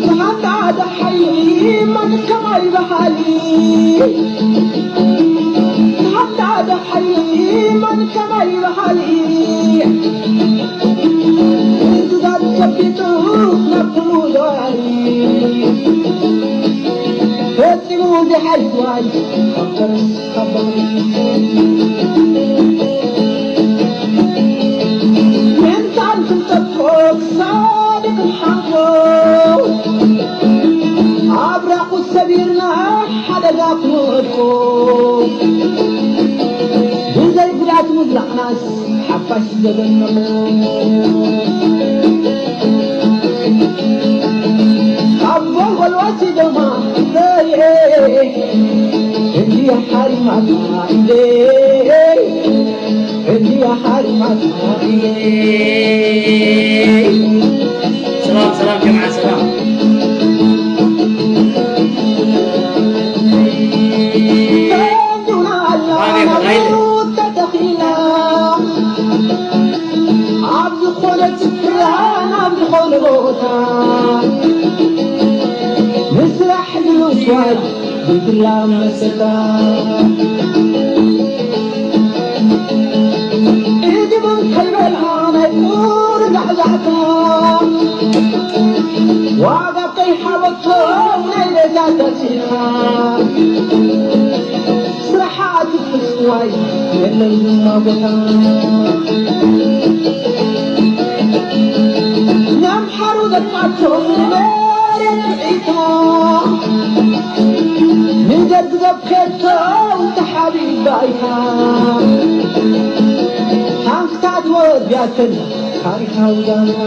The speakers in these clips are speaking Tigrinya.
ብሓንዳ ደሓይ መን ከማይ በሃሊ፣ ብሓንዳ ደሓይ መን ከማይ በሃሊ፣ ንዝዛብ ጨቢጡ ናብ ኩሉ ደዋሊ፣ ፈጺሙ ዘይሓይሽ ዋይ ካብ ፈረስ ካብ በቕሊ። ምእንታን ክንጠፍኦ ክሳድ ክንሓንቆ፣ ኣብራኹ ሰቢርና ሓደጋ ክንወድቆ፣ ብዘይ ጉድኣት ምብላዕናስ ሓፋሽ ዘበነሞ። ካብ ጎልጎል ወሲዶማ ኢደይ፣ እንዲያ ሓሪማታ ኢደይ፣ እንዲያ ሓሪማታ ኢደይ። ሰላም፣ ሰላም ጀማዓ፣ ሰላም። ተንዱና ኣላ ተተኺላ፣ ኣብ ዝኾነ ስፍራ ናብ ዝኾነ ቦታ፣ ምስራሕ ንምስዋር ብድላ መሰታ። ኢድምን ከይበልዓ ናይ ቁር ዛዕዛዕታ፣ ዋጋ ከይሃበቶ ናይ ቤታ ተሲኻ፣ ስራሓ ትፍጽዋይ የለን ድማ ቦታ። ንኣምሓሩ ዘጥፋቶም ንመሬት ብዒታ፣ ንደርጊ ዘብከቶ ተሓቢባይታ፣ ታንክታት ወዲያትን ታሪኻዊ ዛንታ።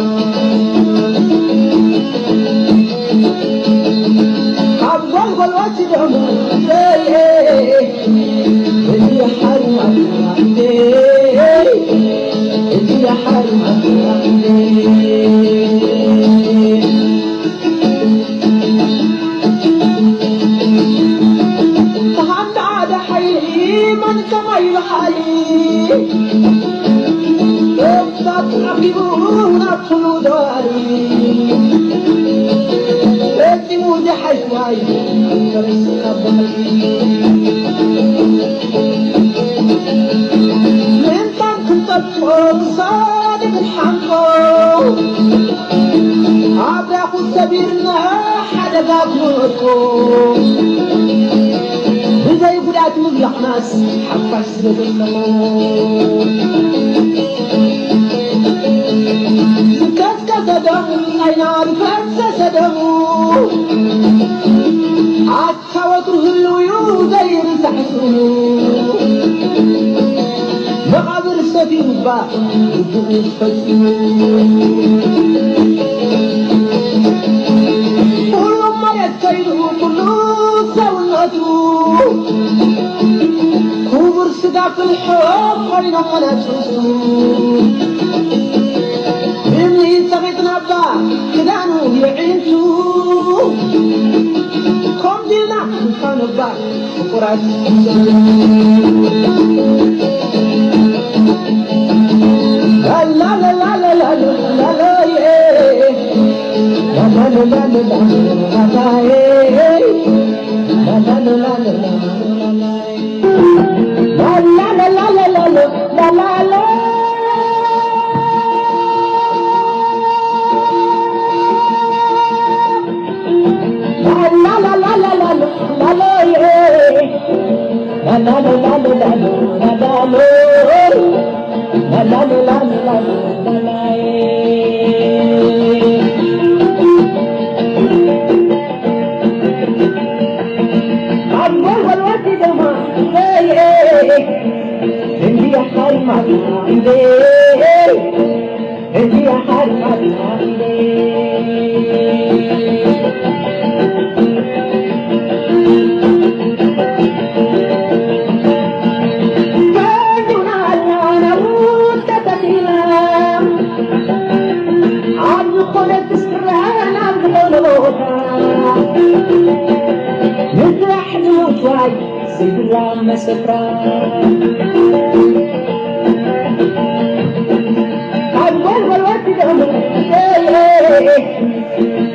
ካብ ጎልጎል ወሲዶም ኢደይ፣ እዚ ሓርማትና ኢደይ፣ እዚ ሓርማትና ኢደይ። ተሃንዳ ደሓይ መን ከማይ በሃሊ፣ እሳት ዓቂቡ ናብ ኩሉ ደዋሊ፣ ፈጺሙ ዝሓይሽ ዋይ ፈረስ ካብ ባህሊ። ምእንታን ክንጠፍኦ ክሳድ ክንሓንቆ፣ ኣብራኹ ሰቢርና ሓደጋ ክንወድቆ፣ ብዘይ ጉድኣት ምብላዕናስ ሓፋሽ ስለ ዘለዎ። ዝከስከሰ ደሙ፣ ዓይና ዝፈሰሰ ደሙ፣ ኣታ ወትሩ ህልው እዩ ዘይርሳዕ ስሙ። መቓብር ሰፊሩ እባ ግቡኡ ፈጺሙ። ኩሉ መሬት ከይዱ ኩሉ ሰውነቱ፣ ክቡር ስጋ ፍልሖ ኮይኖም መናፍስቱ። እምኒ ጸቒጥና እባ ክዳኑ የዒንቱ፣ ከምዚልና ክንፋን እባ ፍቁራት። ስፍራ መስፍራ ካብ ጎልጎል ወርዲ ደሙ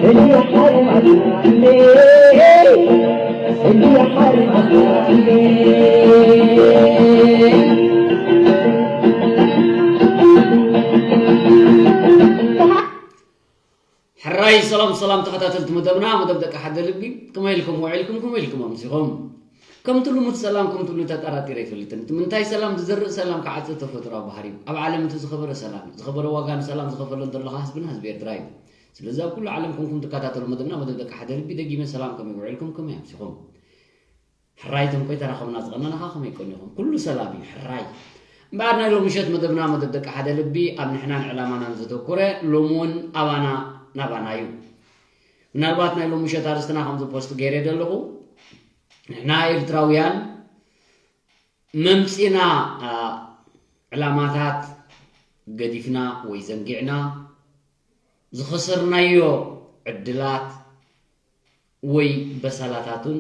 እንዲያ ሓሪማት እንዲያ ሓሪማት ሕራይ ሰላም ሰላም ተኸታተልቲ መደብና፣ መደብ ደቂ ሓደ ልቢ፣ ከመይ ኢልኩም ውዒልኩም፣ ከመይ ኢልኩም ኣምሲኹም? ከምቲ ልሙድ ሰላም ከምቲ ልሙድ ተጠራጢረ ኣይፈልጥን። እቲ ምንታይ ሰላም ዝዘርእ ሰላም ክዓጽድ ተፈጥሮኣዊ ባህሪ እዩ። ኣብ ዓለም እቲ ዝኸበረ ሰላም እዩ። ዝኸበረ ዋጋ ንሰላም ዝኸፈሎ እንተሎ ኸኣ ህዝብና ህዝቢ ኤርትራ እዩ። ስለዚ ኣብ ኩሉ ዓለም ኮንኩም ትከታተሉ መደብና መደብ ደቂ ሓደ ልቢ ደጊመ ሰላም ከመይ ውዒልኩም፣ ከመይ ኣምሲኹም? ሕራይ ትም ቆይታ ረኸብና ዝቐነና ኸኣ ከመይ ቀኒኹም? ኩሉ ሰላም እዩ፣ ሕራይ። እምበኣር ናይ ሎሚ ምሸት መደብና መደብ ደቂ ሓደ ልቢ ኣብ ንሕናን ዕላማናን ዘተኮረ፣ ሎሚ እውን ኣባና ናባና እዩ። ምናልባት ናይ ሎሚ ምሸት ኣርእስትና ከምዚ ፖስት ገይረ ዘለኹ፣ ንሕና ኤርትራውያን መምጺና፣ አ፣ ዕላማታት ገዲፍና ወይ ዘንጊዕና ዝኸሰርናዮ ዕድላት ወይ በሰላታቱን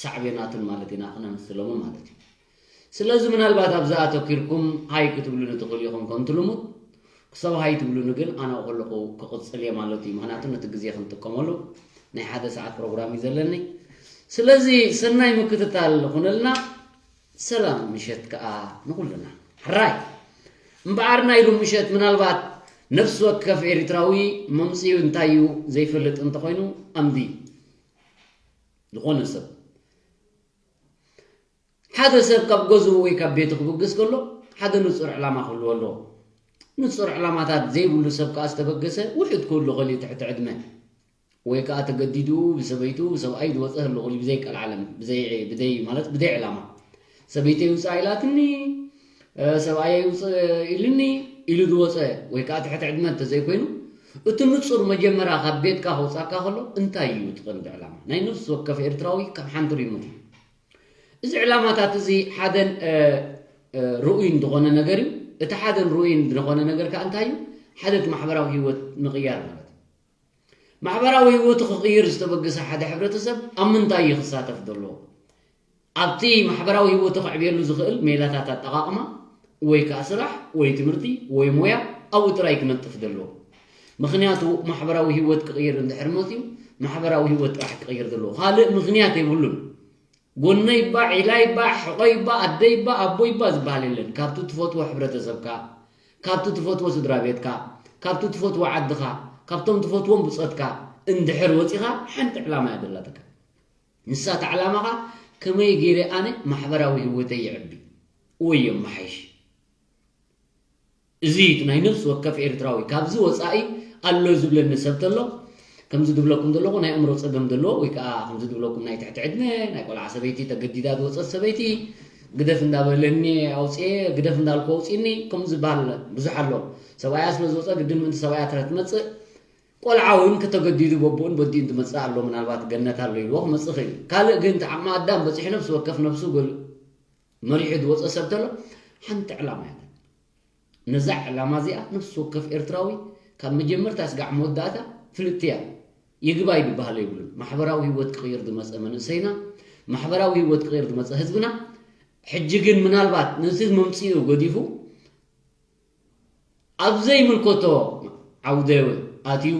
ሳዕቤናቱን ማለት ኢና ክነምስለሙን ማለት እዩ። ስለዚ ምናልባት ኣብዚ ኣተኪርኩም ሃይ ክትብሉኒ ትኽእሉ ኢኹም ከምቲ ልሙድ። ክሳብ ሃይ ትብሉኒ ግን ኣነ ከለኹ ክቕጽል እየ ማለት እዩ። ምኽንያቱ ነቲ ግዜ ክንጥቀመሉ ናይ ሓደ ሰዓት ፕሮግራም እዩ ዘለኒ። ስለዚ ሰናይ ምክትታል ኹነልና። ሰላም ምሸት ከኣ ንኹልና። ሕራይ እምበኣር ናይ ሉም ምሸት ምናልባት ነፍሲ ወከፍ ኤርትራዊ መምጽኡ እንታይ እዩ ዘይፈልጥ እንተኾይኑ ኣምዲ ዝኾነ ሰብ ሓደ ሰብ ካብ ገዝኡ ወይ ካብ ቤቱ ክብግስ ከሎ ሓደ ንጹር ዕላማ ክህልዎ ኣለዎ። ንጹር ዕላማታት ዘይብሉ ሰብ ከኣ ዝተበገሰ ውሑድ ክህሉ ይኽእል እዩ ትሕቲ ዕድመ። ወይ ከኣ ተገዲዱ ብሰበይቱ ብሰብኣይ ዝወጸ ህልቑ ብዘይ ቀልዓለም ብዘይ ብደይ ማለት ብደይ ዕላማ ሰበይተይ ውጻእ ኢላትኒ ሰብኣየይ ውጽእ ኢልኒ ኢሉ ዝወጸ ወይ ከኣ ትሕቲ ዕድመ እንተዘይኮይኑ እቲ ንጹር መጀመርያ ካብ ቤትካ ከውጻካ ከሎ እንታይ እዩ እቲ ቀንዲ ዕላማ ናይ ነፍሲ ወከፍ ኤርትራዊ ካብ ሓንቲ ሪሙት እዩ። እዚ ዕላማታት እዚ ሓደን ርኡይን ዝኾነ ነገር እዩ። እቲ ሓደን ርኡይን ዝኾነ ነገር ከኣ እንታይ እዩ? ሓደ እቲ ማሕበራዊ ህይወት ምቕያር ማለት እዩ። ማሕበራዊ ህይወቱ ክቕይር ዝተበገሰ ሓደ ሕብረተሰብ ኣብ ምንታይ እዩ ክሳተፍ ዘለዎ? ኣብቲ ማሕበራዊ ህይወቱ ከዕብየሉ ዝኽእል ሜላታት ኣጠቓቕማ ወይ ከኣ ስራሕ ወይ ትምህርቲ ወይ ሞያ ኣብኡ ጥራይ ክነጥፍ ዘለዎ። ምኽንያቱ ማሕበራዊ ህይወት ክቕይር እንድሕር መፅዩ ማሕበራዊ ህይወት ጥራሕ ክቕይር ዘለዎ ካልእ ምኽንያት የብሉን። ጎነይ እባ፣ ዒላይ እባ፣ ሕቖይ እባ፣ ኣደይ እባ፣ ኣቦይ እባ ዝበሃል የለን። ካብቲ ትፈትዎ ሕብረተሰብካ፣ ካብቲ ትፈትዎ ስድራ ቤትካ፣ ካብቲ ትፈትዎ ዓድኻ፣ ካብቶም ትፈትዎም ብጾትካ እንድሕር ወጺኻ ሓንቲ ዕላማ እያ ዘላትካ። ንሳ እታ ዕላማኻ ከመይ ገይረ ኣነ ማሕበራዊ ህይወተይ የዕቢ ወይ የመሓይሽ። እዚ ናይ ነፍሲ ወከፍ ኤርትራዊ ካብዚ ወጻኢ ኣሎ ዝብለኒ ሰብ ተሎ ከምዚ ድብለኩም ዘለኹ ናይ ኣእምሮ ጸገም ዘለዎ ወይ ከዓ ከምዚ ድብለኩም ናይ ትሕቲ ዕድመ ናይ ቆልዓ ሰበይቲ ተገዲዳ ዝወጸት ሰበይቲ ግደፍ እንዳበለኒ ኣውፅኤ ግደፍ እንዳልኩ ኣውፅኒ ከም ዝበሃል ብዙሕ ኣሎ። ሰብኣያ ስለ ዝወፀ ግድን ምእንቲ ሰብኣያ ትረ ትመፅእ ቆልዓ እውን ከተገዲዱ በብኡን በዲኡን ትመፅእ ኣሎ። ምናልባት ገነት ኣሎ ኢልዎ ክመፅእ ይኽእል እዩ። ካልእ ግን እቲ ዓቕሚ ኣዳም በፂሑ ነብሲ ወከፍ ነብሱ ገል መሪሑ ዝወፀ ሰብ ተሎ ሓንቲ ዕላማ እያ። ነዛ ዕላማ እዚኣ ነፍሲ ወከፍ ኤርትራዊ ካብ መጀመርታ ስጋዕ መወዳእታ ፍልጥቲ እያ። ይግባይ ዝበሃል የብሉን። ማሕበራዊ ህይወት ክቕይር ዝመፀ መንእሰይና፣ ማሕበራዊ ህይወት ክቕይር ዝመፀ ህዝብና፣ ሕጂ ግን ምናልባት ነዚ መምፅኡ ገዲፉ ኣብ ዘይምልከቶ ዓውደ ኣትዩ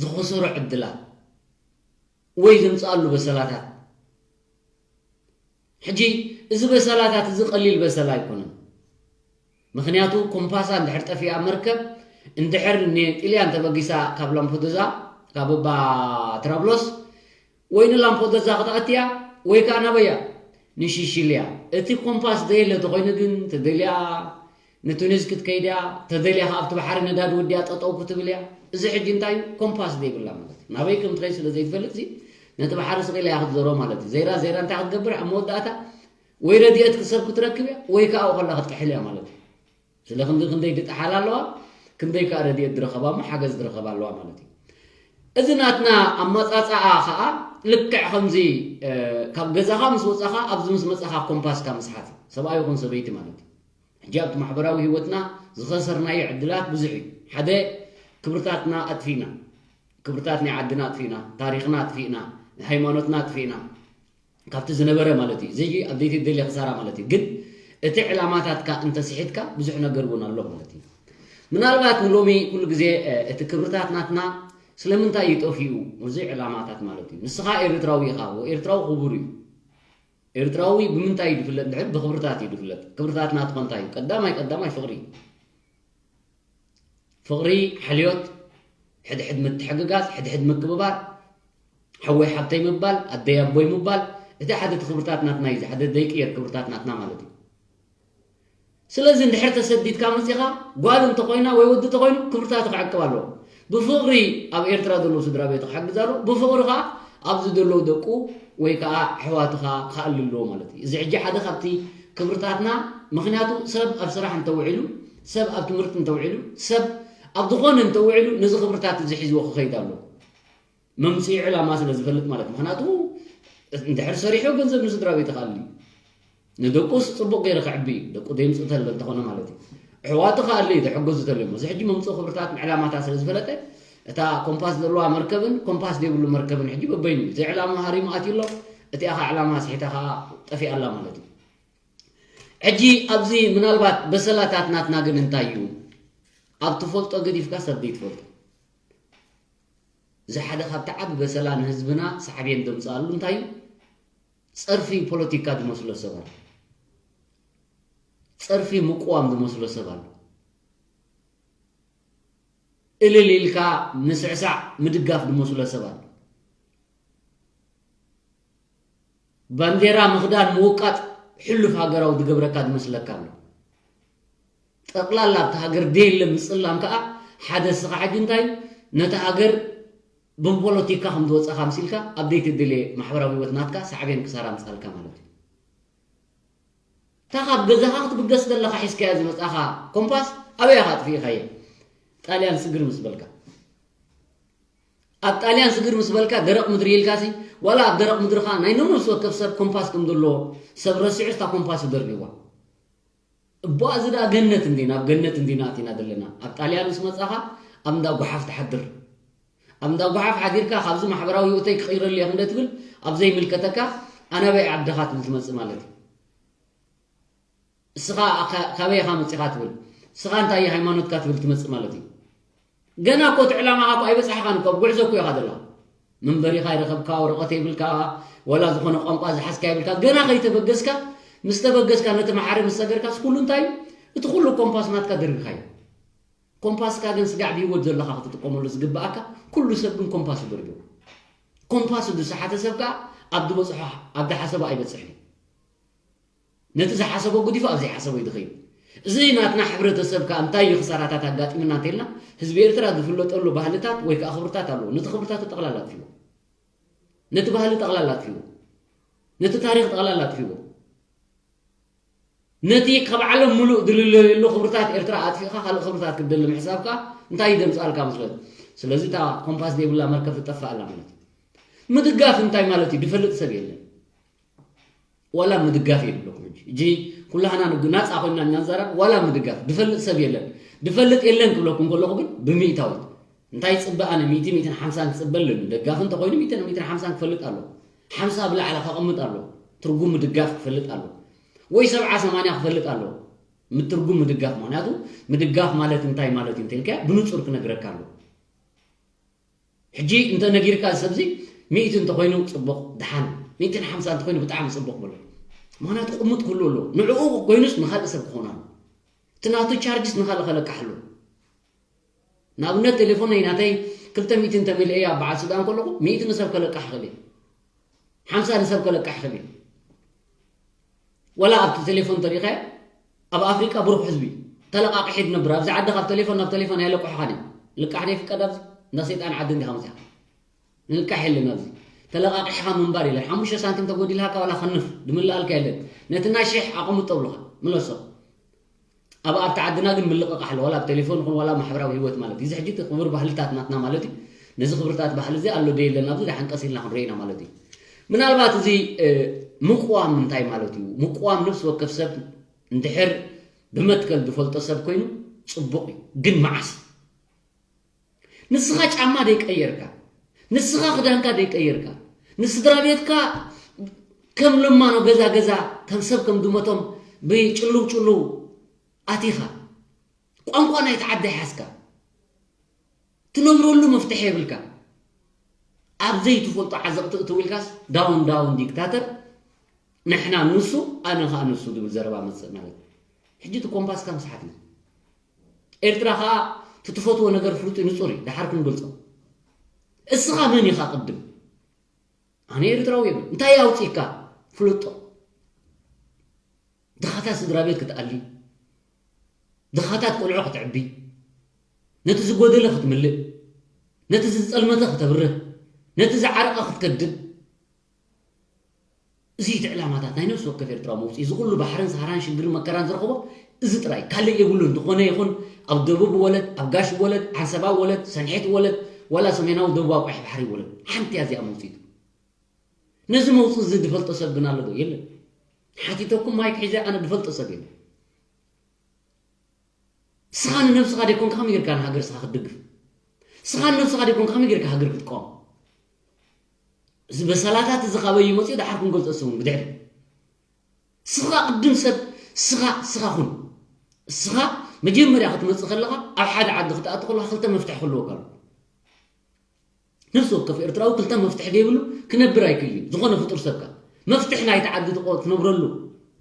ዝኸሰሮ ዕድላት ወይ ዘምፅኣሉ በሰላታት ሕጂ እዚ በሰላታት እዚ ቀሊል በሰላ ኣይኮነን። ምኽንያቱ ኮምፓሳ እንድሕር ጠፊኣ መርከብ እንድሕር ንጥልያን ተበጊሳ ካብ ላምፖዶዛ ካብ እባ ትራብሎስ ወይ ንላምፖዶዛ ክትኣትያ ወይ ከዓ ናበያ ንሽሽልያ እቲ ኮምፓስ ዘየለ ተኾይኑ ግን ተደልያ ንቱኒዝ ክትከይድ እያ፣ ተደልያ ከኣ ኣብቲ ባሕሪ ነዳዲ ወዲኣ ጠጠው ክትብል እያ። እዚ ሕጂ እንታይ እዩ? ኮምፓስ ዘይብላ ማለት እዩ። ናበይ ከም ትኸይድ ስለ ዘይትፈልጥ እዚ ነቲ ባሕሪ ስቕ ኢላ እያ ክትዘሮ ማለት እዩ። ዘይራ ዘይራ እንታይ ክትገብር ኣብ መወዳእታ ወይ ረድኤት ክሰብ ክትረክብ እያ ወይ ከኣ ኣብኡ ከላ ክትጥሕል እያ ማለት እዩ። ስለ ክንዲ ክንደይ ድጥሓላ ኣለዋ፣ ክንደይ ከኣ ረድኤት ዝረኸባ እሞ ሓገዝ ዝረኸባ ኣለዋ ማለት እዩ። እዚ ናትና ኣመጻጽኣ ከኣ ልክዕ ከምዚ ካብ ገዛኻ ምስ ወጻኻ ኣብዚ ምስ መጻኻ ኮምፓስካ ምስሓት እዩ። ሰብኣይ ይኹን ሰበይቲ ማለት እዩ። ሕጂ ኣብቲ ማሕበራዊ ህይወትና ዝኸሰርናዮ ዕድላት ብዙሕ እዩ። ሓደ ክብርታትና ኣጥፊእና፣ ክብርታት ናይ ዓድና ኣጥፊእና፣ ታሪኽና ኣጥፊእና፣ ሃይማኖትና ኣጥፊእና፣ ካብቲ ዝነበረ ማለት እዩ። እዚ ኣብ ዘይትደልየ ክሳራ ማለት እዩ። ግን እቲ ዕላማታትካ እንተስሒትካ ብዙሕ ነገር እውን ኣሎ ማለት እዩ። ምናልባት ንሎሚ ኩሉ ግዜ፣ እ፣ እቲ ክብርታት ናትና ስለምንታይ እዩ ጠፊኡ? እዚ ዕላማታት ማለት እዩ። ንስኻ ኤርትራዊ ኢኻ፣ ኤርትራዊ ክቡር እዩ። ኤርትራዊ ብምንታይ እዩ ዝፍለጥ? እንድሕር ብክብርታት እዩ ዝፍለጥ። ክብርታት ናትኮ እንታይ እዩ? ቀዳማይ ቀዳማይ ፍቕሪ። ፍቕሪ፣ ሓልዮት፣ ሕድሕድ ምትሕግጋዝ፣ ሕድሕድ ምክብባር፣ ሓወይ ሓብተይ ምባል፣ ኣደይ ኣቦይ ምባል፣ እቲ ሓደ እቲ ክብርታት ናትና እዩ። እዚ ሓደ ዘይቅየር ክብርታት ናትና ማለት እዩ። ስለዚ እንድሕር ተሰዲድካ መጺኻ፣ ጓል እንተኾይና ወይ ወዲ እንተኾይኑ ክብርታቱ ክዕቅብ ኣለዎ። ብፍቕሪ ኣብ ኤርትራ ዘለዉ ስድራ ቤቱ ክሕግዝ ኣለዎ። ብፍቕሪ ከኣ ኣብዚ ዘለዉ ደቁ ወይ ከኣ ኣሕዋቱ ከኣ ክኣሊ ኣለዎ ማለት እዩ። እዚ ሕጂ ሓደ ካብቲ ክብርታትና፣ ምኽንያቱ ሰብ ኣብ ስራሕ እንተውዒሉ፣ ሰብ ኣብ ትምህርቲ እንተውዒሉ፣ ሰብ ኣብ ዝኾነ እንተውዒሉ፣ ነዚ ክብርታት እዚ ሒዝዎ ክኸይድ ኣለዎ። መምጽኢ ዕላማ ስለ ዝፈልጥ ማለት፣ ምኽንያቱ እንድሕር ሰሪሑ ገንዘብ ንስድራ ቤቱ ክኣሊ እዩ። ንደቁስ ጽቡቕ ገይሩ ከዕቢ እዩ፣ ደቁ ደምጽእ ተሎ እንተኾነ ማለት እዩ። ኣሕዋቱ ክኣሊ እዩ፣ ተሕገዙ ተሎ እሞ። እዚ ሕጂ መምጽኢ ክብርታት ዕላማታት ስለ ዝፈለጠ፣ እታ ኮምፓስ ዘለዋ መርከብን ኮምፓስ ዘይብሉ መርከብን ሕጂ በበይኑ እዩ። እዚ ዕላማ ሃሪሙ ኣትዩ ኣሎ፣ እቲኣ ኸኣ ዕላማ ስሒታ ኸኣ ጠፊኣ ኣላ ማለት እዩ። ሕጂ ኣብዚ ምናልባት በሰላታት ናትና ግን እንታይ እዩ? ኣብ ትፈልጦ ገዲፍካ ሰብ ዘይትፈልጦ። እዚ ሓደ ካብቲ ዓቢ በሰላ ንህዝብና ሳዕቤን ዘምጽኣሉ እንታይ እዩ? ጸርፊ ፖለቲካ ዝመስሎ ሰብ ኣሎ። ጸርፊ ምቅዋም ዝመስሎ ሰብ ኣሎ። እልል ኢልካ ምስዕሳዕ ምድጋፍ ዝመስሎ ሰብ ኣሎ። ባንዴራ ምኽዳን ምውቃጥ ሕሉፍ ሃገራዊ ዝገብረካ ዝመስለካ ኣሎ። ጠቕላላ ኣብቲ ሃገር ደየለ ምጽላም ከኣ ሓደ ስኻ ሕጂ እንታይ ነቲ ሃገር ብፖለቲካ ከም ዝወጻኻ ምሲልካ ኣብ ዘይትደልየ ማሕበራዊ ህይወት ናትካ ሳዕቤን ክሳራ ምጻልካ ማለት እዩ። እታ ካብ ገዛኻ ክትብገስ ዘለኻ ሒዝካያ ዝመጻኻ ኮምፓስ ኣበይ ኢኻ ኣጥፊእኻዮ? ጣልያን ስግር ምስ በልካ። ኣብ ጣልያን ስግር ምስ በልካ ደረቕ ምድሪ ኢልካሲ፣ ዋላ ኣብ ደረቕ ምድሪ ኸኣ ናይ ነብሲ ወከፍ ሰብ ኮምፓስ ከም ዘለዎ ሰብ ረሲዑ፣ እታ ኮምፓስ ደርቢዋ። እቦ እዚ ደኣ ገነት እንዲና፣ ኣብ ገነት እንዲና ኣቲና ዘለና። ኣብ ጣልያን ምስ መጻኻ ኣብ እንዳ ጓሓፍ ትሓድር። ኣብ እንዳ ጓሓፍ ሓዲርካ ካብዚ ማሕበራዊ ህይወተይ ክቕይረሉ እየ ክንደ ትብል ኣብ ዘይምልከተካ ኣናበይ ዓድኻ ትብል ትመጽእ ማለት እዩ። እስኻ ካ-፣ ካበይ ኢኻ መጺኻ ትብል፣ እስኻ እንታይ እዩ ሃይማኖትካ ትብል ትመጽእ ማለት እዩ። ገና እኮ እቲ ዕላማኻ እኮ ኣይበጻሕኻን እኮ፣ ኣብ ጉዕዞ እኮ ኢኻ ዘለኻ። መንበሪኻ ይረኸብካ፣ ወረቐት የብልካ፣ ወላ ዝኾነ ቋንቋ ዝሓዝካ የብልካ። ገና ከይተበገስካ፣ ምስ ተበገስካ ነቲ ማዕረ ምስ ሰገርካስ ኩሉ እንታይ እዩ? እቲ ኩሉ ኮምፓስ ናትካ ደርቢኻዮ። ኮምፓስካ ግን ስጋዕ ብህይወት ዘለኻ ክትጥቀመሉ ዝግብኣካ፣ ኩሉ ሰብ ግን ኮምፓሱ ደርቢኹ። ኮምፓሱ ዝሰሓተ ሰብ ከኣ ኣብ ዝበጽሖ፣ ኣብ ዝሓሰቦ ኣይበጽሕን እዩ። ነቲ ዝሓሰቦ ጉዲፉ ኣብ ዘይሓሰቦ እዩ ዝኸይድ። እዚ ናትና ሕብረተሰብ ከኣ እንታይ እዩ ክሳራታት ኣጋጢምና እንተኢልና፣ ህዝቢ ኤርትራ ዝፍለጠሉ ባህልታት ወይ ከኣ ክብርታት ኣለዎ። ነቲ ክብርታቱ ጠቕላላ ኣጥፊዎ። ነቲ ባህሊ ጠቕላላ ኣጥፊዎ። ነቲ ታሪኽ ጠቕላላ ኣጥፊዎ። ነቲ ካብ ዓለም ምሉእ ዝልለየሉ ክብርታት ኤርትራ ኣጥፊእካ ካልእ ክብርታት ክትደሊ ምሕሳብ ከኣ እንታይ እዩ ዘምጽኣልካ መስለኒ? ስለዚ እታ ኮምፓስ ዘይብላ መርከብ ትጠፍእ ኣላ ማለት እዩ። ምድጋፍ እንታይ ማለት እዩ? ዝፈልጥ ሰብ የለን። ዋላ ምድጋፍ እየ ዝብለኩም ሕጂ። ሕጂ ኩላህና ንግ-፣ ናጻ ኮይንና ኢና ንዛረብ፣ ዋላ ምድጋፍ። ዝፈልጥ ሰብ የለን። ዝፈልጥ የለን ክብለኩም ከለኹ ግን ብሚእታዊት። እንታይ ይጽበ ኣነ? ሚእቲ፣ ሚእትን ሓምሳን ክጽበ ኣለኒ። ደጋፊ እንተኾይኑ ሚእትን፣ ሚእትን ሓምሳን ክፈልጥ ኣለዎ። ሓምሳ ብላዕሊ ከቐምጥ ኣለዎ። ትርጉም ምድጋፍ ክፈልጥ ኣለዎ። ወይ ሰብዓ፣ ሰማንያ ክፈልጥ ኣለዎ። ም-፣ ትርጉም ምድጋፍ፣ ምኽንያቱ ምድጋፍ ማለት እንታይ ማለት እዩ እንተኢልካዮ ብንጹር ክነግረካ ኣለዎ። ሕጂ እንተ ነጊርካ ሰብዚ ሚእቲ እንተኾይኑ ጽቡቕ፣ ደሓን፣ ሚእትን ሓምሳ እንተኾይኑ ብጣዕሚ ጽቡቕ በሎ። ምኽንያቱ ቅሙጥ ክህሉ ኣለዎ። ንዕኡ ኮይኑስ ንኻልእ ሰብ ክኾን ኣለዎ። እቲ ናቱ ቻርጅስ ንኻልእ ከለቃሕ ኣለዎ። ንኣብነት ቴሌፎነይ ናተይ ክልተ ሚእቲ እንተመሊኤያ ኣብ በዓል ሱዳን ከለኹ፣ ሚእቲ ንሰብ ከለቃሕ ይኽእል እየ። ሓምሳ ንሰብ ከለቃሕ ይኽእል እየ። ወላ ኣብቲ ቴሌፎን እንተሪኢኻዮ፣ ኣብ ኣፍሪቃ ብሩኽ ህዝቢ እዩ። ተለቃቂሑ እዩ ዝነብር። ኣብዚ ዓዲ ካብ ቴሌፎን ናብ ቴሌፎን ኣየለቅሑኻን እዮም። ልቃሕ ዶ ይፍቀድ ኣብዚ? እንዳ ሰይጣን ዓዲ እንዲኻ መጺኻ። ንልቃሕ የለን ኣብዚ። ተለቃቂሕኻ ምንባር የለን። ሓሙሽተ ሳንቲም ተጎዲልሃካ ዋላ ከንፍ ዝምልኣልካ የለን። ነቲ ናይ ሽሕ ኣቐምጦ ብሉኻ። ምለሶ። ኣብ፣ ኣብቲ ዓድና ግን ምልቕቓሕ ኣሎ። ዋላ ኣብ ቴሌፎን ይኹን ዋላ ማሕበራዊ ህይወት ማለት እዩ። እዚ ሕጂ እቲ ክቡር ባህልታት ናትና ማለት እዩ። ነዚ ክብርታት ባህሊ እዚ ኣሎ ዶ የለን ኣብዚ ደሓን ቀስ ኢልና ክንሪኦ ኢና ማለት እዩ። ምናልባት እዚ፣ እ፣ ምቕዋም እንታይ ማለት እዩ? ምቕዋም ነፍሲ ወከፍ ሰብ እንድሕር ብመትከል ዝፈልጦ ሰብ ኮይኑ ጽቡቕ እዩ። ግን መዓስ? ንስኻ ጫማ ደይቀየርካ፣ ንስኻ ክዳንካ ደይቀየርካ፣ ንስድራ ቤትካ ከም ለማኖ ገዛ ገዛ፣ ከም ሰብ ከም ድመቶም ብጭልው ጭልው ኣቲኻ፣ ቋንቋ ናይቲ ዓዲ ሓዝካ፣ ትነብረሉ መፍትሒ የብልካ። ኣብ ዘይትፈልጦ ዓዘቕቲ እትው ኢልካስ፣ ዳውን ዳውን ዲክታተር፣ ንሕና ንሱ፣ ኣነ ኸኣ ንሱ ዝብል ዘረባ መጽእ ማለት እዩ። ሕጂ እቲ ኮምፓስካ ምስሓት እዩ። ኤርትራ ኸኣ እቲ ትፈትዎ ነገር ፍሉጥ እዩ፣ ንጹር እዩ፣ ደሓር ክንገልጾ። እስኻ መን ኢኻ ቅድም? ኣነ ኤርትራዊ እየ። እንታይ ኣውጺእካ? ፍለጦ። ድኻታት ስድራ ቤት ክትኣሊ፣ ድኻታት ቆልዑ ክትዕቢ፣ ነቲ ዝጎደለ ክትምልእ፣ ነቲ ዝጸልመተ ክተብርህ፣ ነቲ ዝዓረቐ ክትከድን፣ እዚ እቲ ዕላማታት ናይ ነፍሲ ወከፍ ኤርትራዊ መውጽኢ። እዚ ኩሉ ባሕርን ሰሃራን ሽግርን መከራን ዝረኽቦ እዚ ጥራይ፣ ካልእ የብሉን። ዝኾነ ይኹን ኣብ ደቡብ ወለድ፣ ኣብ ጋሽ ወለድ፣ ዓንሰባ ወለድ፣ ሰንሒት ወለድ፣ ዋላ ሰሜናዊ ደቡባዊ ቀይሕ ባሕሪ ወለድ፣ ሓንቲ እያ እዚኣ መውጽኢቱ። ነዚ መውጽኢ እዚ ዝፈልጦ ሰብ ግን ኣሎ ዶ? የለን። ሓቲተኩም ማይክ ሒዘ ኣነ ዝፈልጦ ሰብ የለን። ስኻ ንነብስኻ ደይኮንካ ከመይ ጌርካ ንሃገር ስኻ ክትድግፍ? ስኻ ንነብስኻ ደይኮንካ ከመይ ጌርካ ሃገር ክትቃወም? እዚ በሰላታት እዚ ካበይ እዩ መጺኡ? ደሓር ክንገልጾ እሱ እውን ብድሕሪ። ስኻ ቅድም ሰብ፣ ስኻ፣ ስኻ ኩን። ስኻ መጀመርያ ክትመጽእ ከለኻ፣ ኣብ ሓደ ዓዲ ክትኣቱ ከለኻ ክልተ መፍትሒ ክህልወካ ኣለዎ። ነፍሲ ወከፍ ኤርትራዊ ክልተ መፍትሒ ዘይብሉ ክነብር ኣይክእልን እዩ። ዝኾነ ፍጡር ሰብካ መፍትሒ ናይቲ ዓዲ ትቆ-፣ ትነብረሉ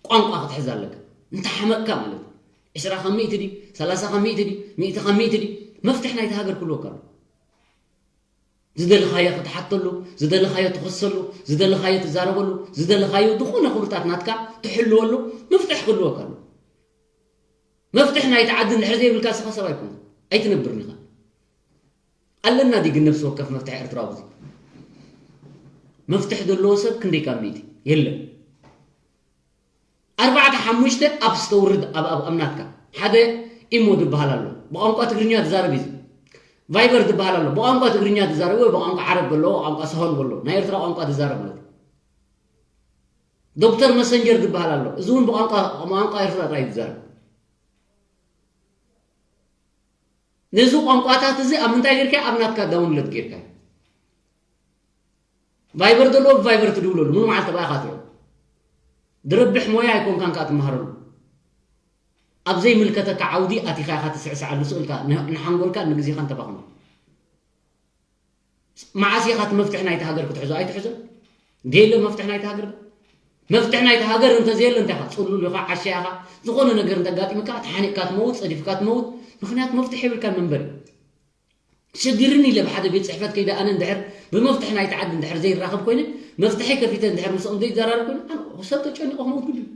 ቋንቋ ክትሕዝ ኣለካ። እንተሓመቕካ ማለት እዩ። ዕስራ ካብ ሚእቲ ድዩ? ሰላሳ ካብ ሚእቲ ድዩ? ሚእቲ ካብ ሚእቲ ድዩ? መፍትሒ ናይቲ ሃገር ክህልወካ ኣለዎ። ዝደለኻዮ ክትሓተሉ፣ ዝደለኻዮ ትኸሰሉ፣ ዝደለኻዮ ትዛረበሉ፣ ዝደለኻዮ ዝኾነ ክብርታት ናትካ ትሕልወሉ መፍትሒ ክህልወካ ኣለዎ። መፍትሒ ናይቲ ዓዲ እንድሕር ዘይብልካ ንስኻ ሰብ ኣይኮንካ፣ ኣይትነብርን ኢኻ። ኣለና ድዩ ግን ነፍሲ ወከፍ መፍትሒ ኤርትራዊ? እዚ መፍትሒ ዘለዎ ሰብ ክንደይ ካብ ሚእቲ? የለን። ኣርባዕተ ሓሙሽተ ኣፕስ ተውርድ ኣብ፣ ኣብ፣ ኣብ ናትካ። ሓደ ኢሞ ዝበሃል ኣሎ፣ ብቋንቋ ትግርኛ ትዛረብ እዩ። ቫይበር ዝበሃል ኣሎ፣ ብቋንቋ ትግርኛ ትዛረብ ወይ ብቋንቋ ዓረብ በሎ፣ ቋንቋ ሰሆል በሎ፣ ናይ ኤርትራ ቋንቋ ትዛረብ ማለት እዩ። ዶክተር መሰንጀር ዝበሃል ኣሎ፣ እዚ እውን ብቋንቋ፣ ቋንቋ ኤርትራ ጥራይ እዩ ዝዛረብ። ነዚ ቋንቋታት እዚ ኣብ ምንታይ ጌርካ? ኣብ ናትካ ዳውንሎድ ጌርካ። ቫይበር ዘለዎ ብቫይበር ትድውለሉ፣ ሙሉ መዓልቲ ብኣኻ ትውዕል። ዝረብሕ ሞያ ኣይኮንካን ከኣ ትመሃረሉ። ኣብ ዘይምልከተካ ዓውዲ ኣቲኻ ኢኻ ትስዕስዓሉ፣ ስቕ ኢልካ ን-፣ ንሓንጎልካን ንግዜኻን ተባኽኖ። መዓስ ኢኻ እቲ መፍትሒ ናይቲ ሃገር ክትሕዞ? ኣይትሕዞን። ደየለ መፍትሒ ናይቲ ሃገር? መፍትሒ ናይቲ ሃገር እንተዘየለ እንታይ ኢኻ? ጽሉል ኢኻ፣ ዓሻ ኢኻ። ዝኾነ ነገር እንተጋጢምካ፣ ተሓኒቕካ ትመውት፣ ጸዲፍካ ትመውት። ምኽንያቱ መፍትሒ የብልካን መንበሪ። ሽግርኒ ኢለ ብሓደ ቤት ጽሕፈት ከይደ ኣነ እንድሕር ብመፍትሒ ናይቲ ዓዲ እንድሕር ዘይራኸብ ኮይነ፣ መፍትሒ ከፊተ እንድሕር ምስኦም ዘይዘራረብ ኮይነ፣ ኣነ ሰብ ተጨኒቑ ክመውት ግድን።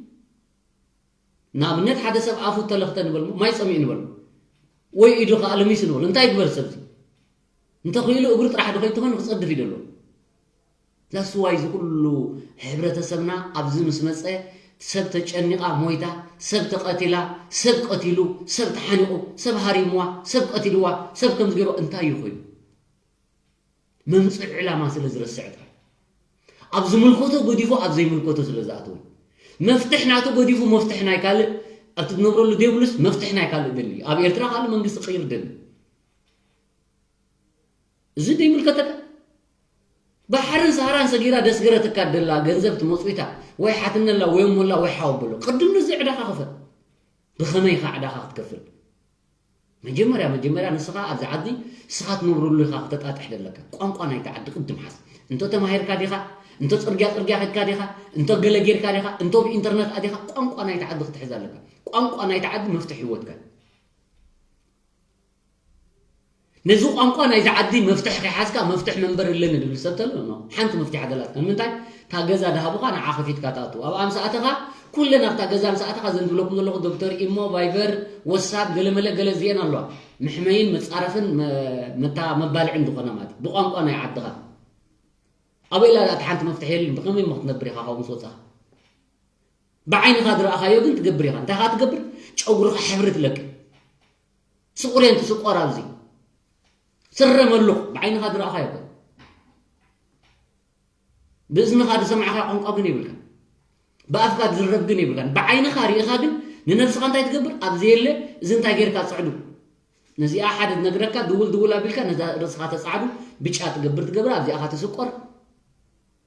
ንኣብነት ሓደ ሰብ ኣፉ ተለኽተ ንበል፣ ማይ ጸሚኡ ንበል፣ ወይ ኢዱ ከኣ ለሚሱ ንበል። እንታይ ይግበር ሰብዚ? እንተኽኢሉ እግሩ ጥራሕ ዶ ከይትኾን ክጸድፍ እዩ ዘሎ። ላስዋይ እዚ ኩሉ ሕብረተሰብና ኣብዚ ምስ መጸ ሰብ ተጨኒቓ ሞይታ፣ ሰብ ተቐቲላ፣ ሰብ ቀቲሉ፣ ሰብ ተሓኒቑ፣ ሰብ ሃሪምዋ፣ ሰብ ቀቲልዋ፣ ሰብ ከምዚ ገይሩ እንታይ እዩ ኮይኑ? መምጽኢ ዕላማ ስለ ዝረስዕ ጥራይ። ኣብ ዝምልከቶ ገዲፉ ኣብ ዘይምልከቶ ስለ ዝኣተወ። መፍትሕ ናቱ ገዲፉ መፍትሕ ናይ ካልእ ኣብቲ ትነብረሉ ዘይብሉስ መፍትሕ ናይ ካልእ ደሊ። ኣብ ኤርትራ ካልእ መንግስቲ ክቕይር ደሊ። እዚ ዘይምልከተካ። ባሕርን ሰሃራን ሰጊራ ደስገረትካ ደላ ገንዘብ ትመጽዊታ ወይ ሓትነላ ወይ እሞላ ወይ ሓወበሎ። ቅድም ንዚ ዕዳኻ ክፈል። ብኸመይ ኢኻ ዕዳኻ ክትከፍል? መጀመርያ፣ መጀመርያ ንስኻ ኣብዚ ዓዲ ንስኻ ትነብረሉ ኢኻ ክተጣጥሕ ዘለካ። ቋንቋ ናይቲ ዓዲ ቅድም ሓዝ። እንተ ተማሂርካ ዲኻ? እንተ ጽርግያ ጽርግያ ከድካ ዲኻ? እንተ ገለ ጌርካ ዲኻ? እንተ ብኢንተርነት ኣዲኻ? ቋንቋ ናይቲ ዓዲ ክትሕዝ ኣለካ። ቋንቋ ናይቲ ዓዲ መፍትሕ ህይወትካ። ነዚ ቋንቋ ናይዚ ዓዲ መፍትሕ ከይሓዝካ መፍትሕ መንበሪ ኣለኒ ዝብል ሰብ ተሎ፣ ኖ። ሓንቲ መፍትሕ ኣደላትካ። ንምንታይ? እታ ገዛ ድሃቡኻ ንዓ ከፊትካ ትኣቱ። ኣብኣ ምስ ኣተኻ፣ ኩለን ኣብታ ገዛ ምስ ኣተኻ፣ እዘን ዝብለኩም ዘለኹ ደብተር፣ ኢሞ፣ ቫይበር፣ ወሳብ፣ ገለመለ ገለ እዚኤን ኣለዋ። መሕመይን መጻረፍን መ-፣ መታ-፣ መባልዕን ዝኾና ማለት እዩ። ብቋንቋ ናይ ዓድኻ። ኣበይ ኢላ እታ ሓንቲ መፍትሕ የለን። ብኸመይ እሞ ክትነብር ኢኻ ካብኡ ምስ ወጻኻ? ብዓይንኻ ዝረኣኻዮ ግን ትገብር ኢኻ። እንታይ ኸኣ ትገብር? ጨጉርኻ ሕብሪ ትለቅም። ስቑሬን ትስቆር ኣብዚ። ስረ መሉኽ ብዓይንኻ ዝረኣኻዮ እኮ። ብእዝንኻ ዝሰማዕኻ ቋንቋ ግን የብልካን። ብኣፍካ ዝዝረብ ግን የብልካን። ብዓይንኻ ርኢኻ ግን ንነብስኻ እንታይ ትገብር? ኣብ ዘየለ እዚ እንታይ ጌርካ ጽዕዱ። ነዚኣ ሓደ ዝነግረካ ድውል ድውል ኣቢልካ ነዛ ርእስኻ ተጻዕዱ፣ ብጫ ትገብር ትገብር፣ ኣብዚኣኻ ትስቆር።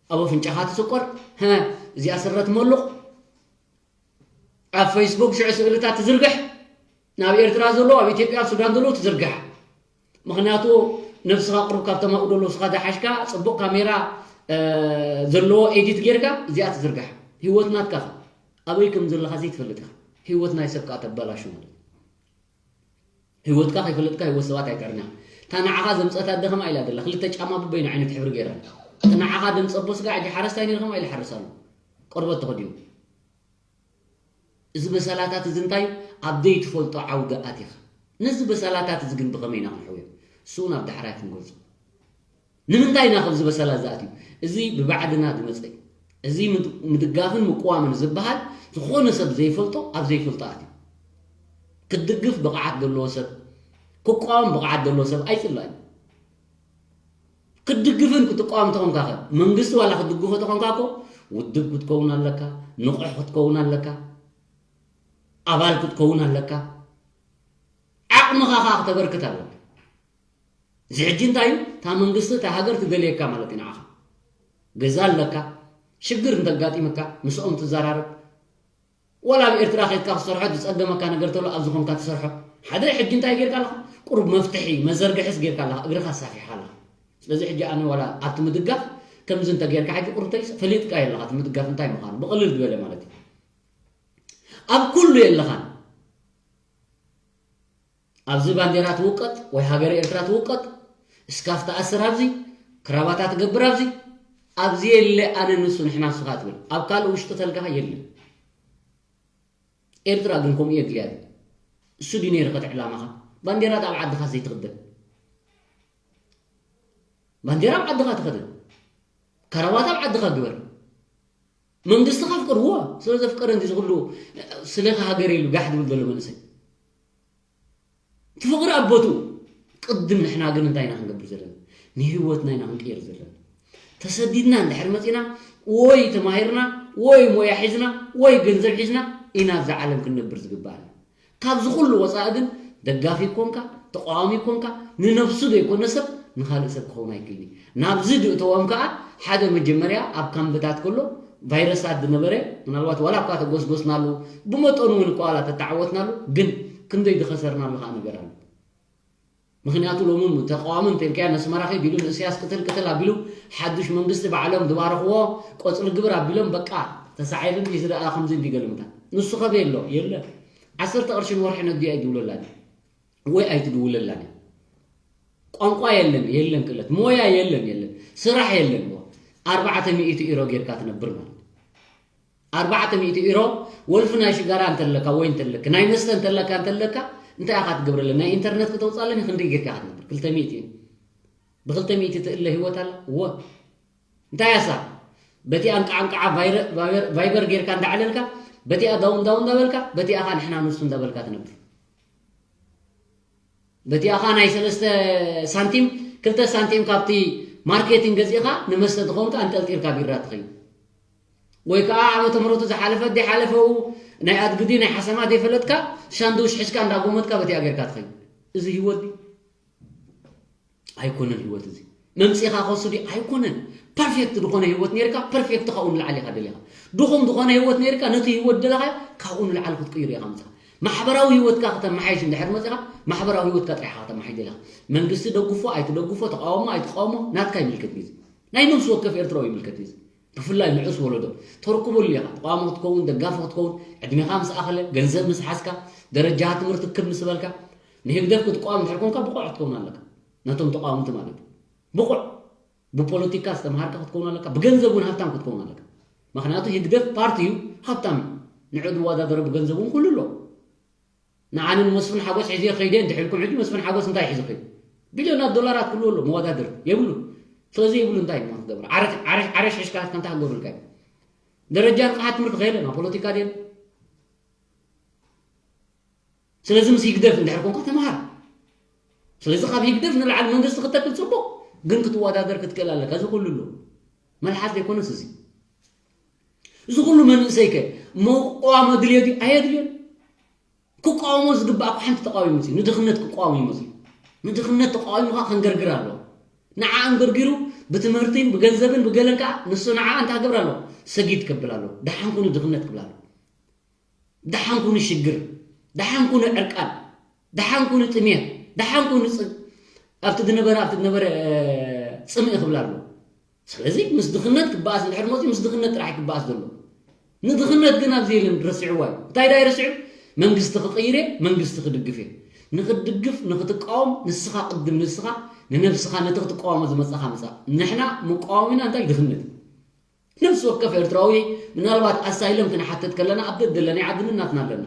ኣብ ኣፍንጫኻ ትስቆር። ሀ፣ እዚኣ ስረ ትመሉቕ፣ ኣብ ፌስቡክ ሽዑ ስእልታት ትዝርግሕ፣ ናብ ኤርትራ ዘለዉ፣ ኣብ ኢትዮጵያ፣ ኣብ ሱዳን ዘለዉ ትዝርግሕ። ምኽንያቱ ነብስኻ ቁሩብ ካብቶም ኣብኡ ዘለዉ ንስኻ ዝሓሽካ ጽቡቕ ካሜራ፣ እ፣ ዘለዎ ኤዲት ጌርካ እዚኣ ትዝርግሕ። ህይወት ናትካ ኸ ኣበይ ከም ዘለኻ ዘይትፈልጥ ኢኻ። ህይወት ናይ ሰብ ከኣ ተበላሹ ማለት እዩ። ህይወትካ ከይፈለጥካ ህይወት ሰባት ኣይተዕርና። እታ ንዓኻ ዘምጸት ኣደ ከማ ኢላ ደላ፣ ክልተ ጫማ በበይኑ ዓይነት ሕብሪ ገይራ። እቲ ንዓኻ ደም ጸቦ ስጋ ሕጂ ሓረስታይ ነይሩ ከማ ኢሉ ይሓርስ ኣሎ። ቆርበት ተኸዲኑ። እዚ በሰላታት እዚ እንታይ ኣብ ዘይትፈልጦ ዓውዲ ኣቲኻ። ነዚ በሰላታት እዚ ግን ብኸመይ ኢና ክንሕውዮ? እሱ እውን ኣብ ዳሕራይ ክንገልጾ። ንምንታይ ኢና ካብዚ በሰላ ዝኣትዩ? እዚ ብባዕድና ዝመጸ እዩ። እዚ ምድ-፣ ምድጋፍን ምቅዋምን ዝበሃል ዝኾነ ሰብ ዘይፈልጦ ኣብ ዘይፈልጦ ኣትዩ። ክትድግፍ ብቕዓት ዘለዎ ሰብ፣ ክቋወም ብቕዓት ዘለዎ ሰብ ኣይጽላእን። ክትድግፍን ክትቋወም ተኾንካ ኸ፣ መንግስቲ ዋላ ክትድግፎ ተኾንካ እኮ ውድብ ክትከውን ኣለካ፣ ንቑሕ ክትከውን ኣለካ፣ ኣባል ክትከውን ኣለካ። ዓቕምኻ ኸዓ ክተበርክት ኣለካ። እዚ ሕጂ እንታይ እዩ? እታ መንግስቲ እታ ሃገር ትደልየካ ማለት እዩ ንዓኻ። ገዛ ኣለካ፣ ሽግር እንተጋጢመካ ምስኦም ትዘራረብ። ወላ ኣብ ኤርትራ ኸይድካ ክትሰርሖ ዝጸገመካ ነገር ተሎ ኣብዚ ኾንካ ትሰርሖ። ሓደ ሕጂ እንታይ ጌርካ ኣለኻ? ቁሩብ መፍትሒ መዘርግሕስ ጌርካ ኣለኻ፣ እግርኻ ኣሳፊሕካ ኣለኻ። ስለዚ ሕጂ ኣነ ዋላ ኣብቲ ምድጋፍ ከምዚ እንተ ጌርካ ሕጂ ቁሩብ ተይስ-፣ ፈሊጥካዮ ኣለኻ እቲ ምድጋፍ እንታይ ምዃኑ ብቕልል ዝበለ ማለት እዩ። ኣብ ኩሉ የለኻን። ኣብዚ ባንዴራ ትውቀጥ ወይ ሃገረ ኤርትራ ትውቀጥ፣ እስካፍ ትኣስር ኣብዚ፣ ክራባታ ትገብር ኣብዚ፣ ኣብዚ የለ ኣነ ንሱ ንሕና ንስኻ ትብል። ኣብ ካልእ ውሽጢ ተልካኻ የለን። ኤርትራ ግን ከምኡ የድልያ ድዩ? እሱ ድዩ ነይሩ ከቲ ዕላማኻ? ባንዴራ ኣብ ዓድኻ ዘይትኽደን። ባንዴራ ኣብ ዓድኻ ትኸደን። ከረባት ኣብ ዓድኻ ግበር። መንግስቲ ከፍቅርዎ፣ ስለ ዘፍቀረ እንዲ ዝኽሉ ስለ ሃገር ኢሉ ጋሕ ዝብል ዘሎ መንእሰይ። እቲ ፍቕሪ ኣብ ቦትኡ። ቅድም ንሕና ግን እንታይ ኢና ክንገብር ዘለና? ንህይወትና ኢና ክንቅየር ዘለና። ተሰዲድና እንድሕር መጺና፣ ወይ ተማሂርና፣ ወይ ሞያ ሒዝና፣ ወይ ገንዘብ ሒዝና ኢና ኣብዛ ዓለም ክንነብር ዝግባኣና። ካብዚ ኩሉ ወጻኢ ግን ደጋፊ ኮንካ፣ ተቃዋሚ ኮንካ፣ ንነብሱ ዘይኮነ ሰብ ንኻልእ ሰብ ክኸውን ኣይክእልን እዩ። ናብዚ ዝእተዎም ከኣ ሓደ መጀመርያ ኣብ ካምፕታት ከሎ ቫይረሳት ዝነበረ፣ ምናልባት ዋላ እኳ ተጎስጎስናሉ፣ ብመጠኑ እውን እኳ ዋላ ተተዓወትናሉ፣ ግን ክንደይ ዝኸሰርናሉ ከኣ ነገር ኣሎ። ምኽንያቱ ሎሚ ተቃዋሚ እንተልካዮ ነስመራ ኸይድ ኢሉ ንእስያስ ቅትል ቅትል ኣቢሉ ሓዱሽ መንግስቲ ባዕሎም ዝባረኽዎ ቆጽሊ ግብር ኣቢሎም በቃ ተሳዒርን እዩ ዝረኣ ከምዚ እንዲ ገለ ምታት። ንሱ ከበይ ኣሎ? የለ። ዓሰርተ ቅርሺ ንወርሒ ነዲኡ ኣይድውለላን እዩ። ወይ ኣይትድውለላን እዩ። ቋንቋ የለን፣ የለን ክእለት። ሞያ የለን፣ የለን። ስራሕ የለን። ኣርባዕተ ሚእቲ ኢሮ ጌርካ ትነብር ማለት። ኣርባዕተ ሚእቲ ኢሮ ወልፊ ናይ ሽጋራ እንተለካ ወይ እንተለካ፣ ናይ መስተ እንተለካ፣ እንተለካ፣ እንታይ ኢኻ ትገብረለን? ናይ ኢንተርነት ክተውጻለን ክንደይ ጌርካ ኢኻ ትነብር? ክልተ ሚእቲ እዩ። ብክልተ ሚእቲ ትእለ ህይወት ኣላ? እወ። እንታይ እያ እሳ? በቲኣ እንቃዕ እንቃዓ ቫይረ-፣ ቫይበር፣ ቫይበር ጌርካ እንዳዕለልካ፣ በቲኣ ዳውን ዳውን እንዳበልካ፣ በቲኣ ኸኣ ንሕና ንሱ እንዳበልካ ትነብር። በቲኣ ኸኣ ናይ ሰለስተ ሳንቲም፣ ክልተ ሳንቲም ካብቲ ማርኬቲንግ ገዚእኻ ንመስተ ትኸውን ከኣ ኣንጠልጢልካ ቢራ ትኸይድ። ወይ ከኣ ዓመተ ምሕረቱ ዝሓለፈ ዘይሓለፈኡ ናይ ኣድግዲ ናይ ሓሰማ ዘይፈለጥካ ሻንዱሽ ሒዝካ እንዳጎመትካ በቲኣ ጌርካ ትኸይድ። እዚ ህይወት ድዩ? ኣይኮነን ህይወት እዚ። መምጺኻ ከሱ ድዩ? ኣይኮነን። ፐርፌክት ዝኾነ ህይወት ነይርካ፣ ፐርፌክት ካብኡ ንላዕሊ ኢኻ ደሊኻ። ድኹም ዝኾነ ህይወት ነይርካ፣ ነቲ ህይወት ደለኻዮ ካብኡ ንላዕሊ ክትቅይሮ ኢኻ ምጻኻ። ማሕበራዊ ህይወትካ ከተመሓይሽ እንድሕር መጺኻ፣ ማሕበራዊ ህይወትካ ጥራሕ ኢኻ ከተመሓይሽ ደሊኻ። መንግስቲ ደግፎ ኣይትደግፎ፣ ተቃወሞ ኣይትቃወሞ፣ ናትካ ይምልከት ግዜ። ናይ ነፍሲ ወከፍ ኤርትራዊ ይምልከት ግዜ። ብፍላይ ንዑስ ወለዶ ተርክበሉ ኢኻ። ተቃዋሚ ክትከውን፣ ደጋፊ ክትከውን፣ ዕድሜኻ ምስ ኣኸለ፣ ገንዘብ ምስ ሓዝካ፣ ደረጃ ትምህርቲ ክብ ምስ በልካ፣ ንህግደፍ ክትቃወም እንድሕር ኮንካ ብቑዕ ክትከውን ኣለካ። ነቶም ተቃወምቲ ማለት እዩ። ብቑዕ ብፖለቲካ ዝተምሃርካ ክትከውን ኣለካ፣ ብገንዘብ እውን ሃብታም ክትከውን ኣለካ። ምኽንያቱ ህግደፍ ፓርቲ እዩ፣ ሃብታም እዩ። ንዑ ዝወዳደሮ ብገንዘብ እውን ኩሉ ኣሎ። ንዓንን መስፍን ሓጎስ ሒዘ ከይደ እንድሕር ኢልኩም፣ ሕጂ መስፍን ሓጎስ እንታይ ሒዙ ከይዱ? ቢልዮናት ዶላራት ክህልዎ ኣሎ፣ መወዳደርቲ የብሉ። ስለዚ የብሉ እንታይ ኢልኩም ክትገብሩ? ዓረሽ፣ ዓረሽ፣ ዓረሽ ሒዝካ ከምታ ክገብሩልካ እዩ። ደረጃ ንቕሓት ትምህርቲ ከየለ፣ ናብ ፖለቲካ ድየን? ስለዚ ምስ ህግደፍ እንድሕር ኮንካ ተምሃር። ስለዚ ካብ ህግደፍ ንላዕሊ መንግስቲ ክተክል ጽቡቕ፣ ግን ክትወዳደር ክትክእል ኣለካ። እዚ ኩሉ ኣሎ። መልሓስ ዘይኮነስ እዚ። እዚ ኩሉ መንእሰይ ከ መቋወሚ ድልዮ ድዩ? ኣየድልዮን። ክቃወሞ ዝግባእ እኮ ሓንቲ ተቃዊሙ እዩ። ንድኽነት ክቃወም ይመስል። ንድኽነት ተቃዊሙ ከዓ ከንገርግር ኣለዎ። ንዓ ኣንገርጊሩ ብትምህርቲን ብገንዘብን ብገለን ከዓ ንሱ ንዓ እንታይ ክገብር ኣለዎ? ሰጊድ ከብል ኣሎ። ደሓን ኩኑ ድኽነት ክብል ኣሎ። ደሓን ኩኑ ሽግር፣ ደሓን ኩኑ ዕርቃን፣ ደሓን ኩኑ ጥሜት፣ ደሓን ኩኑ ጽ-፣ ኣብቲ ዝነበረ፣ ኣብቲ ዝነበረ፣ እ፣ ጽምኢ ክብል ኣሎ። ስለዚ ምስ ድኽነት ክበኣስ እንድሕር መፅዩ፣ ምስ ድኽነት ጥራሕ ክበኣስ ዘሎ። ንድኽነት ግን ኣብዚ የለን፣ ረሲዕዋ እዩ። እንታይ ዳ ይረስዑ? መንግስቲ ክቕይር እየ፣ መንግስቲ ክድግፍ እየ። ንክትድግፍ፣ ንክትቃወም፣ ንስኻ ቅድም ንስኻ፣ ንነብስኻ፣ ነቲ ክትቃወሞ ዝመጻኻ ምጻእ። ንሕና መቃወሚና እንታይ? ድኽነት። ነብሲ ወከፍ ኤርትራዊ ምናልባት ኣሳይለም ክንሓተት ከለና ኣብ ደደለናይ ዓዲ ንናትና ኣለና።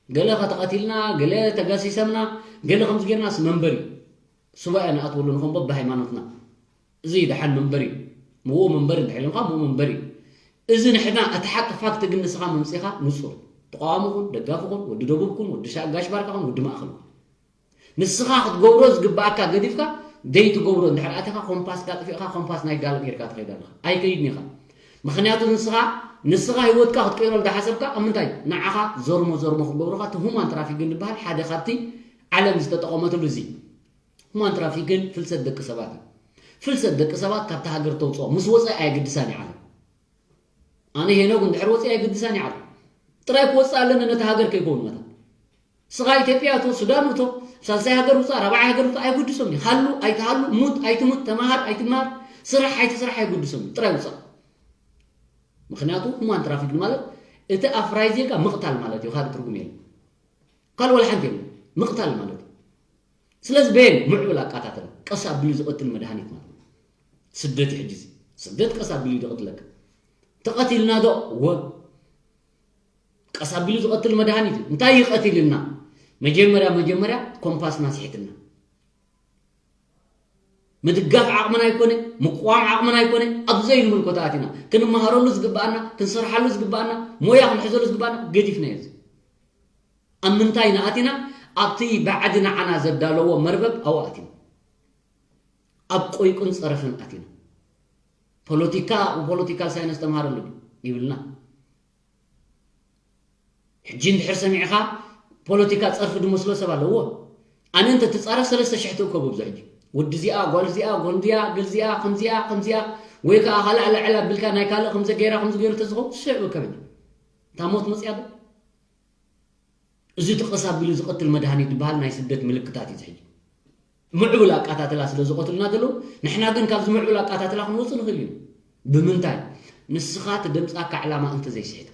ገለ ከተቐቲልና፣ ገለ ተገሲሰምና፣ ገለ ከምዚ ጌርናስ መንበሪ ሱባኤ ንኣትወሉ ንኾን በብሃይማኖትና። እዚ ደሓን መንበሪ፣ ምኡ መንበሪ እንድሕር ኢልካ ምኡ መንበሪ። እዚ ንሕና እቲ ሓቂ ፋክት ግን ንስኻ መምጺኻ ንጹር። ተቃዋሚ ኩን፣ ደጋፊ ኩን፣ ወዲ ደቡብ ኩን፣ ወዲ ሻ-፣ ጋሽ ባርካ ኩን፣ ወዲ ማእከል ኩን። ንስኻ ክትገብሮ ዝግባኣካ ገዲፍካ ዘይትገብሮ እንድሕር ኣቲኻ ኮምፓስካ ጥፊእካ ኮምፓስ ናይ ጋል ጌርካ ትኸይድ ኣለኻ። ኣይከይድን ኢኻ። ምኽንያቱ ንስኻ፣ ንስኻ ህይወትካ ክትቀይሮ እንዳሓሰብካ ኣብ ምንታይ ንዓኻ ዘርሞ ዘርሞ ክገብሩኻ እቲ ሁማን ትራፊክ ግን ዝበሃል ሓደ ካብቲ ዓለም ዝተጠቐመትሉ እዚ። ሁማን ትራፊክ ግን ፍልሰት ደቂ ሰባት እዩ። ፍልሰት ደቂ ሰባት ካብቲ ሃገር ተውፅኦ። ምስ ወፀ ኣየግድሳን እዩ ዓለም። ኣነ ሄኖግ እንድሕር ወፂ ኣየግድሳን እዩ ዓለም። ጥራይ ክወፅእ ኣለኒ ነቲ ሃገር ከይከውን መታ። ስኻ ኢትዮጵያ እቶ፣ ሱዳን እቶ፣ ሳልሳይ ሃገር ውፃእ፣ ራብዓይ ሃገር ውፃእ ኣይጉድሶም እዩ። ሃሉ ኣይትሃሉ፣ ሙት ኣይትሙት፣ ተማሃር ኣይትማር፣ ስራሕ ኣይትስራሕ ኣይጉድሶም እዩ። ጥራይ ውፃእ። ምኽንያቱ ሁማን ትራፊክ ማለት እቲ ኣፍራይ ዜጋ ምቕታል ማለት እዩ። ካልእ ትርጉም የለን። ካልእ ወላ ሓንቲ የለን። ምቕታል ማለት እዩ። ስለዚ በየን ምዕቡል ኣቃታተላ ቀስ ኣቢሉ ዝቐትል መድሃኒት ማለት እዩ። ስደት እዩ ሕጂ እዚ። ስደት ቀስ ኣቢሉ እዩ ዝቐትለካ። ተቐቲልና ዶ? እወ። ቀስ ኣቢሉ ዝቐትል መድሃኒት እዩ። እንታይ እዩ ቀቲልና? መጀመርያ፣ መጀመርያ ኮምፓስና ስሒትና። ምድጋፍ ዓቕምና ኣይኮነ፣ ምቅዋም ዓቕምና ኣይኮነ፣ ኣብ ዘይንምልከቶ ኣቲና። ክንመሃረሉ ዝግባኣና፣ ክንሰርሓሉ ዝግባኣና፣ ሞያ ክንሕዘሉ ዝግባኣና ገዲፍናዮ እዚ። ኣብ ምንታይ ኢና ኣቲና? ኣብቲ ባዕዲ ንዓና ዘዳለዎ መርበብ ኣብኡ ኣቲና። ኣብ ቆይቁን ጸረፍን ኣቲና። ፖለቲካ ብፖለቲካል ሳይንስ ተምሃረሉ ይብልና። ሕጂ እንድሕር ሰሚዕኻ ፖለቲካ ጸርፊ ዝመስሎ ሰብ ኣለዎ። ኣነ እንተ ትጻረፍ ሰለስተ ሽሕ ትእከብ ኣብዚ ሕጂ። ወዲ እዚኣ፣ ጓል እዚኣ፣ ጓል እዚኣ፣ ገል እዚኣ፣ ከምዚኣ፣ ከምዚኣ፣ ወይ ከኣ ካልእ ዕላ ዕላ ኣቢልካ ናይ ካልእ ከምዚ ገይራ፣ ከምዚ ገይሩ ተዝኸውን ስዕ እከበኒ። እታ ሞት መጽያ ዶ? እዚ እቲ ቀስ ኣቢሉ ዝቐትል መድሃኒት ዝበሃል ናይ ስደት ምልክታት እዩ እዚ ሕጂ። ምዕቡል ኣቃታትላ ስለ ዝቐትሉና ዘለዉ፣ ንሕና ግን ካብዚ ምዕቡል ኣቃታትላ ክንወጽእ ንኽእል እዩ። ብምንታይ? ንስኻ እቲ ደምጻካ ዕላማ እንተ ዘይስሒትካ።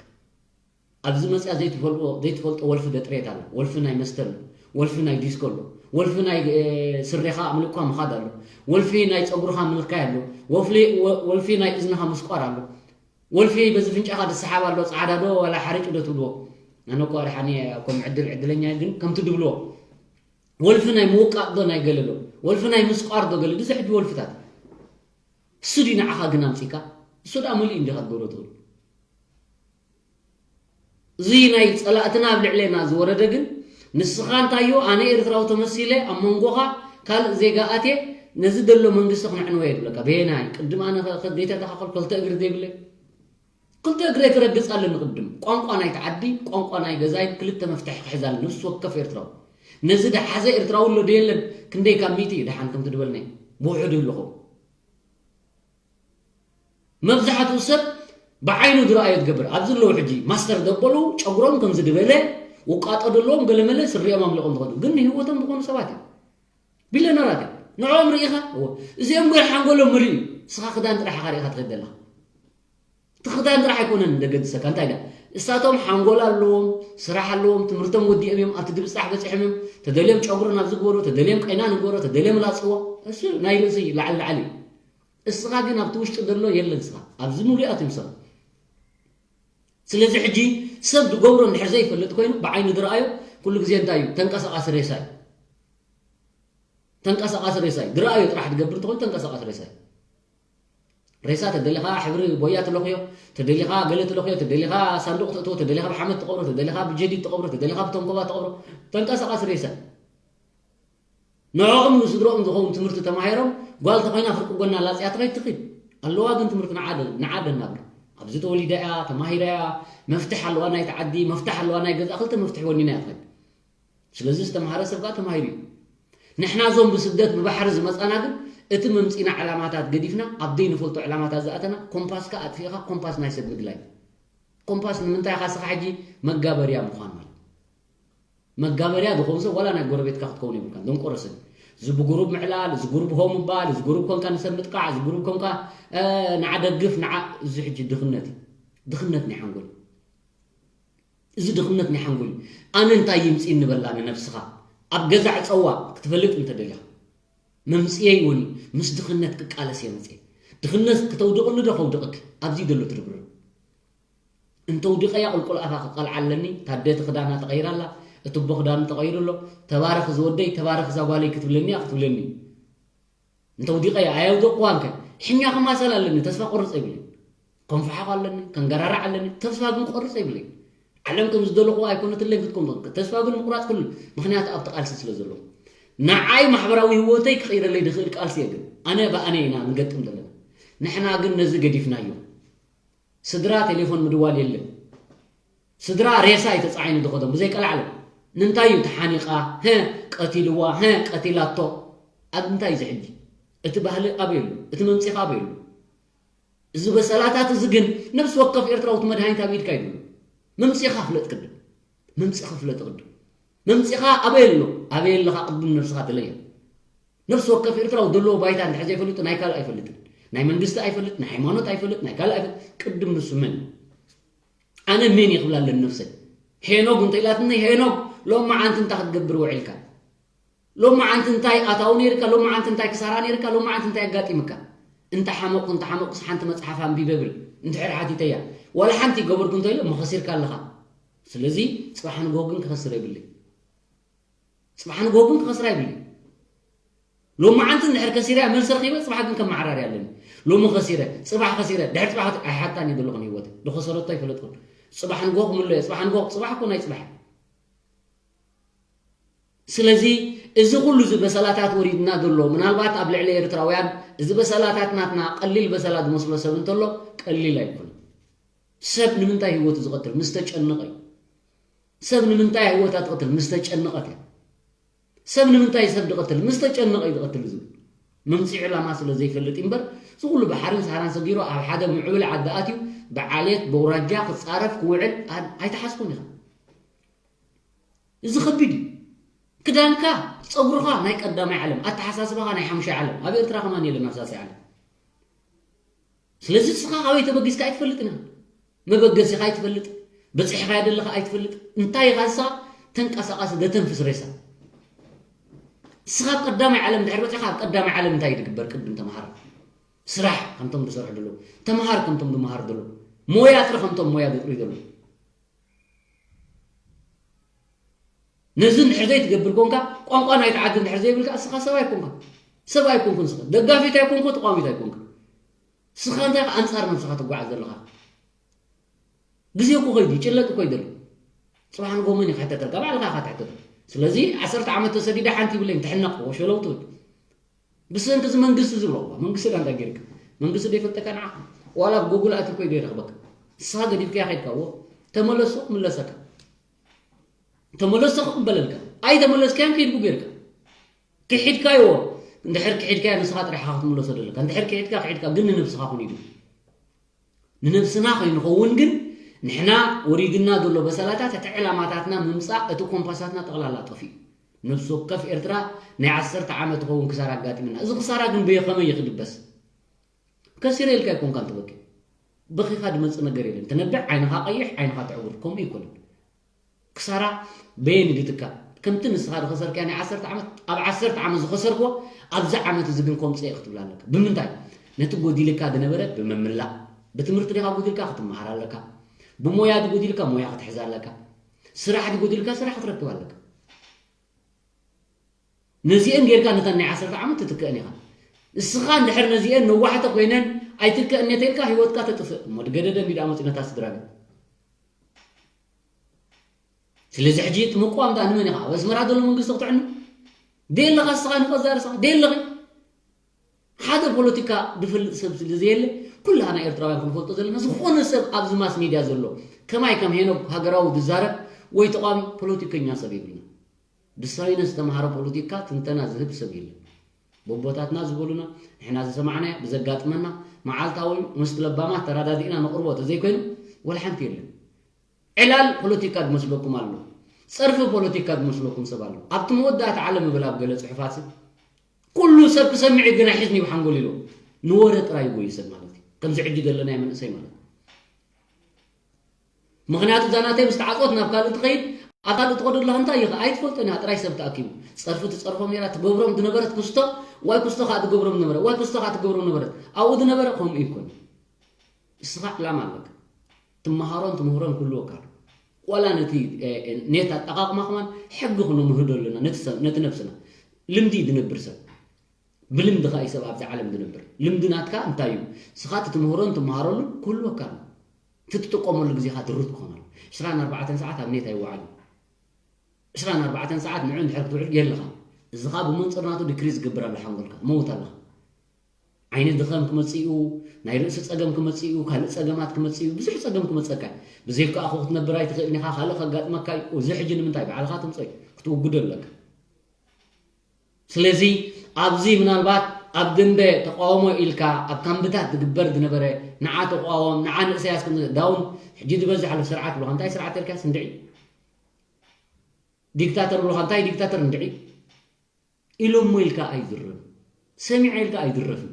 ኣብዚ መጽያ ዘይትፈልጦ፣ ዘይትፈልጦ ወልፊ ደጥሬት ኣሎ፣ ወልፊ ናይ መስተ ኣሎ፣ ወልፊ ናይ ዲስኮ ኣሎ፣ ወልፊ ናይ፣ እ፣ ስሬኻ ኣምሊቕካ ምኻድ ኣሎ፣ ወልፊ ናይ ጸጉርኻ ምልካይ ኣሎ፣ ወፍሊ-፣ ወ-፣ ወልፊ ናይ እዝንኻ ምስቋር ኣሎ። ወልፊ በዚ ፍንጫኻ ዝሰሓብ ኣሎ፣ ጻዕዳ ዶ ዋላ ሓርጭ ዶ ትብልዎ? ኣነ እኮ ኣድሓኒ እኮ ምዕድል ዕድለኛ እየ፣ ግን ከምቲ ድብልዎ፣ ወልፊ ናይ ምውቃጥ ዶ ናይ ገለ ዶ? ወልፊ ናይ ምስቋር ዶ ገለ? እዚ ሕጂ ወልፍታት። እሱ ድዩ ንዓኻ ግን ኣምጺካ? እሱ ደኣ ምሉእ እንዲኻ ትገብሮ ትኽእል። እዚ ናይ ጸላእትና ኣብ ልዕሌና ዝወረደ ግን፣ ንስኻ እንታዮ፣ ኣነ ኤርትራዊ ተመሲለ ኣብ መንጎኻ ካልእ ዜጋ ኣትየ፣ ነዚ ዘሎ መንግስቲ ክነዕንዎ እየ ዝብለካ። በየናይ? ቅድም ኣነ ከ-፣ ከ-፣ ዘይተተኻኸል ክልተ እግሪ ዘይብለይ? ክልተ እግረይ ክረግጽ ኣለኒ ቅድም። ቋንቋ ናይቲ ዓዲ፣ ቋንቋ ናይ ገዛይ ክልተ መፍትሒ ክሕዝ ኣለኒ፣ ነፍሲ ወከፍ ኤርትራዊ። ነዚ ደሓዘ ኤርትራዊ ኣሎ ዶ የለን? ክንደይ ካብ ሚእቲ እዩ ደሓን ከምቲ ድበልናዮ? ብውሑዱ ይህልኹም። መብዛሕትኡ ሰብ ብዓይኑ ዝረኣዮ ትገብር። ኣብዚ ኣለዉ ሕጂ ማስተር ደበሉ ጨጉሮም ከምዚ ዝበለ ውቃጦ ዘለዎም ገለመለ ስሪኦም ኣምሊቖም ዝኸዱ። ግን ንህይወቶም ዝኾኑ ሰባት እዮም። ቢልዮነራት እዮም። ንዕኦም ርኢኻ? እዎ። እዚኦም ግን ሓንጎሎም መሊኡ እዩ። ንስኻ ክዳን ጥራሕ ኢኻ ርኢኻ ትኸይድ ዘለኻ። እቲ ክዳን ጥራሕ ኣይኮነን ዘገድሰካ። እንታይ ደኣ? እሳቶም ሓንጎል ኣለዎም፣ ስራሕ ኣለዎም፣ ትምህርቶም ወዲኦም እዮም፣ ኣብቲ ድብጻሕ በጺሖም እዮም። ተደልዮም ጨጉሪ ናብዚ ግበሩ፣ ተደልዮም ቀይና ንግበሮ፣ ተደልዮም ላጽዎ። እሱ ናይ ርእሲ ላዕሊ ላዕሊ እዩ። እስኻ ግን ኣብቲ ውሽጢ ዘሎ የለን። እስኻ ኣብዚ ሙሉእ ኣትዮም ሰብ። ስለዚ ሕጂ ሰብ ዝገብሮ እንድሕር ዘይፈልጥ ኮይኑ ብዓይኑ ዝረኣዮ ኩሉ ግዜ እንታይ እዩ? ተንቀሳቓሲ ሬሳ እዩ። ተንቀሳቓሲ ሬሳ እዩ። ዝረኣዮ ጥራሕ ዝገብር እንተኾይኑ ተንቀሳቓሲ ሬሳ እዩ። ሬሳ ተደሊኻ ሕብሪ ቦያ ትለኽዮ፣ ተደሊኻ ገለ ትለኽዮ፣ ተደሊኻ ሳንዱቕ ተእትዎ፣ ተደሊኻ ብሓመድ ትቐብሮ፣ ተደሊኻ ብጀዲድ ትቐብሮ፣ ተደሊኻ ብተንኮባ ትቐብሮ። ተንቀሳቓሲ ሬሳ እዩ። ንዕኦም ንስድርኦም ዝኸውን ትምህርቲ ተማሂሮም፣ ጓል ተኾይና ፍርቂ ጎና ላጽያ ትኸይድ ትኽድ። ኣለዋ ግን ትምህርቲ ንዓ ደ-፣ ንዓ ደናብር። ኣብዚ ተወሊዳ እያ፣ ተማሂራ እያ፣ መፍትሕ ኣለዋ ናይቲ ዓዲ፣ መፍትሕ ኣለዋ ናይ ገዛ፣ ክልተ መፍትሕ ወኒና እያ ትኸይድ። ስለዚ ዝተምሃረ ሰብ ከኣ ተማሂሩ እዩ። ንሕና እዞም ብስደት ብባሕሪ ዝመጻና ግን እቲ መምፂና ዕላማታት ገዲፍና ኣብ ዘይንፈልጦ ዕላማታት ዝኣተና፣ ኮምፓስካ ኣጥፊእኻ ኮምፓስ ናይ ሰብ ምድላይ። ኮምፓስ ንምንታይ ኢኻ ንስኻ ሕጂ መጋበርያ ምዃን ማለት? መጋበርያ ዝኸውን ሰብ ዋላ ናይ ጎረቤትካ ክትከውን የብልካን። ደንቆሮ ሰብ። እዚ ብጉሩብ ምዕላል፣ እዚ ጉሩብ ሆ ምባል፣ እዚ ጉሩብ ኮንካ ንሰብ ምጥቃዕ፣ እዚ ጉሩብ ኮንካ ንዓ ደግፍ፣ ንዓ እዚ ሕጂ ድኽነት እዩ። ድኽነት ናይ ሓንጎል። እዚ ድኽነት ናይ ሓንጎል እዩ። ኣነ እንታይ ይምፅእ እንበላ ንነብስኻ ኣብ ገዛ ዕፀዋ ክትፈልጥ እንተደሊኻ፣ መምፅየይ እውን ምስ ድኽነት ክቃለስ እየ መፅየ። ድኽነት ክተውድቕኒ ዶ ከውድቕክ? ኣብዚ ዘሎ ትርብርብ። እንተውዲቐያ ቁልቁል ኣፋ ክቐልዓ ኣለኒ። ታደቲ ክዳና ተቐይራ ኣላ። እትቦ ክዳኑ ተቐይሩ ኣሎ። ተባረኽ ዝወደይ፣ ተባረኽ እዛ ጓለይ ክትብለኒ እያ ክትብለኒ። እንተውዲቐያ ኣየውደቕኩዋንከ? ሕኛ ክማሰል ኣለኒ። ተስፋ ቆርፅ ኣይብለይ። ከንፍሓቕ ኣለኒ፣ ከንገራርዕ ኣለኒ። ተስፋ ግን ቆርፅ ኣይብለይ። ዓለም ከም ዝደለኹዋ ኣይኮነትለይ ክትከውን። ተስፋ ግን ምቑራፅ ኩሉ። ምኽንያቱ ኣብቲ ቃልሲ ስለ ዘለኹ። ንዓይ ማሕበራዊ ህይወተይ ክቕይረለይ ዝኽእል ቃልሲ እየ ግን። ኣነ ብኣነ ኢና ንገጥም ዘለና። ንሕና ግን ነዚ ገዲፍናዮ። ስድራ ቴሌፎን ምድዋል የለን። ስድራ ሬሳ እዩ ተጻዒኑ ዝኸዶም ብዘይ ቀልዓለም። ንምንታይ እዩ ተሓኒቓ? ሀ፣ ቀቲልዋ፣ ሀ፣ ቀቲላቶ። ኣብ እንታይ እዚ ሕጂ? እቲ ባህሊ ኣበይ ኣሎ? እቲ መምጺኻ ኣበይ ኣሎ? እዚ በሰላታት እዚ ግን ነፍሲ ወከፍ ኤርትራዊ እቲ መድሃኒት ኣብ ኢድካ እዩ ዘሎ። መምጺኻ ፍለጥ ቅድም። መምጺኻ ፍለጥ ቅድም። መምጺኻ ኣበይ ኣሎ? ኣበይ ኣለኻ? ቅድም ነብስኻ ተለየ። ነፍሲ ወከፍ ኤርትራዊ ዘለዎ ባይታ እንድሕር ዘይፈሊጡ ናይ ካልእ ኣይፈልጥን። ናይ መንግስቲ ኣይፈልጥ፣ ናይ ሃይማኖት ኣይፈልጥ፣ ናይ ካልእ ኣይፈልጥ። ቅድም ንሱ መን እዩ? ኣነ መን እየ ክብላ ኣለኒ ነብሰይ። ሄኖግ እንተ ኢላትኒ፣ ሄኖግ ሎሚ መዓንቲ እንታይ ክትገብር ውዒልካ? ሎሚ መዓንቲ እንታይ ኣታዊ ነይርካ? ሎሚ መዓንቲ እንታይ ክሳራ ነይርካ? ሎሚ መዓንቲ እንታይ ኣጋጢምካ? እንተ ሓመቕኩ፣ እንተ ሓመቕኩስ ሓንቲ መጽሓፍ ኣንቢበ ብል እንድሕር ሓቲተያ፣ ዋላ ሓንቲ ይገበርኩ እንተ ኢለ፣ እሞ ከሲርካ ኣለኻ። ስለዚ ጽባሕ ንግሆ ግን ክኸስር የብለይ። ጽባሕ ንግሆ ግን ክኸስራ ይብለይ። ሎሚ መዓንቲ እንድሕር ከሲረ እያ፣ መልሲ ረኺበ፣ ጽባሕ ግን ከመዓራርያ ኣለኒ። ሎሚ ከሲረ፣ ጽባሕ ከሲረ፣ ድሕሪ ጽባሕ ከት-፣ ኣይሓታን እየ ዘለኹ ንህይወተይ። ዝኸሰረቶ ኣይፈለጥኩን። ጽባሕ ንግሆ ክምሎ እየ፣ ጽባሕ ንግሆ፣ ጽባሕ እኮ ናይ ጽባሕ እያ። ስለዚ እዚ ኩሉ እዚ በሰላታት ወሪድና ዘሎ፣ ምናልባት ኣብ ልዕሊ ኤርትራውያን እዚ በሰላታት ናትና ቀሊል በሰላ ዝመስሎ ሰብ እንተሎ፣ ቀሊል ኣይኮነን። ሰብ ንምንታይ ህይወቱ ዝቐትል? ምስ ተጨነቐ እዩ። ሰብ ንምንታይ ህይወታ ትቐትል? ምስ ተጨነቐት እያ። ሰብ ንምንታይ ሰብ ዝቐትል? ምስ ተጨነቐ እዩ ዝቐትል ዝብል መምፅኢ ዕላማ ስለ ዘይፈልጥ እዩ እምበር፣ እዚ ኩሉ ባሕርን ሰሃራን ሰጊሩ ኣብ ሓደ ምዕብል ዓዲ ኣትዩ ብዓሌት ብኣውራጃ ክፃረፍ ክውዕል ኣን-፣ ኣይተሓስቦን ኢኻ። እዚ ከቢድ እዩ። ክዳንካ፣ ፀጉርኻ ናይ ቀዳማይ ዓለም፣ ኣተሓሳስባኻ ናይ ሓሙሻይ ዓለም። ኣብ ኤርትራ ከማን የለን ኣብ ሳልሳይ ዓለም። ስለዚ ንስኻ ካበይ ተበጊስካ ኣይትፈልጥን ኢኻ። መበገሲኻ ኣይትፈልጥ፣ በፂሕኻዮ ዘለኻ ኣይትፈልጥ። እንታይ ኢኻ ንስኻ? ተንቀሳቓሲ ዘተንፍስ ሬሳ። ንስኻ ኣብ ቀዳማይ ዓለም እንድሕር በፂሕኻ፣ ኣብ ቀዳማይ ዓለም እንታይ እዩ ዝግበር? ቅድም ተምሃር። ስራሕ ከምቶም ዝሰርሑ ዘለዉ። ተምሃር ከምቶም ዝምሃሩ ዘለዉ። ሞያ ጥሪ ከምቶም ሞያ ዘጥርዩ ዘለዉ። ነዚ እንድሕር ዘይትገብር ኮንካ፣ ቋንቋ ናይቲ ዓዲ እንድሕር ዘይብልካ፣ እስኻ ሰብ ኣይኮንካ። ሰብ ኣይኮንኩን እስኻ። ደጋፊት ኣይኮንኩ፣ ተቃዋሚት ኣይኮንካ። እስኻ እንታይ ኢኻ ኣንጻር ነብስኻ ትጓዓዝ ዘለኻ? ግዜ እኮ ከይዱ፣ ይጭለጥ እኮ እዩ ዘሎ። ጽባሕ ንግሆ መን እዩ ክሕተተልካ? ባዕልኻ ኢኻ ትሕተት። ስለዚ ዓሰርተ ዓመት ተሰዲደ ሓንቲ ይብለይን ትሕነቕ፣ ወሸለው ትብል። ብሰንኪ እዚ መንግስቲ ዝብሎ እኮ፣ መንግስቲ ዳ እንታይ ጌርካ? መንግስቲ ዶ ይፈልጠካ ንዓኻ? ዋላ ኣብ ጎጉል ኣትዩ እኮ እዩ ዘይረኽበካ። ንስኻ ገዲፍካዮ ከይድካ፣ እዎ፣ ተመለሱ ክምለሰካ። ተመለሱ ክቕበለልካ። ኣይተመለስካዮን ከይድኩ ጌርካ። ክሒድካዮ፣ እንድሕር ክሒድካዮ ንስኻ ጥራሕ ኢኻ ክትምለሶ ዘለካ። እንድሕር ክሒድካ፣ ክሒድካ፣ ግን ንነብስኻ ኩን ኢሉ። ንነብስና ከይንኸውን ግን፣ ንሕና ወሪድና ዘሎ በሰላታት፣ እቲ ዕላማታትና ምምጻእ፣ እቲ ኮምፓሳትና ጠቕላላ ጠፊኡ። ነብሲ ወከፍ ኤርትራ ናይ ዓሰርተ ዓመት ይኸውን ክሳራ ኣጋጢምና። እዚ ክሳራ ግን ብኸመይ እዩ ክድበስ? ከሲረ ኢልካ ኣይኮንካን ትበኪ። በኺኻ ድመጽእ ነገር የለን። ትነብዕ፣ ዓይንኻ ቀይሕ፣ ዓይንኻ ትዕውር። ከምኡ ኣይኮነን። ክሳራ በየን እዩ ዝትካእ? ከምቲ ንስኻ ዝኸሰርካያ ናይ ዓሰርተ ዓመት፣ ኣብ ዓሰርተ ዓመት ዝኸሰርክዎ፣ ኣብዚ ዓመት እዚ ግን ከምጽእ እየ ክትብል ኣለካ። ብምንታይ? ነቲ ጎዲልካ ዝነበረ ብምምላእ። ብትምህርቲ ዲኻ ጎዲልካ? ክትመሃር ኣለካ። ብሞያ ድጎዲልካ? ሞያ ክትሕዝ ኣለካ። ስራሕ ድጎዲልካ? ስራሕ ክትረክብ ኣለካ። ነዚአን ጌርካ ነተን ናይ ዓሰርተ ዓመት ትትክአን ኢኻ። ንስኻ እንድሕር ነዚአን ነዋሕተ ኮይነን ኣይትከእን እየ ተልካ ህይወትካ ተጥፍእ። እሞ ድገደደ እንዲ ደኣ መፂኡ ነታ ስድራ ቤት። ስለዚ ሕጂ እቲ ምቅዋም ደኣ ንመን ኢኻ? ኣብ ኣስመራ ዘሎ መንግስቲ ክትዕኑ? ደየለኻ ንስኻ ንቀዛርሳ? ደየለኺ? ሓደ ፖለቲካ ዝፈልጥ ሰብ ስለ ዘየለ፣ ኩላና ኤርትራውያን ክንፈልጦ ዘለና፣ ዝኾነ ሰብ ኣብዚ ማስ ሚድያ ዘሎ፣ ከማይ ከም ሄኖክ ሃገራዊ ዝዛረብ ወይ ተቃዋሚ ፖለቲከኛ ሰብ የብልና። ብሳይንስ ዝተምሃረ ፖለቲካ ትንተና ዝህብ ሰብ የለን። ቦቦታትና ዝበሉና፣ ንሕና ዝሰማዕናዮ፣ ብዘጋጥመና፣ መዓልታዊ ምስቲ ለባማት ተረዳዲእና ነቕርቦ ተዘይኮይኑ፣ ወላ ሓንቲ የለን። ዕላል ፖለቲካ ዝመስለኩም ኣሎ፣ ጸርፊ ፖለቲካ ዝመስለኩም ሰብ ኣሎ። ኣብቲ መወዳእታ ዓለም እብል ኣብ ገለ ጽሑፋት፣ ኩሉ ሰብ ክሰምዕ እዩ፣ ግን ኣይሕዝን እዩ ሓንጎል ኢሉ። ንወረ ጥራይ ይጎዩ ሰብ ማለት እዩ። ከምዚ ሕጂ ዘለናዮ መንእሰይ ማለት እዩ። ምኽንያቱ እዛ ናተይ ምስ ተዓጽወት ናብ ካልእ ትኸይድ፣ ኣብ ካልእ ትኸዱ ኣለኻ እንታይ እዩ? ኣይትፈልጦን እያ፣ ጥራይ ሰብ ተኣኪቡ። ጸርፊ ትጸርፎም ነይራ፣ ትገብሮም ዝነበረት ክስቶ፣ ዋይ ክስቶ ከኣ ትገብሮም ነበረ፣ ዋይ ክስቶ ከኣ ትገብሮም ነበረት። ኣብኡ ዝነበረ ከምኡ ይኮን። እስኻ ዕላማ ኣለካ። ትመሃሮን ትምህሮን ክህልወካ ኣሎ። ዋላ ነቲ፣ እ፣ እ፣ ኔት ኣጠቓቕማ ከማን ሕጊ ክንምህዶ ኣለና፣ ነቲ ሰብ፣ ነቲ ነብስና። ልምዲ እዩ ዝነብር ሰብ። ብልምዲ ከኣ እዩ ሰብ ኣብዚ ዓለም ዝነብር። ልምዲ ናትካ እንታይ እዩ? ንስኻ እቲ ትምህሮን ትመሃረሉን ክህልወካ ኣሎ። እቲ ትጥቀመሉ ግዜኻ ድሩት ክኾን ኣሎ። ዕስራን ኣርባዕተን ሰዓት ኣብ ኔት ኣይወዓልን። ዕስራን ኣርባዕተን ሰዓት ንዑ እንድሕር ክትውዕል የለኻ። እዚ ኸኣ ብመንጽር ናቱ ዲክሪዝ ዝገብር ኣሎ ሓንጎልካ። መውት ኣለኻ። ዓይኒ ድኸም ክመጽእ እዩ፣ ናይ ርእሲ ጸገም ክመጽእ እዩ፣ ካልእ ጸገማት ክመጽእ እዩ፣ ብዙሕ ጸገም ክመጸካ እዩ። ብዘይካ ኣኹ ክትነብር ኣይትኽእልን ኢኻ፣ ካልእ ከጋጥመካ እዩ። እዚ ሕጂ ንምንታይ ባዕልኻ ትምጾ እዩ፣ ክትውግዶ ኣለካ። ስለዚ ኣብዚ ምናልባት ኣብ ደንበ ተቃውሞ ኢልካ ኣብ ካምብታት ዝግበር ዝነበረ ንዓ ተቃወም፣ ንዓ ንእሰያስ ከም ዳውን ሕጂ ዝበዝሕ ኣሎ ስርዓት ብሎኻ። እንታይ ስርዓት ኢልካ ስንድዒ? ዲክታተር ብሎኻ። እንታይ ዲክታተር እንድዒ? ኢሎሞ ኢልካ ኣይዝረብን። ሰሚዐ ኢልካ ኣይዝረፍን።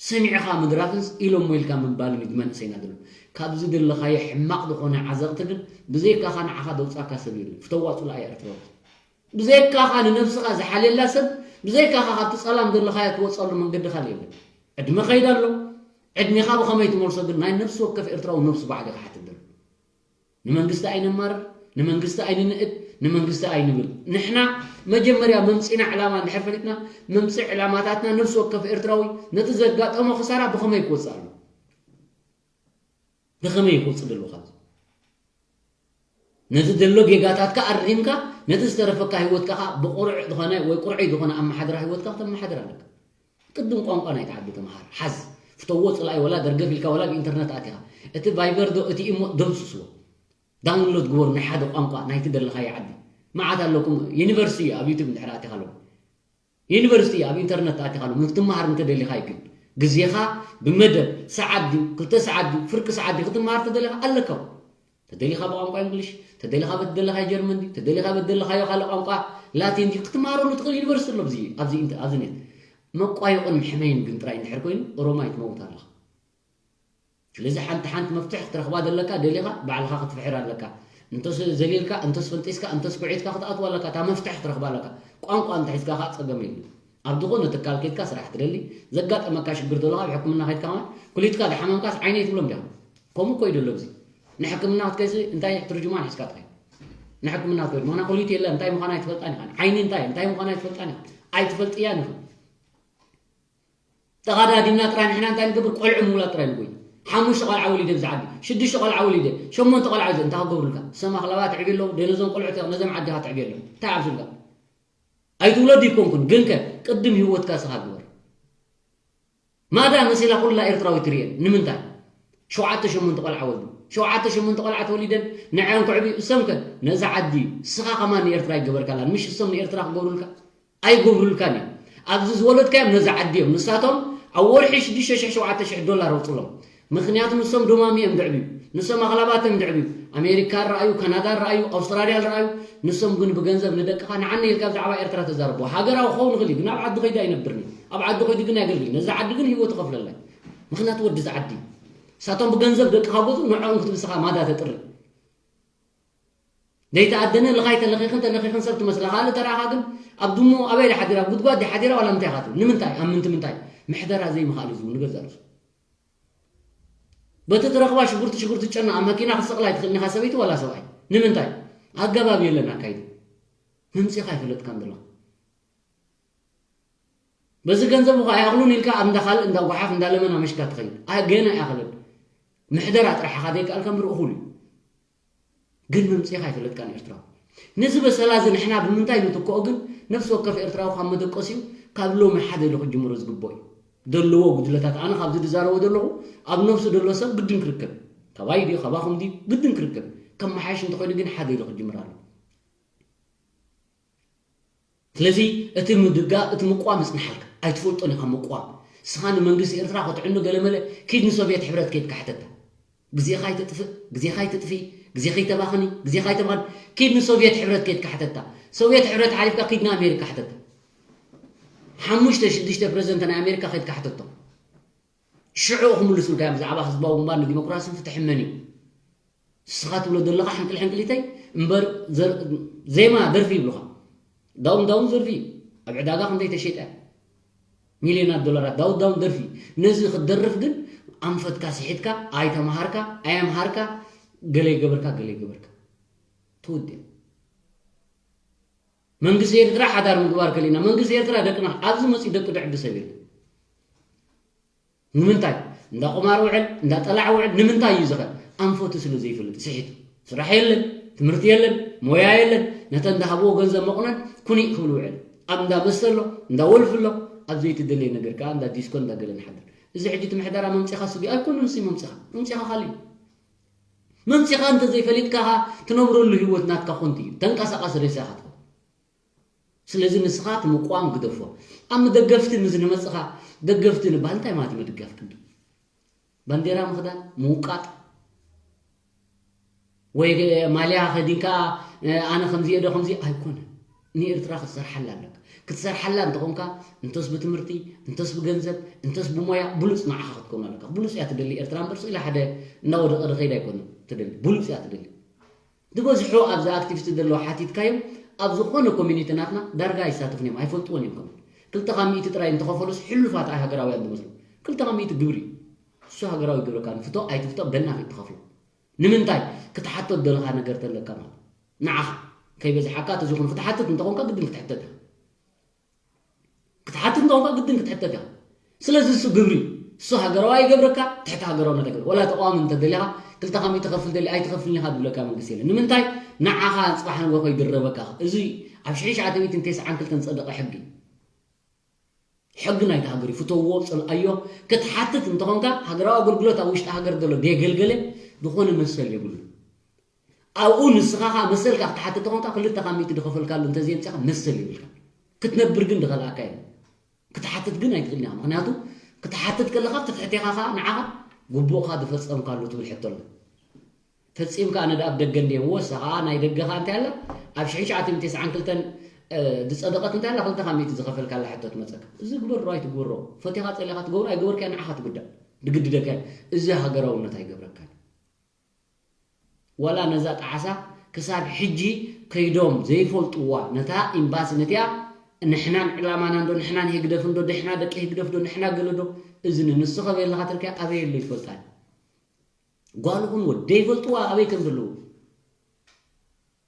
ሰሚዕኻ ምድራፍንስ ኢሎሞ ኢልካ ምባልን እዩ መንእሰይና ዘሎ። ካብዚ ዘለኻዮ ሕማቕ ዝኾነ ዓዘቕቲ ግን ብዘይካኻ ንዓኻ ዘውጻካ ሰብ የለን። ፍተዋ ጽላኢ ኤርትራዊ። ብዘይካኻ ንነብስኻ ዝሓልየላ ሰብ፣ ብዘይካኻ ካብቲ ጸላም ዘለኻዮ ትወጸሉ መንገዲ ካልእ የለን። ዕድመ ከይድ ኣሎ። ዕድሜኻ ብኸመይ ትመልሶ ግን ናይ ነፍሲ ወከፍ ኤርትራዊ ነብሱ ባዕሉ እዩ ክሓትት ዘሎ። ንመንግስቲ ኣይነማርር፣ ንመንግስቲ ኣይንንእድ፣ ንመንግስቲ ኣይንብል። ንሕና መጀመርያ መምጺና ዕላማ እንድሕር ፈሊጥና፣ መምጽኢ ዕላማታትና ነፍሲ ወከፍ ኤርትራዊ ነቲ ዘጋጠሞ ክሳራ ብኸመይ ክወጽእ ኣሎ? ብኸመይ ክወጽእ ደሎ ካብዚ? ነቲ ዘሎ ጌጋታትካ ኣሪምካ፣ ነቲ ዝተረፈካ ህይወትካ ኸኣ ብቑሩዕ ዝኾነ ወይ ቁርዐይ ዝኾነ ኣመሓድራ ህይወትካ ከተመሓድር ኣለካ። ቅድም ቋንቋ ናይቲ ዓዲ ተመሃር፣ ሓዝ። ፍተዎ ጽላኢ፣ ወላ ደርገፍ ኢልካ፣ ወላ ብኢንተርነት ኣቲኻ። እቲ ቫይበር ዶ፣ እቲ ኢሞ ደምስስዎ። ዳውንሎድ ግበሩ ናይ ሓደ ቋንቋ ናይቲ ደለኻዮ ዓዲ። መዓት ኣለኩም፣ ዩኒቨርሲቲ እዩ፣ ኣብ ዩቱብ እንድሕር ኣቲኻ ኣለዎ። ዩኒቨርሲቲ እዩ፣ ኣብ ኢንተርነት ኣቲኻ ኣለዎ። ንክትመሃር እንተደሊኻ እዩ ግን። ግዜኻ ብመደብ፣ ሰዓት ድዩ፣ ክልተ ሰዓት ድዩ፣ ፍርቂ ሰዓት ድዩ፣ ክትመሃር ተደሊኻ ኣለካ። ተደሊኻ ብቋንቋ እንግሊሽ፣ ተደሊኻ በቲ ደለኻዮ ጀርመን ድዩ፣ ተደሊኻ በቲ ደለኻዮ ካልእ ቋንቋ ላቲን ድዩ፣ ክትመሃረሉ ትኽእል ዩኒቨርሲቲ ኣሎ ኣብዚ፣ ኣብዚ ኢንተ-፣ ኣብዚ ኔት። መቋየቑን መሕመይን ግን ጥራይ እንድሕር ኮይኑ፣ ኦሮማይ ትመውት ኣለኻ። ስለዚ ሓንቲ፣ ሓንቲ መፍትሕ ክትረኽባ ዘለካ፣ ደሊኻ ባዕልኻ ክትፍሕር ኣለካ። እንተስ ዘሊልካ፣ እንተስ ፈንጢስካ፣ እንተስ ኩዒትካ ክትኣትዋ ኣለካ። እታ መፍትሕ ክትረኽባ ኣለካ። ቋንቋ እንተሒዝካ ከዓ ጸገም የለን። ኣብ ዝኾነ ትካል ከይድካ ስራሕ ትደሊ፣ ዘጋጠመካ ሽግር ዘሎ ኣብ ሕክምና ከይድካ ማለት፣ ኩሊትካ ዝሓመምካስ ዓይነይ ትብሎም ዲኻ? ከምኡ እኮ እዩ ዘሎ ኣብዚ። ንሕክምና ክትከይሲ እንታይ ትርጅማን ሒዝካ ትኸይድ? ንሕክምና ክትከይድ፣ ምኽንያቱ ኩሊት የለን፣ እንታይ ምዃና ኣይትፈልጣን ኢኻ። ዓይኒ እንታይ፣ እንታይ ምዃና ኣይትፈልጣን ኢኻ። ኣይትፈልጥያን ኢኻ። ተቐዳዲምና ጥራይ ንሕና እንታይ ንገብር? ቆልዑ ምውላድ ጥራይ ንጎይ። ሓሙሽተ ቆልዓ ወሊደ ብዚ ዓዲ፣ ሽዱሽተ ቆልዓ ወሊደ፣ ሸሞንተ ቆልዓ ወሊደ፣ እንታይ ክገብሩልካ? ሰም ኣኽላባት ኣዕብዮ ኣለዉ፣ ደይ ነዞም ቆልዑ ነዞም ዓድኻ ተዕብዮ ኣለዉ። እንታይ ኣብዙልካ? ኣይትውለድ ይኮንኩን፣ ግንከ ቅድም ህይወትካ ስኻ ግበር። ማዳ መሲላ ኩላ ኤርትራዊ ትርእየን። ንምንታይ? ሸውዓተ ሸሞንተ ቆልዓ ወልዱ። ሸውዓተ ሸሞንተ ቆልዓ ተወሊደን ንዐን ክዕብዩ እሶምከ ነዛ ዓዲ ስኻ ከማን ንኤርትራ ይገበርካላ። ምሽ እሶም ንኤርትራ ክገብሩልካ? ኣይገብሩልካን እዮም። ኣብዚ ዝወለድካዮም ነዛ ዓዲ እዮም። ንሳቶም ኣብ ወርሒ ሽዱሽተ ሽሕ ሸውዓተ ሽሕ ዶላር ኣውፅሎም። ምኽንያቱ ንሶም ዶማም እዮም ድዕብዩ። ንሶም ኣኽላባት እዮም ድዕብዩ። ኣሜሪካ ረኣዩ፣ ካናዳ ረኣዩ፣ ኣውስትራልያ ረኣዩ። ንሶም ግን ብገንዘብ ንደቅኻ ንዓኒ ኢልካ ብዛዕባ ኤርትራ ተዛርቦ። ሃገራዊ ክኸውን ይኽእል እዩ፣ ግን ኣብ ዓዲ ኮይዱ ኣይነብርን እዩ። ኣብ ዓዲ ኮይዱ ግን ኣየገልግልን። ነዛ ዓዲ ግን ህይወቱ ከፍለላ እዩ። ምኽንያቱ ወዲ እዚ ዓዲ እዩ። ንሳቶም ብገንዘብ ደቅኻ ገዝኡ፣ ንዕኦም ክትብስኻ ማዳ ተጥሪ። ዘይተኣደነ ልኻይ ተለኺኽን ተለኺኽን ሰብ ትመስላ። ካልእ ተረኣኻ ግን ኣብ ድሙ ኣበይ ድያ ሓዲራ? ኣብ ጉድጓድ ድያ ሓዲራ ዋላ ምንታይ ኢኻ ትብል? ንምንታይ? ኣብ ምንቲ ምንታይ? ምሕደራ ዘይምኽኣል እዩ ዝብል ንገዛእ ርእሱ። በቲ ትረኽባ ሽጉርቲ ሽጉርቲ ጨና ኣብ መኪና ክትሰቕላ ኣይትኽእልን ኢኻ ሰበይቲ ዋላ ሰብኣይ። ንምንታይ? ኣገባብ የለን ኣካይዱ። መምጺኻ ኣይፈለጥካን ዘለኻ። በዚ ገንዘብ እኮ ኣይኣኽሉን ኢልካ ኣብ እንዳ ካልእ እንዳ ጓሓፍ እንዳ ለመና መሽካ ትኸይድ። ኣይ ገና ኣይኣኽልን። ምሕደራ ጥራሕ ኢኻ ዘይከኣልካ እምበር እኹል እዩ። ግን መምጺኻ ኣይፈለጥካን ኤርትራዊ። ነዚ በሰላ እዚ ንሕና ብምንታይ ንትክኦ ግን ነፍሲ ወከፍ ኤርትራዊ ካብ መደቀሲኡ ካብ ሎሚ ሓደ ኢሉ ክጅምሮ ዝግብኦ እዩ። ዘለዎ ጉድለታት ኣነ ካብዚ ዝዛረቦ ዘለኹ ኣብ ነብሱ ዘሎ ሰብ ግድን ክርከብ። ካባይ ድዩ ካባኹም ድዩ ግድን ክርከብ። ከመሓይሽ እንተኾይኑ ግን ሓደ ኢሉ ክጅምር ኣለዎ። ስለዚ እቲ ምድጋ እቲ ምቋም ይጽንሓልካ። ኣይትፈልጦን ኢኻ ምቋም። ንስኻ ንመንግስቲ ኤርትራ ክትዕኑ ገለመለ፣ ኪድ ንሶቭየት ሕብረት ከይድካ ሕተታ። ግዜኻ ኣይትጥፍእ፣ ግዜኻ ኣይትጥፍኢ፣ ግዜ ከይተባኽኒ፣ ግዜ ከይተባኽኒ። ኪድ ንሶቭየት ሕብረት ከይድካ ሕተታ። ሶቭየት ሕብረት ሓሊፍካ ኪድ ንኣሜሪካ ሕተታ። ሓሙሽተ ሽዱሽተ ፕረዚደንት ናይ ኣሜሪካ ከይድካ ሕተቶ። ሽዑ ክምልሱልካ እዮም ብዛዕባ ህዝባዊ ግንባር ንዲሞክራስን ፍትሕን መን እዩ። ንስኻ ትብሎ ዘለኻ ሕንቅል ሕንቅሊተይ እምበር ዘር- ዜማ ደርፊ ይብሉኻ። ዳውን ዳውን ዘርፊ እዩ። ኣብ ዕዳጋ ክንደይ ተሸጠ? ሚልዮናት ዶላራት ዳውን ዳውን ደርፊ። ነዚ ክትደርፍ ግን ኣንፈትካ ስሒትካ ኣይተምሃርካ ኣየምሃርካ ገለ ይገበርካ ገለ ይገበርካ ትውድእ። መንግስቲ ኤርትራ ሓዳር ምግባር ከሊና መንግስቲ ኤርትራ ደቅና ኣብዚ መፅኡ ደቂ ደዕቢ ሰብ የለን። ንምንታይ እንዳ ቁማር ውዕል እንዳ ጠላዕ ውዕል ንምንታይ እዩ ዝኸ ኣንፈቱ ስለ ዘይፈልጥ ስሒቱ ስራሕ የለን ትምህርቲ የለን ሞያ የለን ነተ እንዳሃብዎ ገንዘብ መቑነን ኩኒ ክብል ውዕል ኣብ እንዳ መስተ ኣሎ እንዳ ወልፍ ኣሎ ኣብ ዘይትደለየ ነገር ከዓ እንዳ ዲስኮ እንዳ ገለ ንሓድር እዚ ሕጂ እቲ ምሕደራ መምፅኻ ስቢ ኣይኮኑን ሲ መምፅኻ መምፅኻ ካሊ መምፅኻ እንተዘይፈሊጥካ ትነብረሉ ህይወት ናትካ ኮንቲ እዩ ተንቀሳቃሲ ሬሳኻ ትኸውን ስለዚ ንስኻ እቲ ምቋም ግደፎ። ኣብ ደገፍቲ ምስ ንመጽኻ፣ ደገፍቲ ንባል እንታይ ማለት እዩ ምድጋፍ ቅድም? ባንዴራ ምኽዳን፣ ምውቃጥ ወይ ማልያ ከዲንካ ኣነ ከምዚ እየ ዶ ከምዚ ኣይኮነን። ንኤርትራ ክትሰርሓላ ኣለካ። ክትሰርሓላ እንተኾንካ እንተስ ብትምህርቲ፣ እንተስ ብገንዘብ፣ እንተስ ብሞያ ብሉጽ ንዓኻ ክትከውን ኣለካ። ብሉጽ እያ ትደሊ ኤርትራ እምበር ስኢላ ሓደ እናወደቐ ዝኸይድ ኣይኮነን ትደሊ። ብሉጽ እያ ትደሊ። ዝበዝሑ ኣብዛ ኣክቲቪስት ዘለዉ ሓቲትካዮም ኣብ ዝኾነ ኮሚኒቲ ናትና ዳርጋ ኣይሳተፉን እዮም ኣይፈልጥዎን እዮም ከማን ክልተ ካብ ሚእቲ ጥራይ እንተኸፈሉስ ሕሉፋት ኣይ ሃገራውያን ዝመስሉ ክልተ ካብ ሚእቲ ግብሪ እሱ ሃገራዊ ግብርካ ንፍቶ ኣይትፍቶ በና ከይትኸፍሎ ንምንታይ ክትሓቶ ዘለኻ ነገር ተለካ ማለት ንዓኻ ከይበዝሓካ ተዝኾኑ ክትሓትት እንተኾንካ ግድን ክትሕተት ክትሓትት እንተኾንካ ግድን ክትሕተት ኢኻ። ስለዚ እሱ ግብሪ እሱ ሃገራዊ ኣይገብረካ ትሕቲ ሃገራውነት ኣይገብረ ወላ ተቃዋሚ እንተደሊኻ ክልተ ካብ ሚእቲ ከፍል ደሊ ኣይትኸፍልን ኢኻ ዝብለካ መንግስቲ የለን። ንምንታይ ንዓኻ ፅባሕ ንጎ ከይድረበካ እዚ ኣብ ሽሕን ትሽዓተ ሚእትን ተስዓን ክልተን ዝፀደቐ ሕጊ ሕጊ ናይቲ ሃገር እዩ ፍተውዎ ፅልኣዮ ክትሓትት እንተኾንካ ሃገራዊ ኣገልግሎት ኣብ ውሽጢ ሃገር ዘሎ ደየገልገለ ዝኾነ መሰል የብሉ ኣብኡ ንስኻ ከዓ መሰልካ ክትሓትት ተኾንካ ክልተ ካብ ሚእቲ ዝኸፈልካሉ እንተዘየምፅኻ መሰል የብልካ ክትነብር ግን ዝኸልኣካ የለን ክትሓትት ግን ኣይትኽእልን ኢኻ ምኽንያቱ ክትሓትት ከለኻ ኣብቲ ትሕቴኻ ከዓ ንዓኻ ግቡእኻ ዝፈፀምካሉ ትብል ሕቶ ኣሎ ፈፂምካ ኣነ ኣብ ደገ እንድየ ምወሳ ከዓ ናይ ደገኻ እንታይ ኣላ ኣብ ሽሕን ትሽዓተ ሚእትን ተስዓን ክልተን ዝፀደቐት እንታይ ኣላ ክልተ ካብ ሚእቲ ዝኸፈልካላ ሕቶ ትመፀካ እዚ ግበሮ ኣይትግበሮ ፈቲኻ ፀሊኻ ትገብሮ ኣይገበርካያ ንዓኻ ትጉዳእ ድግድደካ እዚ ሃገራውነት ኣይገብረካን ዋላ ነዛ ጣዕሳ ክሳብ ሕጂ ከይዶም ዘይፈልጥዋ ነታ ኤምባሲ ነቲኣ ንሕናን ዕላማና እንዶ ንሕናን ህግደፍ እንዶ ንሕና ደቂ ህግደፍ ዶ ንሕና ገለ ዶ እዝኒ ንስኸ በየለኻ ትርከያ ኣበይ ኣሎ ይፈልጣን ጓል ኹን ወደይ ይፈልጥዋ ኣበይ ከም ዘለዉ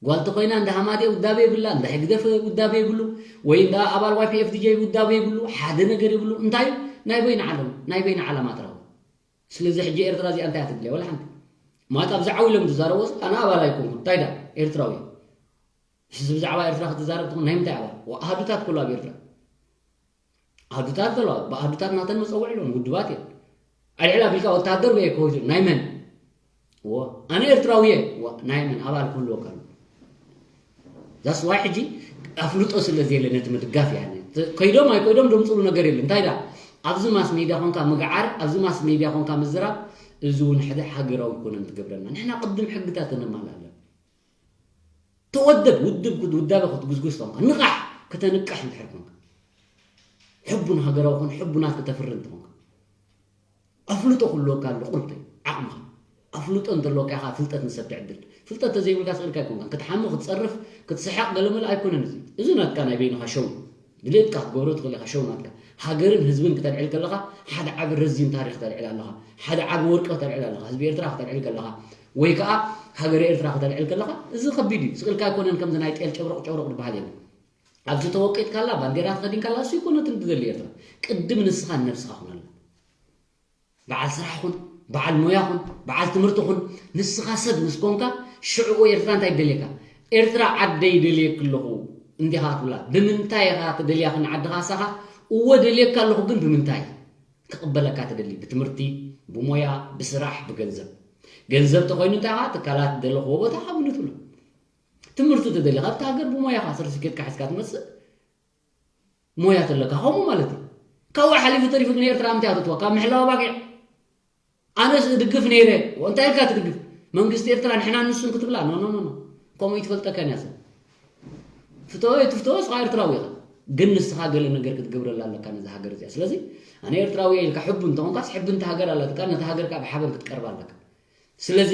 ጓል ተኾይና እንዳ ሃማዴ ውዳቤ የብላ እንዳ ህግደፍ ውዳቤ የብሉ ወይ እንዳ ኣባል ዋይፒኤፍ ድጀ ውዳቤ የብሉ ሓደ ነገር የብሉ እንታይ ናይ በይና ዓለም ናይ በይና ዓላማ ጥራው ስለዚ ሕጂ ኤርትራ እዚኣ እንታይ ትድልያ ወላ ሓንቲ ማት ኣብዚ ዓው ኢሎም ዝዛረቦስ ኣነ ኣባል ኣይኮንኩ እንታይ ዳ ኤርትራዊ ሕዚ ብዛዕባ ኤርትራ ክትዛረብ ትኾን ናይ ምንታይ ኣባል ኣሃዱታት ኩሉ ኣብ ኤርትራ ኣሃዱታት ዘለዋ ብኣሃዱታት ናተን መፀውዕ ኣለዎም ውድባት እዮም ኣልዕል ኣቢልካ ወታደር በየ ከወጅ ናይ መን ኣነ ኤርትራዊ እየ ናይ መን ኣባል ክህልወካ ኣለዎ ዛስ ዋይ ሕጂ ኣፍልጦ ስለ ዘየለ ነቲ ምድጋፍ እያ ከይዶም ኣይከይዶም ደምፅሉ ነገር የለ እንታይ ዳ ኣብዚ ማስ ሜድያ ኮንካ ምግዓር ኣብዚ ማስ ሜድያ ኮንካ ምዝራብ እዚ እውን ሕደ ሃገራዊ ኮነ ትገብረና ንሕና ቅድም ሕግታት ነማል ኣለና ተወደብ ውድብ ውዳበ ክትጉስጉስ ኮንካ ንቓሕ ከተንቅሕ እንድሕር ኮንካ ሕቡን ሃገራዊ ኮን ሕቡናት ከተፍሪ እንተኾንካ ኣፍልጦ ክህልወካ ኣሎ ቁልፊ ዓቕምኻ ኣፍልጦ እንተለወካ ኢኻ ፍልጠት ንሰብ ትዕድል ፍልጠት ተዘይብልካ ስእልካ ኣይኮንካን ክትሓሚ ክትፀርፍ ክትስሓቕ ገለመለ ኣይኮነን እዚ እዚ ናትካ ናይ በይንኻ ሸው ድሌትካ ክትገብሮ ትኽእል ኢኻ ሸው ናትካ ሃገርን ህዝብን ክተልዕል ከለኻ ሓደ ዓቢ ረዚን ታሪኽ ተልዕል ኣለኻ ሓደ ዓቢ ወርቂ ክተልዕል ኣለኻ ህዝቢ ኤርትራ ክተልዕል ከለኻ ወይ ከዓ ሃገረ ኤርትራ ክተልዕል ከለኻ እዚ ከቢድ እዩ ስእልካ ኣይኮነን ከምዚ ናይ ጤል ጨብረቕ ጨብረቕ ዝበሃል የለን ኣብዚ ተወቂጥካላ ባንዴራ ተኸዲንካላ እሱ ይኮነትን ትደሊ ኤርትራ ቅድም ንስኻ ነብስኻ ኩነላ በዓል ስራሕ ኹን በዓል ሞያ ኹን በዓል ትምህርቲ ኹን ንስኻ ሰብ ምስ ኮንካ ሽዕኡ ኤርትራ እንታይ ትደልየካ ኤርትራ ዓደይ ደልየኪ ኣለኹ እንዲኻ ትብላ ብምንታይ ኢኻ ትደልያ ክንዓድኻ ኣሳኻ እወ ደልየካ ኣለኹ ግን ብምንታይ ክቕበለካ ትደሊ ብትምህርቲ ብሞያ ብስራሕ ብገንዘብ ገንዘብ ተኾይኑ እንታይ ኢኻ ትካላት ዘለኽዎ ቦታ ሃብሉ ትብሎ ትምህርቲ ተደሊኻ ኣብቲ ሃገር ብሞያኻ ሰርቲፊኬትካ ሒዝካ ትመፅእ ሞያ ተለካ ከምኡ ማለት እዩ። ካብኡ ሓሊፉ ተሪፉ ግን ኤርትራ ምንታይ ኣትዋ ካብ ምሕላው ኣባጊዕ ኣነስ እድግፍ ነይረ። እንታይ ኢልካ ትድግፍ? መንግስቲ ኤርትራ ንሕና ንሱን ክትብላ? ኖ ኖ ኖ ኖ። ከምኡ ይትፈልጠካን እያ ሰብ። ፍትዎ ኣይትፍትዎ ንስኻ ኤርትራዊ ኢኻ። ግን ንስኻ ገለ ነገር ክትገብረላ ኣለካ ነዛ ሃገር እዚኣ። ስለዚ ኣነ ኤርትራዊ እየ ኢልካ ሕቡ እንተኾንካስ ሕቢ እንተ ሃገር ኣላትካ ነታ ሃገር ከዓ ብሓበን ክትቀርባ ኣለካ። ስለዚ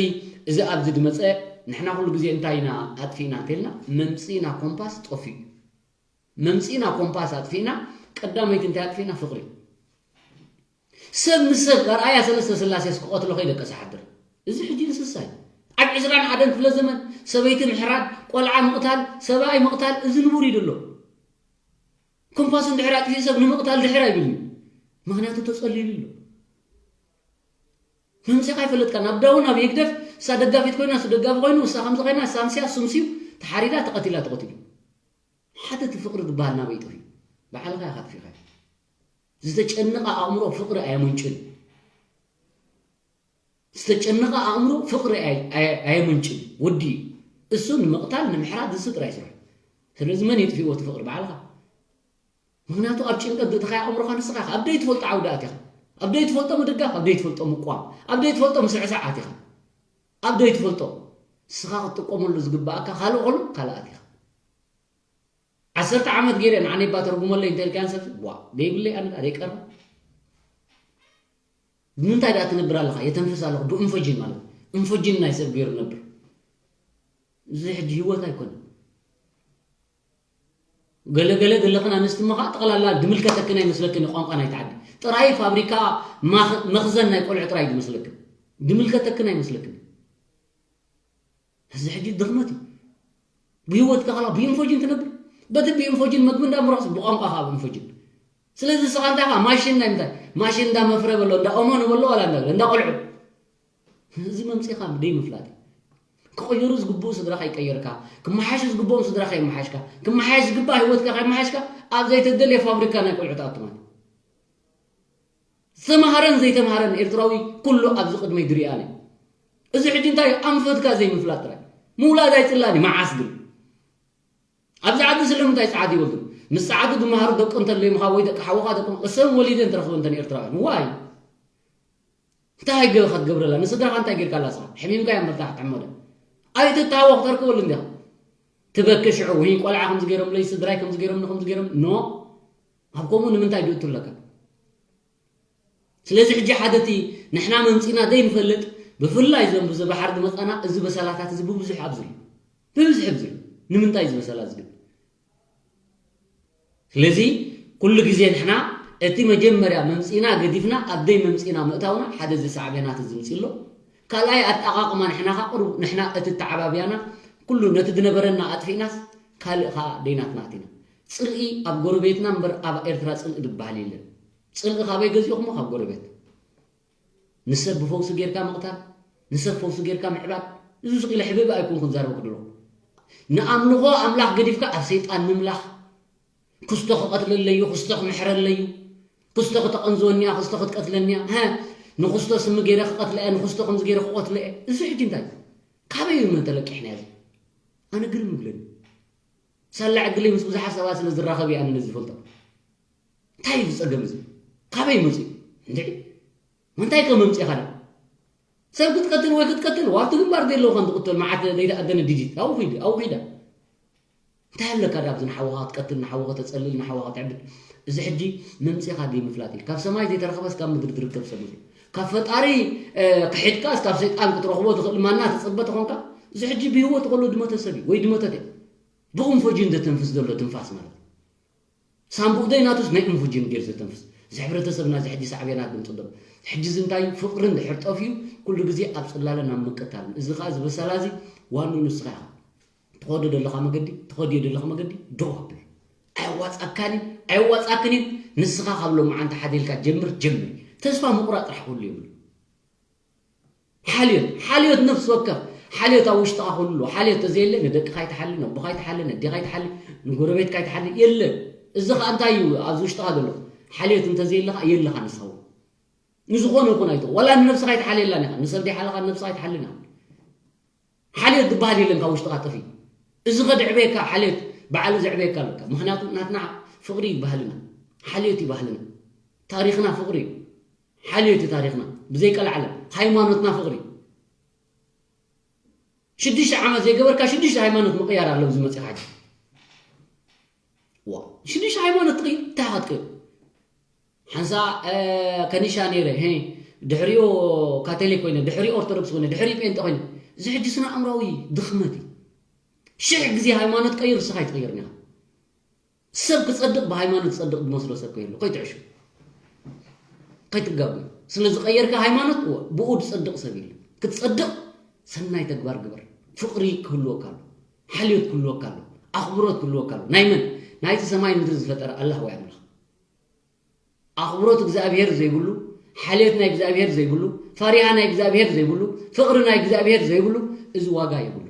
እዚ ኣብዚ ዝመፀ ንሕና ኩሉ ግዜ እንታይ ኢና ኣጥፊእና እንተልና መምፅእና ኮምፓስ ጠፊኡ። መምፅእና ኮምፓስ ኣጥፊእና ቀዳመይቲ እንታይ ኣጥፊእና ፍቕሪ። ሰብ ምስ ሰብ ኣርኣያ ሰለስተ ስላሴስ ክቐትሎ ከይደቀ ዝሓድር እዚ ሕጂ እንስሳ እዩ። ኣብ ዕስራን ሓደን ክፍለ ዘመን ሰበይቲ ምሕራድ፣ ቆልዓ ምቕታል፣ ሰብኣይ ምቕታል እዚ ንቡር እዩ ዘሎ። ኮምፓስ እንድሕር ኣጥፊኡ ሰብ ንምቕታል ድሕር ኣይብልን እዩ። ምክንያቱ ተጸሊሉ ኣሎ። መምሲኻ ኣይፈለጥካ ናብ ዳውን ኣብ የግደፍ እሳ ደጋፊት ኮይና እሱ ደጋፊ ኮይኑ እሳ ከምዚ ኮይና እሳ ምስያ እሱ ምስዩ ተሓሪዳ ተቐቲላ ተቐቲሉ ሓደ እቲ ፍቕሪ ዝበሃል ናበይ ጥፍዩ ባዕልኻ ኢኻ ጥፊኻ ዝተጨነቐ ኣእምሮ ፍቕሪ ኣየምንጭን ዝተጨነቐ ኣእምሮ ፍቕሪ ኣየምንጭን ወዲ እሱ ንምቕታል ንምሕራድ እሱ ጥራይ ስራሕ ስለዚ መን የጥፊዎ እቲ ፍቕሪ ባዕልኻ ምክንያቱ ኣብ ጭንቀት ዘእተኻዮ ኣእምሮኻ ንስኻ ኢኻ ኣብ ዘይትፈልጦ ዓውዲ ኣቲኻ ኣብ ዘይትፈልጦ ምድጋፍ ኣብ ዘይትፈልጦ ምቋም ኣብ ዘይትፈልጦ ምስዕሳዕ ኣቲኻ ኣብ ዘይትፈልጦ ንስኻ ክትጥቀመሉ ዝግባኣካ ካልእ ኾሉ ካልእ ኣቲኻ ዓሰርተ ዓመት ገይረ ንዓነይ እባ ተርጉመለይ እንተ ኢልካያን ሰብ ዋ ዘይብለይ ኣነ ደኣ ዘይቀርብ ብምንታይ ደኣ ትነብር ኣለኻ የተንፍስ ኣለኹ ብእንፎጂን ማለት እንፎጂን ናይ ሰብ ገይሩ ነብር እዚ ሕጂ ህይወት ኣይኮነን ገለገለ ዘለኽን ኣንስቲ እሞ ከዓ ጠቕላላ ድምልከተክን ኣይመስለክን ቋንቋ ናይቲ ዓዲ ጥራይ ፋብሪካ መኽዘን ናይ ቆልዑ ጥራይ ድመስለክን ድምልከተክን ኣይመስለክን እዚ ሕጂ ድኽመት እዩ ብህይወትካ ከላ ብኢንፎጅን ትነብር በቲ ብኢንፎጅን መግቢ እንዳምረኽስ ብቋንቋ ከዓ ብኢንፎጅን ስለዚ ንስኻ እንታይ ኢኻ ማሽን ናይ ምንታይ ማሽን እንዳ መፍረ በሎ እንዳ ኦሞ ንበሎ ዋላ እንዳ እንዳ ቆልዑ እዚ መምፂኻ ደይ ምፍላጥ ክቕየሩ ዝግብኡ ስድራ ከይቀየርካ ክመሓሽ ዝግብኦም ስድራ ከይመሓሽካ ክመሓሽ ዝግባእ ህይወትካ ከይመሓሽካ ኣብ ዘይተደልየ ፋብሪካ ናይ ቆልዑ ትኣቱ ማለት ዝተምሃረን ዘይተምሃረን ኤርትራዊ ኩሉ ኣብዚ ቅድመይ ድሪኣን እዩ እዚ ሕጂ እንታይ ኣንፈትካ ዘይምፍላጥ ጥራይ ምውላድ ኣይፅላን እዩ መዓስ ግን ኣብዚ ዓዲ ስለምንታይ ፀዓት ይወልዱ ምስ ፀዓቱ ዝመሃሩ ደቂ እንተለዩ ምኻ ወይ ደቂ ሓወኻ ደቂ እሰን ወሊደን ትረኽበንተን ኤርትራውያን ዋይ እንታይ ገበ ክትገብረላ ንስድራኻ እንታይ ጌርካላ ስኻ ሕሚምካ እያ መርታ ክትሕመዶ ኣይትታወቕ ተርክበሉ እንዲኻ ትበኪ ሽዑ ወይ ቆልዓ ከምዚ ገይሮምለይ ስድራይ ከምዚ ገይሮምኒ ከምዚ ገይሮም ኖ ኣብ ከምኡ ንምንታይ ድእቱ ኣለካ ስለዚ ሕጂ ሓደቲ ንሕና መምፂና ዘይንፈልጥ ብፍላይ ዘንቡ ዘባሓር ዝመፃና እዚ በሰላታት እዚ ብብዙሕ ኣብዚ ብብዝሒ ኣብዚ ንምንታይ እዚ በሰላ ዝግብ ስለዚ ኩሉ ግዜ ንሕና እቲ መጀመርያ መምፂና ገዲፍና ኣብ ደይ መምፂና ምእታውና ሓደ እዚ ሳዕቤናት እዚ ምፅእ ኣሎ ካልኣይ ኣጠቓቕማ ንሕና ካ ቅሩብ ንሕና እቲ ተዓባብያና ኩሉ ነቲ ዝነበረና ኣጥፊእናስ ካልእ ከዓ ደይናትና ኣቲና ፅልኢ ኣብ ጎረቤትና እምበር ኣብ ኤርትራ ፅልኢ ዝበሃል የለን ፅልኢ ካበይ ገዚእኹሞ ካብ ጎረቤት ንሰብ ብፈውሲ ጌርካ ምቕታል ንሰብ ፈውሲ ጌርካ ምዕባድ እዚ ስቕ ኢለ ሕብእብእ ኣይኮንኩን ዛረበኩ ድሮ ንኣምልኾ ኣምላኽ ገዲፍካ ኣብ ሰይጣን ምምላኽ ክስቶ ክቐትለለዩ ክስቶ ክምሕረለዩ ክስቶ ክተቐንዝወኒያ ክስቶ ክትቀትለኒያ ሀ ንክስቶ ስሚ ገይረ ክቐትለ እየ ንክስቶ ከምዚ ገይረ ክቐትለ እየ እዚ ሕጂ እንታይ ካበይ እዩ መን ተለቂሕና እዚ ኣነ ግርም ይብለኒ ሳላ ዕድለይ ምስ ብዙሓት ሰባት ስለ ዝራኸብ እየ ኣነ ነዚ ዝፈልጦ እንታይ እዩ ዝፀገም እዚ ካበይ መፅኡ እንድዒ ምንታይ ከ መምፅእኻ ዶ ሰብ ክትቀትል ወይ ክትቀትል ዋብቲ ግንባር ዘይለዎ ከም ትቅትል መዓት ዘይተኣደነ ድጅት ኣብኡ ኺድ ኣብኡ ኺዳ እንታይ ኣለካ ዳ ኣብዚ ንሓወኻ ክትቀትል ንሓወኻ ተፀልል ንሓወኻ ትዕብድ እዚ ሕጂ መምፅእኻ ደይ ምፍላጥ እዩ ካብ ሰማይ ዘይተረኸበስ ካብ ምድሪ ዝርከብ ሰብ እዩ ካብ ፈጣሪ ክሒድካስ ካብ ሰይጣን ክትረኽቦ ትኽእል ማና ትፅበ ተኾንካ እዚ ሕጂ ብህይወት ከሎ ድመተ ሰብ እዩ ወይ ድመተት እያ ብእንፎጂን ዘተንፍስ ዘሎ ትንፋስ ማለት ሳምቡእ ደይ ናቱስ ናይ እንፉጅን ገይር ዘተንፍስ እዚ ሕብረተሰብና እዚ ሕጂ ሳዕቤናት ድምፅእ ዘሎ ሕጂ እዚ እንታይ ፍቅሪ እንድሕር ጠፍዩ ኩሉ ግዜ ኣብ ፅላለ ናብ ምቅታል እዚ ከዓ ዝበሰላ እዚ ዋኑ ንስኻ ኢኻ ትኸዶ ዘለኻ መገዲ ትኸድዮ ዘለኻ መገዲ ደው ኣብል ኣየዋፃካን እዩ ኣየዋፃክን እዩ ንስኻ ካብ ሎመዓንቲ ሓደ ኢልካ ጀምር ጀምር ተስፋ ምቁራፅ ጥራሕ ክህሉ የብሉ ሓልዮት ሓልዮት ነፍሲ ወከፍ ሓልዮት ኣብ ውሽጥኻ ኩሉ ኣሎ ሓልዮት ተዘየለ ንደቅኻ ይትሓሊ ነቦኻ ይትሓሊ ነዴኻ ይትሓሊ ንጎረቤትካ ይትሓሊ የለ እዚ ኸዓ እንታይ እዩ ኣብዚ ውሽጥኻ ዘሎ ሓልዮት እንተዘየለ ኸዓ የለኻ ንስኻ እውን ንዝኾነ ይኹን ኣይተ ዋላ ንነብስኻ ይትሓልየላን ኢኻ ንሰብ ደይሓለኻ ንነብስኻ ይትሓልን ኢኻ ሓልዮት ዝበሃል የለን ካብ ውሽጥኻ ጠፊ እዚ ኸድዕበየካ ሓልዮት በዓሉ ዘዕበየካ ኣለካ ምኽንያቱ ናትና ፍቕሪ እዩ ባህልና፣ ሓልዮት እዩ ባህልና። ታሪኽና ፍቕሪ እዩ፣ ሓልዮት እዩ ታሪኽና። ብዘይ ቀልዓለም ሃይማኖትና ፍቕሪ እዩ። ሽዱሽተ ዓመት ዘይገበርካ ሽዱሽተ ሃይማኖት ምቕያር ኣሎ። እዚ መፂኻ ሕጂ ዋ ሽዱሽተ ሃይማኖት ትቕይር እንታይ ኢኻ ትቅይር? ሓንሳ ከኒሻ ነይረ፣ ድሕሪኡ ካቶሊክ ኮይነ፣ ድሕሪኡ ኦርቶዶክስ ኮይነ፣ ድሕሪኡ ጴንጠ ኮይነ። እዚ ሕጂ ስነ ኣእምራዊ ድኽመት እዩ። ሽሕ ግዜ ሃይማኖት ቀይር፣ ንስኻ ኣይትቕየርን ኢኻ። ሰብ ክጸድቕ ብሃይማኖት ዝጸድቕ ዝመስሎ ሰብ ከይህሉ ከይትዕሹ፣ ከይትጋጉ። ስለ ዝቐየርካ ሃይማኖት እወ፣ ብኡ ዝጸድቕ ሰብ የለን። ክትጸድቕ ሰናይ ተግባር ግበር። ፍቕሪ ክህልወካ ኣሎ፣ ሓልዮት ክህልወካ ኣሎ፣ ኣኽብሮት ክህልወካ ኣሎ። ናይ መን? ናይቲ ሰማይ ምድሪ ዝፈጠረ ኣላህ ወይ ኣምላኽ። ኣኽብሮት እግዚኣብሔር ዘይብሉ፣ ሓልዮት ናይ እግዚኣብሔር ዘይብሉ፣ ፈሪሃ ናይ እግዚኣብሔር ዘይብሉ፣ ፍቕሪ ናይ እግዚኣብሔር ዘይብሉ፣ እዚ ዋጋ የብሉ።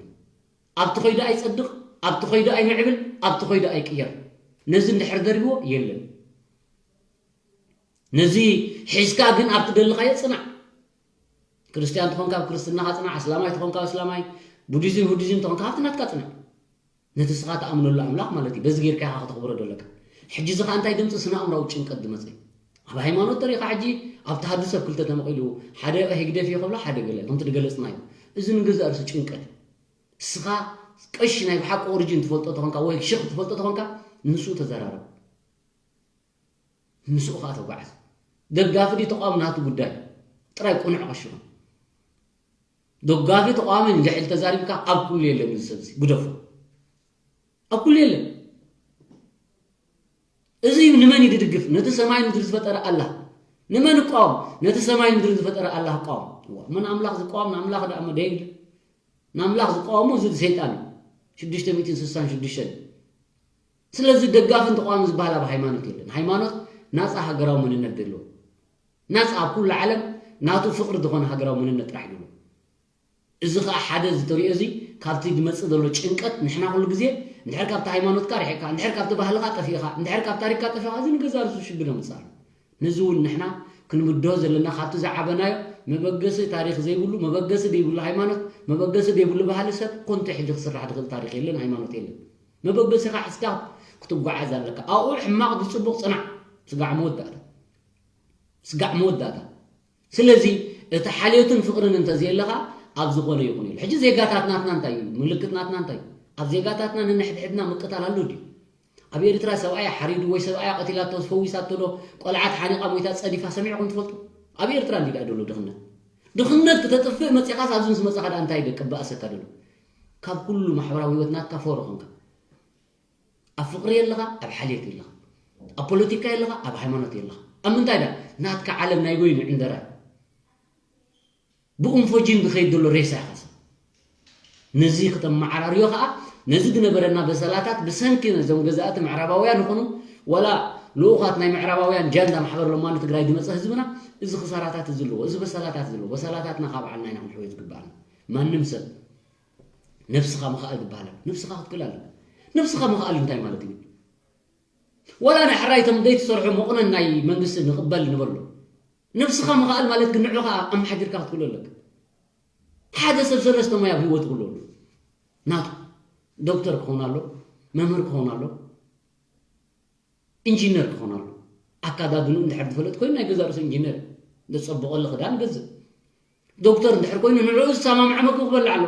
ኣብቲ ኸይዱ ኣይጸድቕ፣ ኣብቲ ኸይዱ ኣይምዕብል፣ ኣብቲ ኸይዱ ኣይቅየር። ነዚ እንድሕር ደርብዎ የለን። ነዚ ሒዝካ ግን ኣብቲ ደለኻዮ ጽናዕ። ክርስትያን ተኾንካ ኣብ ክርስትናኻ ጽናዕ፣ ኣስላማይ ተኾንካ ኣብ ኣስላማይ፣ ቡዲዝም፣ ሁዲዝም ተኾንካ ኣብቲ ናትካ ጽናዕ። ነቲ ስኻ ትኣምነሉ ኣምላኽ ማለት እዩ። በዚ ጌርካ ኢኻ ከተኽብሮ ደለካ። ሕጂ እዚ ኸኣ እንታይ ድምፂ ስነ ኣእምራዊ ጭንቀት ዝመጽእ? ኣብ ሃይማኖት ተሪኻ ሕጂ ኣብ ተሃድሶ ኣብ ክልተ ተመቒሉ ሓደ ህግደፍ እዩ ክብሎ ሓደ ገለ ከምቲ ድገለጽናዮ። እዚ ንገዛእ ርእሱ ጭንቀት እዩ። ስኻ ቀሺ ናይ ብሓቂ ኦሪጂን ትፈልጦ ተኾንካ ወይ ሽኽ ትፈልጦ ተኾንካ ንሱ ተዘራረብ። ምስኡ ኸዓ ተጓዓዝ። ደጋፊ ድዩ ተቃዋሚ ናቱ ጉዳይ። ጥራይ ቅኑዕ ቀሺ ኹን። ደጋፊ ተቃዋሚ እንድሕር ተዛሪብካ ኣብ ኩሉ የለን እዚ ሰብ እዚ ግደፎ። ኣብ ኩሉ የለን። እዚ እዩ ንመን እዩ ድድግፍ? ነቲ ሰማይ ምድሪ ዝፈጠረ ኣላህ። ንመን እቃወም? ነቲ ሰማይ ምድሪ ዝፈጠረ ኣላህ እቃወም። እዋ፣ መን ኣምላኽ ዝቃወም ንኣምላኽ ደኣ መደየግል። ንኣምላኽ ዝቃወሞ እዚ ሰይጣን እዩ። ሽዱሽተ ሚእትን ስሳን ሽዱሽተን። ስለዚ ደጋፍን ተቃዋሚ ዝበሃል ኣብ ሃይማኖት የለን። ሃይማኖት ናፃ ሃገራዊ መንነት ዘለዎ፣ ናፃ ኣብ ኩሉ ዓለም ናቱ ፍቕሪ ዝኾነ ሃገራዊ መንነት ጥራሕ እዩ። እዚ ኸዓ ሓደ እዚ ተሪኦ እዚ ካብቲ ዝመፅእ ዘሎ ጭንቀት ንሕና ኩሉ ግዜ እንድሕር ካብቲ ሃይማኖትካ ርሒቕካ፣ እንድሕር ካብቲ ባህልኻ ጠፊእኻ፣ እንድሕር ካብ ታሪክካ ጠፊእኻ እዚ ንገዛእ ርእሱ ሽግር የምፅእ ኣሎ። ነዚ እውን ንሕና ክንብድሆ ዘለና ካብቲ ዝዓበናዮ መበገሲ ታሪኽ ዘይብሉ፣ መበገሲ ዘይብሉ ሃይማኖት፣ መበገሲ ዘይብሉ ባህሊ ሰብ ኮንቶ ሕጂ ክስራሕ ዝኽእል ታሪኽ የለን፣ ሃይማኖት የለን። መበገሲኻ ሒዝካ ክትጓዓዝ ኣለካ። ኣብኡ ሕማቕ ድጽቡቕ ጽናዕ፣ ስጋዕ መወዳእታ። ስጋዕ መወዳእታ። ስለዚ እቲ ሓልዮትን ፍቕርን እንተዘየለኻ ኣብ ዝኾነ ይኹን የለ። ሕጂ ዜጋታት ናትና እንታይ እዩ? ምልክት ናትና እንታይ እዩ? ኣብ ዜጋታትና ነንሕድሕድና ምቅታል ኣሎ ድዩ? ኣብ ኤርትራ ሰብኣያ ሓሪዱ ወይ ሰብኣያ ቀቲላቶ ፈዊሳቶ ዶ ቆልዓ ተሓኒቓ ሞይታ ጸዲፋ ሰሚዕኩም ትፈልጡ? ኣብ ኤርትራ እንዲ ደኣ ደሎ ድኽነት። ድኽነት ክተጥፍእ መጺኻስ ኣብዚ ምስ መጻኻ ደኣ እንታይ ደቂ በኣሰካ ደሎ? ካብ ኩሉ ማሕበራዊ ህይወት ናትካ ፎሮ ኾንካ። ኣብ ፍቕሪ የለኻ፣ ኣብ ሓልዮት የለኻ። ኣብ ፖለቲካ የለኻ፣ ኣብ ሃይማኖት የለኻ። ኣብ ምንታይ ደኣ? ናትካ ዓለም ናይ ጎይኑ ዕንደራ እዩ። ብኡንፎጂን ዝኸይድ ዘሎ ሬሳ ኢኻ ሰብ። ነዚ ክተመዓራርዮ ኸኣ፣ ነዚ ዝነበረና በሰላታት ብሰንኪ ነዞም ገዛእቲ ምዕራባውያን ይኹኑ፣ ወላ ልኡኻት ናይ ምዕራባውያን ጃንዳ ማሕበር ለማኒ ትግራይ ዝመጸ ህዝብና፣ እዚ ክሳራታት እዚ ኣለዎ፣ እዚ በሰላታት እዚ ኣለዎ። በሰላታትና ካብ ባዕልና ኢና ክንሕወዮ ዝግባኣና። ማንም ሰብ ነብስኻ ምኽኣል ዝበሃል ኣሎ። ነብስኻ ክትክእል ኣለካ። ነብስኻ ምኽኣል እንታይ ማለት እዩ? ወላ ናይ ሕራይ እቶም ዘይትሰርሑ መቑነን ናይ መንግስቲ ንቕበል ንበሎ። ነብስኻ ምኽኣል ማለት ግን ንዑኻ ኣመሓዲርካ ክትክእሎ ኣለካ። ሓደ ሰብ ሰለስተ ሞያ ኣብ ህይወቱ ክህልዎ ኣለዎ። ናቱ ዶክተር ክኸውን ኣሎ፣ መምህር ክኸውን ኣሎ፣ ኢንጂነር ክኾን ኣሎ። ኣካዳድንኡ እንድሕር ዝፈለጥ ኮይኑ ናይ ገዛእ ርእሱ ኢንጂነር እዩ። ዘጸብቐሉ ክዳን ገዝእ። ዶክተር እንድሕር ኮይኑ ንዕኡ ዝሰማምዖ መግቢ ክበልዕ ኣሎ።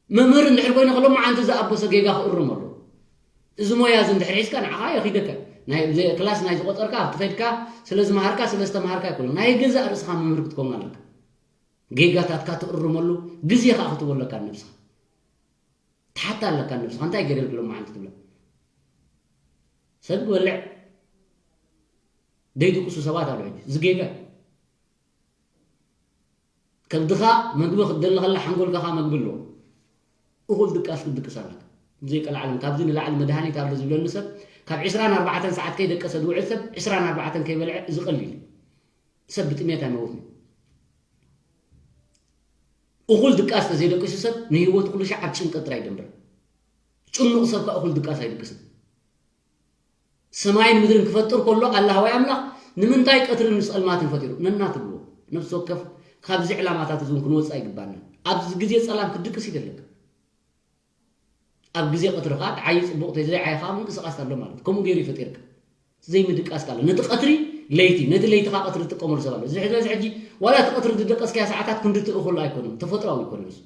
መምህር እንድሕር ኮይኑ ከሎ መዓንቲ ዝኣበሶ ጌጋ ክእርም ኣሎ። እዚ ሞያ እዚ እንድሕር ሒዝካ ንዓኻ የኺደካ። ናይ፣ ዘ-፣ ክላስ ናይ ዝቆጸርካ ኣብቲ ከድካ ስለ ዝመሃርካ ስለ ዝተመሃርካ ኣይኮነን። ናይ ገዛእ ርእስኻ መምህር ክትከውን ኣለካ። ጌጋታትካ ትእርመሉ ግዜ ከኣ ክትህቦ ኣለካ ንነብስኻ። ትሓታ ኣለካ ንነብስኻ። እንታይ ገይረ ሎማዓንቲ ትብላ? ሰብ ክበልዕ ደይድቅሱ ሰባት ኣለዉ። ሕጂ እዚ ጌጋ እዩ። ከብድኻ መግቢ ክትደሊ ከላ ሓንጎልካ ከኣ መግቢ ኣለዎ። እኹል ድቃስ ክትድቅስ ኣለካ። ብዘይ ቀልዓለም ካብዚ ንላዕሊ መድሃኒት ኣሎ ዝብለኒ ሰብ ካብ ዕስራን ኣርባዕተን ሰዓት ከይደቀሰ ዝውዕል ሰብ ዕስራን ኣርባዕተን ከይበልዐ እዚ ቀሊል እዩ። ሰብ ብጥሜት ኣይመውትን እዩ። እኹል ድቃስ ተዘይደቂሱ ሰብ ንህይወቱ ኩሉ ሻዕ ኣብ ጭንቀት ጥራይ ይደንብር። ጭኑቕ ሰብ ከኣ እኹል ድቃስ ኣይድቅስን። ሰማይን ምድርን ክፈጥር ከሎ ኣላህ ወይ ኣምላኽ ንምንታይ ቀትርን ምስ ጸልማትን ፈጢሩ? ነናትግቦ። ነፍሲ ወከፍ ካብዚ ዕላማታት እዚ እውን ክንወጽእ ኣይግባና። ኣብዚ ግዜ ጸላም ክትድቅስ ይደለካ። ኣብ ግዜ ቀትሪ ከዓ ትዓዪ፣ ፅቡቕ ተይዘይዓዪ ከዓ ምንቅስቃስ ኣሎ ማለት እዩ። ከምኡ ገይሩ ይፈጢርካ። ዘይምድቃስ ካለ ነቲ ቀትሪ ለይቲ፣ ነቲ ለይቲ ከዓ ቀትሪ ትጥቀመሉ ሰብ ኣሎ። እዚ ሕዚ፣ እዚ ሕጂ ዋላ እቲ ቀትሪ ዝደቀስካዮ ሰዓታት ክንድቲ እኹል ኣይኮነን፣ ተፈጥሮኣዊ ኣይኮነን እሱ።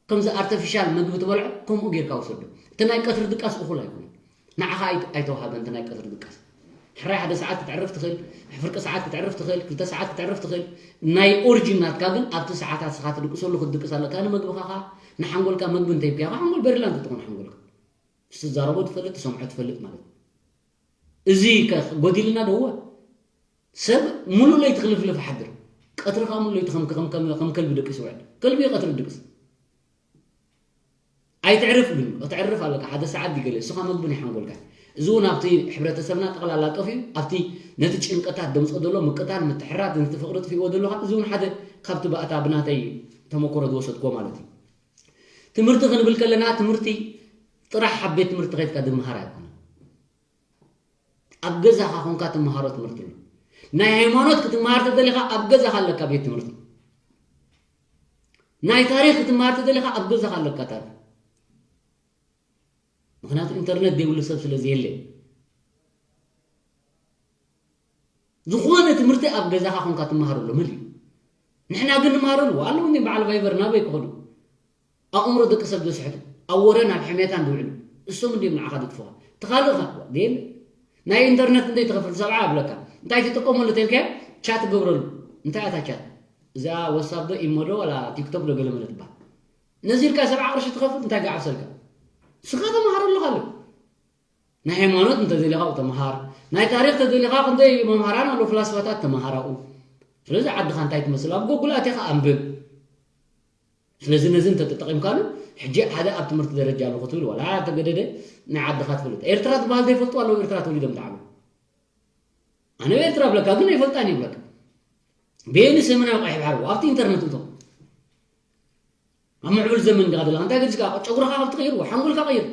ከምዚ ኣርተፊሻል መግቢ ትበልዖ ከምኡ ጌርካ ውሰዶ። እቲ ናይ ቀትሪ ድቃስ እኹል ኣይኮነን። ንዓኻ ኣይት-፣ ኣይተዋሃበን እቲ ናይ ቀትሪ ድቃስ። ሕራይ ሓደ ሰዓት ክትዕርፍ ትኽእል፣ ፍርቂ ሰዓት ክትዕርፍ ትኽእል፣ ክልተ ሰዓት ክትዕርፍ ትኽእል። ናይ ኦሪጂን ናትካ ግን ኣብቲ ሰዓታት ንስኻ ትድቅሰሉ ክትድቅስ ኣለካ። ንመግብኻ ኸዓ፣ ንሓንጎልካ መግቢ እንተሂብካዮ፣ ሓንጎል በሪላንት ትኾን ሓንጎልካ። ምስ ትዛረቦ ትፈልጥ፣ ትሰምዖ ትፈልጥ ማለት እዩ። እዚ ከ ጎዲልና ዶ? እወ። ሰብ ሙሉእ ለይቲ ክልፍልፍ ይሓድር። ቀትሪ ከኣ ሙሉእ ለይቲ ከም፣ ከም፣ ከም፣ ከም ከልቢ ደቂሱ ይውዕል። ከልቢ እዩ ቀትሪ ድቅስ። ኣይትዕርፍ ግን፣ ክትዕርፍ ኣለካ። ሓደ ሰዓት ድዩ ገለ፣ ንስኻ መግቢ ናይ ሓንጎልካ። እዚ እውን ኣብቲ ሕብረተሰብና ጠቕላላ ጠፊኡ፣ ኣብቲ ነቲ ጭንቀታት ደምጾ ዘሎ ምቅታል፣ ምትሕራት፣ ነቲ ፍቕሪ ጥፊእዎ ዘሎ ከዓ፣ እዚ እውን ሓደ ካብቲ ባእታ ብናተይ ተመክሮ ዝወሰድክዎ ማለት እዩ። ትምህርቲ ክንብል ከለና፣ ትምህርቲ ጥራሕ ኣብ ቤት ትምህርቲ ከይድካ ዝምሃር ኣይኮነን። ኣብ ገዛኻ ኮንካ ትመሃሮ ትምህርቲ ኣሎ። ናይ ሃይማኖት ክትመሃር ተደሊኻ ኣብ ገዛኻ ኣለካ ቤት ትምህርቲ። ናይ ታሪኽ ክትመሃር ተደሊኻ ኣብ ገዛኻ ኣለካ ታሪኽ። ምኽንያቱ ኢንተርነት ዘይብሉ ሰብ ስለ ዘየለ። ዝኾነ ትምህርቲ ኣብ ገዛኻ ኮንካ ትመሃረሉ መን እዩ? ንሕና ግን ንመሃረሉ ኣለዉ እንዲ በዓል ቫይበር ናበይ ክኸዱ? ኣእምሮ ደቂ ሰብ ዘስሕቱ፣ ኣብ ወረን ኣብ ሕሜታን ዝውዕሉ፣ እሶም እንድዮም ንዓኻ ዘጥፍኻ። እቲ ካልእ ኸ? የለ። ናይ ኢንተርነት እንተይ ትኸፍል ሰብዓ ኣብለካ። እንታይ ትጥቀመሉ ተልካዮ? ቻት ትገብረሉ። እንታይ እያ እታ ቻት? እዚኣ ዋትሳፕ ዶ፣ ኢሞ ዶ፣ ዋላ ቲክቶክ ዶ ገለ መለ ትበሃል። ነዚ ኢልካ ሰብዓ ቅርሺ ትኸፍል፣ እንታይ ገዓብሰልካ? ንስኻ ተመሃረሉ ካልእ። ናይ ሃይማኖት እንተደሊኻ ተመሃር። ናይ ታሪኽ ተደሊኻ ክንደይ መምሃራን ኣለዉ፣ ፍላስፋታት ተመሃር ኣብኡ። ስለዚ ዓድኻ እንታይ ትመስል? ኣብ ጎጉል ኣቲኻ ኣንብብ። ስለዚ ነዚ እንተተጠቒምካሉ፣ ሕጂ ሓደ ኣብ ትምህርቲ ደረጃ ኣለኹ ትብል፣ ዋላ ተገደደ ናይ ዓድኻ ትፈልጥ። ኤርትራ ትበሃል ዘይፈልጡ ኣለዉ፣ ኤርትራ ተወሊዶም ዝዓበዩ። ኣነ ኣብ ኤርትራ እብለካ፣ ግን ኣይፈልጣን እየ እብለካ። በየኒ ሰሜናዊ ቀይሕ ባሕሪ፣ ኣብቲ ኢንተርነት እቶ። ኣብ ምዕቡል ዘመን ዲኻ ዘለኻ? እንታይ ገዲስካ? ጨጉርኻ ካብ ትቕይር፣ ሓንጎልካ ቀይር።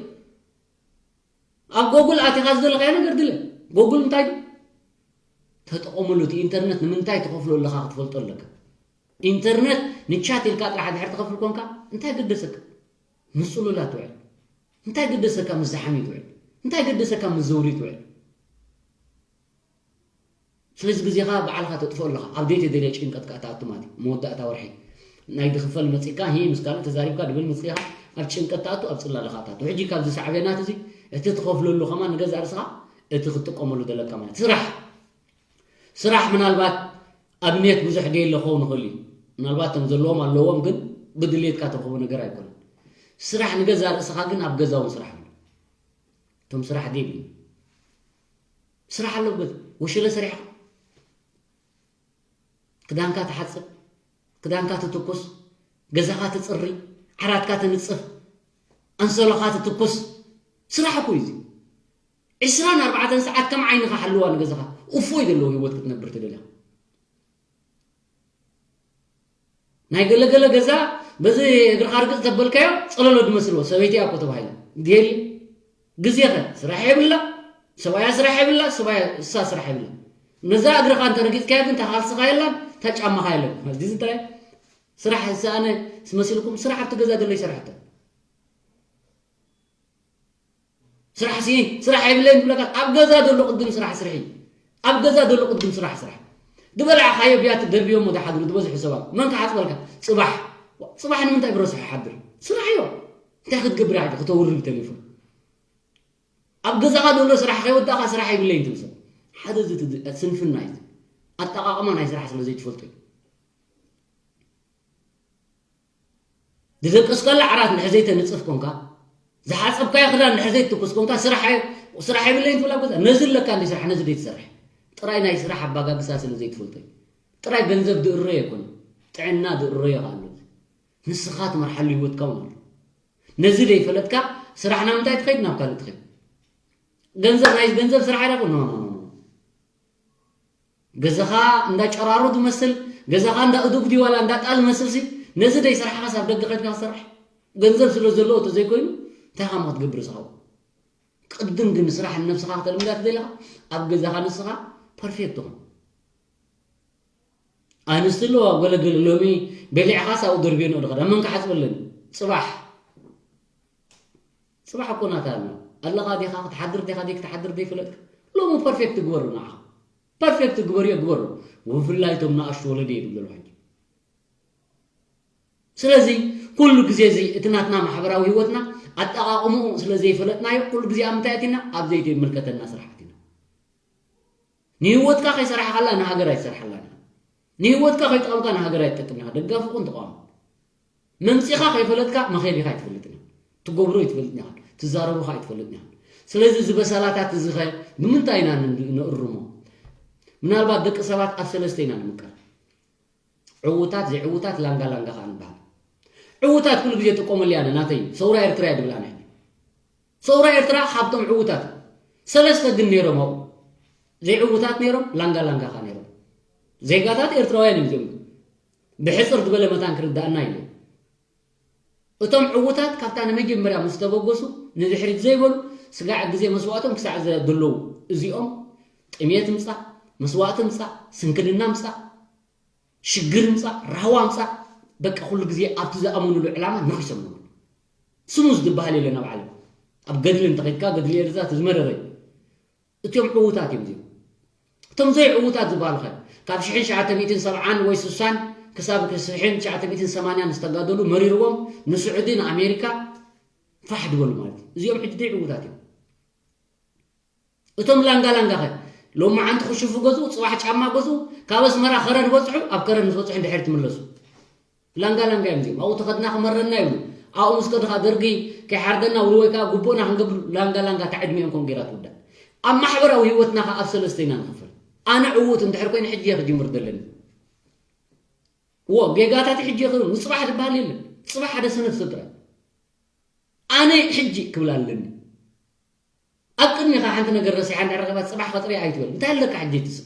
ኣብ ጎጉል ኣቲኻ ዝደለኻዮ ነገር ድለ። ጎጉል እንታይ ድዩ? ተጠቐመሉ። እቲ ኢንተርነት ንምንታይ ትኸፍሎ ኣለኻ ክትፈልጦ ኣለካ። ኢንተርነት ንቻት ኢልካ ጥራሕ እንድሕር ትኸፍል ኮንካ፣ እንታይ ገደሰካ? ምስ ጽሉላት ትውዕል። እንታይ ገደሰካ ምስ ዝሓሚ ትውዕል? እንታይ ገደሰካ ምስ ዘውሪ ትውዕል? ስለዚ ግዜኻ ባዕልኻ ተጥፍኦ ኣለኻ። ኣብ ዘይተደልየ ጭንቀት ከኣ ትኣቱ ማለት እዩ። መወዳእታ ወርሒ ናይ ዝኽፈል መጺእካ፣ ሂ፣ ምስ ካልእ ተዛሪብካ ድብል መጺእካ ኣብ ጭንቀት ትኣቱ፣ ኣብ ጽላለ ከኣ ትኣቱ። ሕጂ ካብዚ ሳዕቤናት እዚ እቲ ትኸፍለሉ ከማን ንገዛእ ርእስኻ እቲ ክትጥቀመሉ ዘለካ ማለት ስራሕ። ስራሕ ምናልባት ኣብነት ብዙሕ ደየለ ክኸውን ይኽእል እዩ። ምናልባት እቶም ዘለዎም ኣለዎም፣ ግን ብድሌትካ ትረኽቦ ነገር ኣይኮነን። ስራሕ ንገዛእ ርእስኻ ግን ኣብ ገዛ እውን ስራሕ ኣሎ። እቶም ስራሕ ደልዩ ስራሕ ኣሎ። ኣብ ገዛ ወሽለ ሰሪሕኻ ክዳንካ ትሓጽብ፣ ክዳንካ ትትኩስ፣ ገዛኻ ትጽሪ፣ ዓራትካ ትንጽፍ፣ ኣንሶላኻ ትትኩስ፣ ስራሕ እኮ እዩ እዚ። ዕስራን ኣርባዕተን ሰዓት ከም ዓይንኻ ሓልዋ ንገዛኻ። እፎይ ዘለዎ ህይወት ክትነብር ትደልያ። ናይ ገለገለ ገዛ በዚ እግርኻ ርግጽ ተበልካዮ ጸለሎ ድመስልዎ፣ ሰበይቲ እያ እኮ ተባሂላ። ድየሊ? ግዜኸ ስራሕ የብላ፣ ሰብኣያ ስራሕ የብላ፣ ሰብኣያ እሳ ስራሕ የብላ። ነዛ እግርኻ እንተ ረጊጽካዮ ግን እታ ካልስኻ የላን፣ እታ ጫማኻ የለን። እዚ እንታይ ስራሕ እዚ ኣነ ስመሲልኩም? ስራሕ ኣብቲ ገዛ ዘሎ ይሰርሕ እተ። ስራሕ ሲ፣ ስራሕ የብለይን ትብለካ፣ ኣብ ገዛ ዘሎ ቅድም ስራሕ ስርሒ። ኣብ ገዛ ዘሎ ቅድም ስራሕ ስራሕ። ዝበላዕኻዮ ብያቲ ደርብዮ እሞ ዝሓድሩ ዝበዝሑ ሰባት። መን ክሓጽበልካ? ጽባሕ። ጽባሕ ንምንታይ ብረስሑ ይሓድር? ስራሕ እዮ። እንታይ ክትገብር ኢኻ? ክተውርድ ብቴሌፎን። ኣብ ገዛኻ ዘሎ ስራሕ ከይወዳእኻ ስራሕ የብለይን ትብል ሰብ። ሓደ እዚ ትድ-፣ ስንፍና እዩ። ኣጠቓቕማ ናይ ስራሕ ስለ ዘይትፈልጦ እዩ። ዝደቀስካሉ ዓራት እንድሕር ዘይተንጽፍ ኮንካ፣ ዝሓጸብካዮ ክዳን እንድሕር ዘይትትኩስ ኮንካ፣ ስራሕ ኣይ-፣ ስራሕ የብለይን ትብል ኣብ ገዛ። ነዚ ኣለካ እንዲ ስራሕ፣ ነዚ ደይትሰርሕ። ጥራይ ናይ ስራሕ ኣባጋግሳ ስለ ዘይትፈልጦ እዩ። ጥራይ ገንዘብ ዝእረዮ ኣይኮነን። ጥዕና ዝእረዮ ከኣ ኣሎ። ንስኻ ትመርሓሉ ህይወትካ እውን ኣሎ። ነዚ ደይፈለጥካ፣ ስራሕ ናብ ምንታይ ትኸይድ? ናብ ካልእ ትኸይድ። ገንዘብ፣ ናይ ገንዘብ ስራሕ ኣይረኽብን። ኖ፣ ኖ፣ ኖ፣ ኖ። ገዛኻ እንዳ ጨራሮ ትመስል፣ ገዛኻ እንዳ እዱግ ድዩ ዋላ እንዳ ጣል መስልሲ፣ ነዚ ደይ ስራሕኻስ ኣብ ደገ ከድካ ትሰርሕ? ገንዘብ ስለ ዘለዎ እንተዘይኮይኑ፣ እንታይ ኢኻ እሞ ክትገብር ንስኻ? ቅድም ግን ንስራሕ ንነብስኻ ከተልምዳ ተደሊኻ፣ ኣብ ገዛኻ ንስኻ ፐርፌክት ትኹን። ኣንስቲ ኣለዋ ገለገለ ሎሚ በሊዕኻስ ኣብኡ ደርብየን ዶ ክዳ? መን ክሓጽበለን? ጽባሕ። ጽባሕ እኮ ናታ ኣሎ። ኣለኻ ዲኻ፣ ክትሓድር ዲኻ፣ ደይ ክትሓድር ደይ ፈለጥካ። ሎሚ ፐርፌክት ግበሩ ንዓኻ። ፐርፌክት ግበርዮ ግበሩ። ብፍላይ እቶም ንኣሽቱ ወለደይ ይብሉ ዘለዉ ሕጂ። ስለዚ ኩሉ ግዜ እዚ እቲ ናትና ማሕበራዊ ህይወትና ኣጠቓቕምኡ ስለ ዘይፈለጥናዮ፣ ኩሉ ግዜ ኣብ ምንታይ ኣቲና? ኣብ ዘይምልከተና ስራሕ ኣቲና። ንህይወትካ ከይሰራሕካላ ንሃገር ኣይትሰርሓላን ኢኻ። ንህይወትካ ከይጠቐምካ ንሃገር ኣይትጠቅምን ኢኻ። ደጋፊ ኩን ተቓወም። መምጺኻ ከይፈለጥካ መኼቢኻ ኣይትፈልጥን ኢኻ። ትገብሮ ኣይትፈልጥን ኢኻ። ትዛረቦ ኸኣ ኣይትፈልጥን ኢኻ። ስለዚ እዚ በሰላታት እዚ ኸ ብምንታይ ኢና ን-፣ ንእርሞ? ምናልባት ደቂ ሰባት ኣብ ሰለስተ ኢና ንምቀል። ዕዉታት፣ ዘይዕዉታት፣ ላንጋ ላንጋ ኸኣ ንበሃል። ዕዉታት ኩሉ ግዜ ጥቀመሉ ኣነ ናተይ ሰውራ ኤርትራ እየ ድብል ኣነ። ሰውራ ኤርትራ ካብቶም ዕዉታት ሰለስተ ግን ነይሮም ኣብኡ። ዘይዕዉታት ነይሮም፣ ላንጋ ላንጋ ኸኣ ነይሮም። ዜጋታት ኤርትራውያን እዮም እዚኦም። ብሕጽር ዝበለ መታን ክርዳእና ኢለ። እቶም ዕዉታት ካብታ ንመጀመርያ ምስ ተበገሱ ንድሕሪት ዘይበሉ ስጋዕ ግዜ መስዋእቶም ክሳዕ ዘደለዉ እዚኦም ጥሜት ምጻእ፣ መስዋእቲ ምጻእ፣ ስንክልና ምጻእ፣ ሽግር ምጻእ፣ ራህዋ ምጻእ፣ በቃ ኩሉ ግዜ ኣብቲ ዝኣመኑሉ ዕላማ ነኺሶም ነበሩ። ስሙዝ ዝበሃል የለን ኣብ ዓለም። ኣብ ገድሊ እንተኸድካ ገድሊ ኤርትራ እቲ ዝመረረ እዩ። እቲኦም ዕዉታት እዮም እዚኦም። እቶም ዘይዕዉታት ዝበሃሉ ኸ ካብ ሽሕን ትሽዓተ ሚእትን ሰብዓን ወይ ስሳን ክሳብ ሽሕን ትሽዓተ ሚእትን ሰማንያን ዝተጋደሉ መሪርዎም ንስዑዲ ንኣሜሪካ ፋሕ ድበሉ ማለት እዩ። እዚኦም ሕጂ ዘይዕዉታት እዮም። እቶም ላንጋ ላንጋ ኸ ሎማዓንቲ ክሽፉ ገዝኡ፣ ጽባሕ ጫማ ገዝኡ፣ ካብ ኣስመራ ከረን በጽሑ፣ ኣብ ከረን ምስ በጽሑ እንድሕር ትምለሱ። ላንጋ ላንጋ እዮም እዚኦም። ኣብኡ ተኸድና ክመረና ይብሉ። ኣብኡ ምስ ከድኻ ደርጊ ከይሓርደና ውሉ ወይ ከዓ ጉቦና ክንገብር ላንጋ ላንጋ እታ ዕድሚኦም ከም ገይራ ትውዳእ። ኣብ ማሕበራዊ ህይወትና ኸዓ ኣብ ሰለስተ ኢና ንኸፈል። ኣነ ዕዉት እንድሕር ኮይነ ሕጂ እየ ክጅምር ዘለኒ። እዎ፣ ጌጋታት ሕጂ ይኽእሉ። ንጽባሕ ዝበሃል የለን። ጽባሕ ሓደ ሰነፍ ሰብ ጥራይ። ኣነ ሕጂ ክብል ኣለኒ። ኣብ ቅድሚኻ ሓንቲ ነገር ረሲሓ እንድሕር ረኺባ ጽባሕ ከጽርያ ኣይትበል። እንታይ ኣለካ ሕጂ ትስእ?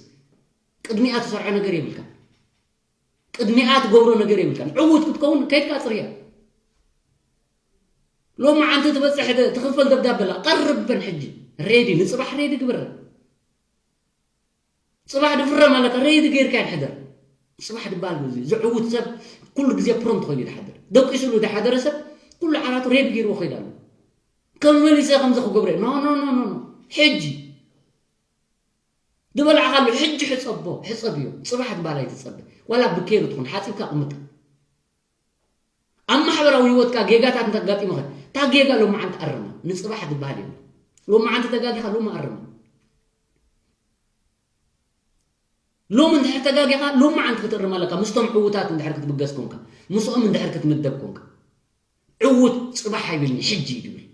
ቅድሚኣ ትሰርዖ ነገር የብልካ። ቅድሚኣ ትገብሮ ነገር የብልካን። ዕዉት ክትከውን ከይድካ ጽርያ። ሎማዓንቲ ትበጽሕ ደ-፣ ትኽፈል ደብዳበ ኣላ። ቀርበን ሕጂ። ሬዲ፣ ንጽባሕ ሬዲ ግበረን። ጽባሕ ድፍረም ኣለካ፣ ሬዲ ጌርካየን ሕደር። ጽባሕ ድበሃል ግዜ፣ ዝዕውት ሰብ ኩሉ ግዜ ፕሮምፕት ኮይኑ ይድሓድር። ደቂሱሉ ድሓደረ ሰብ ኩሉ ዓራቱ ሬዲ ጌርዎ ከይድ ኣሎ። ከም መሊሰ ከምዚ ክገብረ፣ ኖ፣ ኖ፣ ኖ፣ ኖ፣ ኖ። ሕጂ። ዝበላዕካሉ ሕጂ ሕጸቦ፣ ሕጸብዮ። ጽባሕ ድበሃል ኣይትጸበ። ዋላ ብኬሩ ትኹን፣ ሓጺብካ ቅምጣ። ኣብ ማሕበራዊ ህይወትካ ጌጋታት እንተጋጢሙኸ፣ እታ ጌጋ ሎማዓንቲ ኣርማ። ንጽባሕ ድበሃል የብሉ። ሎማዓንቲ ተጋጊኻ ሎሚ ኣርማ። ሎሚ እንድሕር ተጋጊኻ፣ ሎማዓንቲ ክትእርም ኣለካ። ምስቶም ዕዉታት እንድሕር ክትብገስ ኮንካ፣ ምስኦም እንድሕር ክትምደብ ኮንካ። ዕዉት ጽባሕ ኣይብልኒ፣ ሕጂ እዩ ድብል።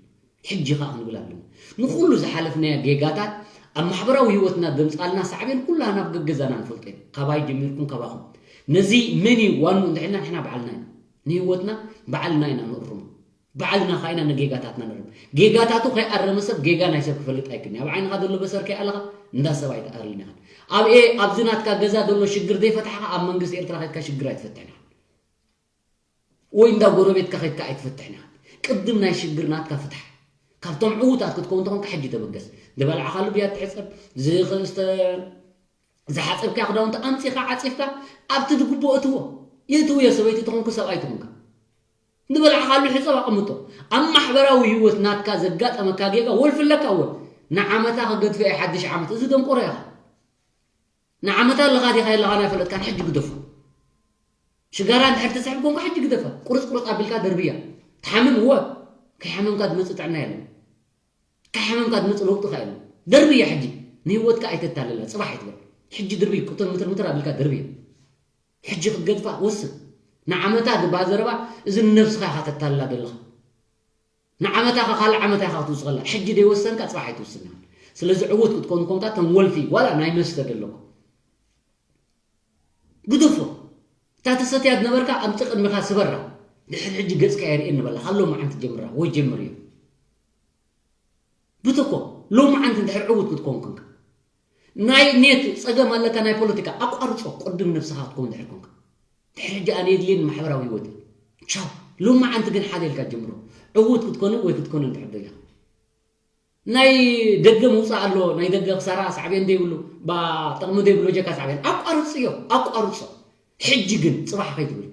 ሕጂ ኸኣ ክንብል ኣለና። ንኹሉ ዝሓለፍናዮ ጌጋታት ኣብ ማሕበራዊ ህይወትና ዘምጽኣልና ሳዕቤን ኩላህና ኣብ ገገዛና ንፈልጦ ኢና። ካባይ ጀሚርኩም ካባኹም። ነዚ መን እዩ ዋንኡ እንድሕልና ንሕና ባዕልና ኢና። ንህይወትና ባዕልና ኢና ንእርሞ። ባዕልና ኸኣ ኢና ንጌጋታትና ንእርም። ጌጋታቱ ከይኣረመ ሰብ ጌጋ ናይ ሰብ ክፈልጥ ኣይክእልን። ኣብ ዓይንኻ ዘሎ በሰር ከይኣለኻ እንዳ ሰብ ኣይትኣርይን ኢኻ። ኣብ ኤ-፣ ኣብዚ ናትካ ገዛ ዘሎ ሽግር ዘይፈታሕኻ ኣብ መንግስቲ ኤርትራ ከድካ ሽግር ኣይትፈትሕን ኢኻ። ወይ እንዳ ጎረቤትካ ከድካ ኣይትፈትሕን ኢኻ። ቅድም ናይ ሽግር ናትካ ፍታሕ። ካብቶም ዕዉታት ክትከውን እንተኾንካ ሕጂ ተበገስ። ዝበላዕኻሉ ብያቲ ሕጸብ፣ ዝኸ-፣ ዝተ-፣ ዝሓጸብካዮ ክዳውንቲ ኣምጺኻ ዓጺፍካ ኣብቲ ዝግብኦ እትዎ። የእትውዮ ሰበይቲ ተኾንኩ ሰብኣይ ተኾንካ። ዝበላዕኻሉ ሕጸብ ኣቐምጦ። ኣብ ማሕበራዊ ህይወት ናትካ ዘጋጠመካ ጌጋ ወልፊ ኣለካ እወ። ንዓመታ ክገድፎ እየ ሓድሽ ዓመት። እዚ ደንቆሮ ኢኻ። ንዓመታ ኣለኻ ዲኻ የለኻን ኣይፈለጥካን፣ ሕጂ ግደፎ። ሽጋራ እንድሕር ትስሕብ ኮንካ ሕጂ ግደፋ። ቁርጽ ቁርጽ ኣቢልካ ደርብያ። ትሓምም እወ። ከይሓመምካ ዝመጽእ ጥዕና የለን። ከይሓመምካ ዝመጽእ ለውጢ ከኣ የለን። ደርብያ ሕጂ። ንህይወትካ ኣይተታልላ፣ ጽባሕ ኣይትበል። ሕጂ ድርብይ፣ ቅጥር ምትር ምትር ኣቢልካ ደርብያ። ሕጂ ክትገድፋ ወስን። ንዓመታ ድባ ዘረባ፣ እዚ ንነብስኻ ኢኻ ተታልላ ዘለኻ። ንዓመታ ኢኻ፣ ካልእ ዓመታ ኢኻ ክትውስኸላ። ሕጂ ደይወሰንካ፣ ጽባሕ ኣይትውስን ኢኻ። ስለዚ ዕዉት ክትኮን ኮንካ፣ እተን ወልፊ፣ ዋላ ናይ መስተ ደለኩም። ግደፎ። እታ ትሰትያ ዝነበርካ፣ ኣምጽእ ቅድሚኻ ስበራ። ድሕሪ ሕጂ ገጽካ የርእየኒ በላ። ካብ ሎማዓንቲ ጀምራ፣ ወይ ጀምርዮ። ብትኮ፣ ሎማዓንቲ እንድሕር ዕዉት ክትኮን ኮንካ። ናይ ኔት ጸገም ኣለካ፣ ናይ ፖለቲካ ኣቋርጾ፣ ቅድም ነብስኻ ክትኮን እንድሕር ኮንካ። ድሕሪ ሕጂ ኣነ የድልየኒ ማሕበራዊ ህይወት እዩ። ቻው። ሎማዓንቲ ግን ሓደ ኢልካ ጀምሮ። ዕዉት ክትኮን ወይ ክትኮን እንድሕር ደሊኻ። ናይ ደገ ምውጻእ ኣሎ፣ ናይ ደገ ክሳራ ሳዕቤን ዘይብሉ፣ ባ ጥቕሚ ዘይብሉ ጀካ ሳዕቤን። ኣቋርጽዮ፣ ኣቋርጾ። ሕጂ ግን ጽባሕ ከይትብል።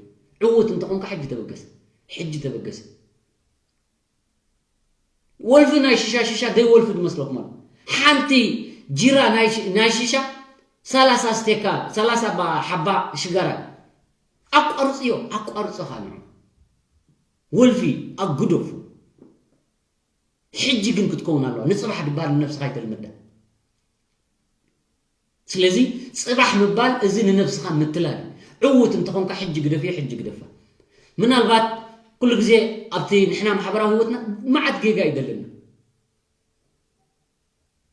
ዕዉት እንተኾንካ ሕጂ ተበገስ። ሕጂ ተበገስ። ወልፊ ናይ ሽሻ ሽሻ ደይ ወልፊ ዝመስለኩም ኣሎ። ሓንቲ ጂራ ናይ ሽ- ናይ ሽሻ ሰላሳ ስቴካ ሰላሳ ባ- ሓባ ሽጋራ ኣቋርፅዮ ኣቋርፅኻ ንዑ ወልፊ ኣግደፉ። ሕጂ ግን ክትከውን ኣለዋ። ንፅባሕ ድባል ንነብስኻ ኣይተልምዳ። ስለዚ ፅባሕ ምባል እዚ ንነብስኻ ምትላል እዩ። ዕዉት እንተኾንካ ሕጂ ግደፍዮ፣ ሕጂ ግደፋ። ምናልባት ኩሉ ግዜ ኣብቲ ንሕና ማሕበራዊ ህይወትና መዓት ጌጋ እዩ ዘለና።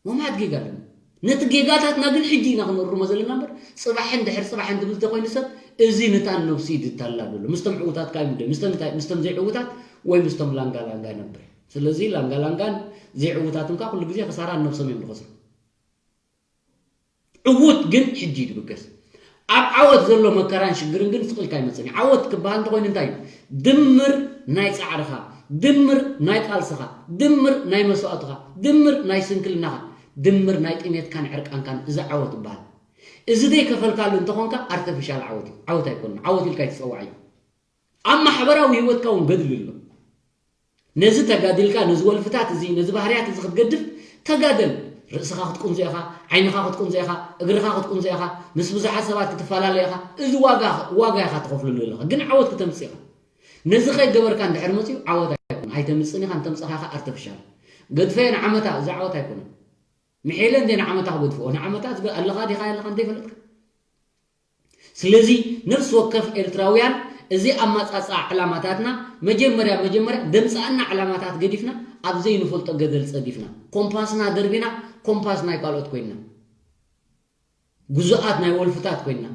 ወማት ጌጋ ኣለና። ነቲ ጌጋታትና ግን ሕጂ ኢና ክንእርሞ ዘለና እምበር ፅባሕን ድሕር ፅባሕን ትብል ተኮይኑ ሰብ እዚ ንታን ነብሲ ድታላ ዘሎ ምስቶም ዕውታት ካይ ምደ ምስቶም እንታይ ምስቶም ዘይዕውታት ወይ ምስቶም ላንጋ ላንጋ ነበር። ስለዚ ላንጋ ላንጋን ዘይዕውታትን ካ ኩሉ ግዜ ክሳራ ነብሶም እዮም ዝኸስሩ። ዕዉት ግን ሕጂ ድብገስ። ኣብ ዓወት ዘሎ መከራን ሽግርን ግን ስቕ ኢልካ ኣይመጽእን እዩ። ዓወት ክበሃል እንተኾይኑ እንታይ እዩ? ድምር ናይ ጻዕርኻ፣ ድምር ናይ ቃልስኻ፣ ድምር ናይ መስዋእትኻ፣ ድምር ናይ ስንክልናኻ፣ ድምር ናይ ጥሜትካን ዕርቃንካን እዚ ዓወት ይበሃል። እዚ ዘይከፈልካሉ እንተኾንካ ኣርተፊሻል ዓወት እዩ። ዓወት ኣይኮንን። ዓወት ኢልካ ይትጸዋዕ እዩ። ኣብ ማሕበራዊ ህይወትካ እውን ገድሊ ኣሎ። ነዚ ተጋዲልካ ነዚ ወልፍታት እዚ ነዚ ባህርያት እዚ ክትገድፍ ተጋደል። ርእስኻ ክትቁንዞ ኢኻ፣ ዓይንኻ ክትቁንዞ ኢኻ፣ እግርኻ ክትቁንዞ ኢኻ፣ ምስ ብዙሓት ሰባት ክትፈላለ ኢኻ። እዚ ዋጋ ዋጋ ኢኻ ትኸፍለሉ ዘለኻ፣ ግን ዓወት ክተምጽእ ኢኻ። ነዚ ከይገበርካ እንድሕር መፅዩ ዓወት ኣይኮን ኣይተምፅእን ኢኻ። እንተምፅኻ ኢኻ ኣርተፍሻል ገድፈዮ ንዓመታ እዚ ዓወት ኣይኮነን። ምሒለ እንደ ንዓመታ ክገድፍኦ ንዓመታ ኣለኻ ዲኻ ኣለኻ እንተይፈለጥካ ስለዚ ነፍሲ ወከፍ ኤርትራውያን እዚ ኣማጻጽኣ ዕላማታትና መጀመርያ መጀመርያ ደምጻኣና ዕላማታት ገዲፍና ኣብ ዘይንፈልጦ ገደል ጸዲፍና ኮምፓስና ደርቢና ኮምፓስ ናይ ካልኦት ኮይንና ጉዙኣት ናይ ወልፍታት ኮይንና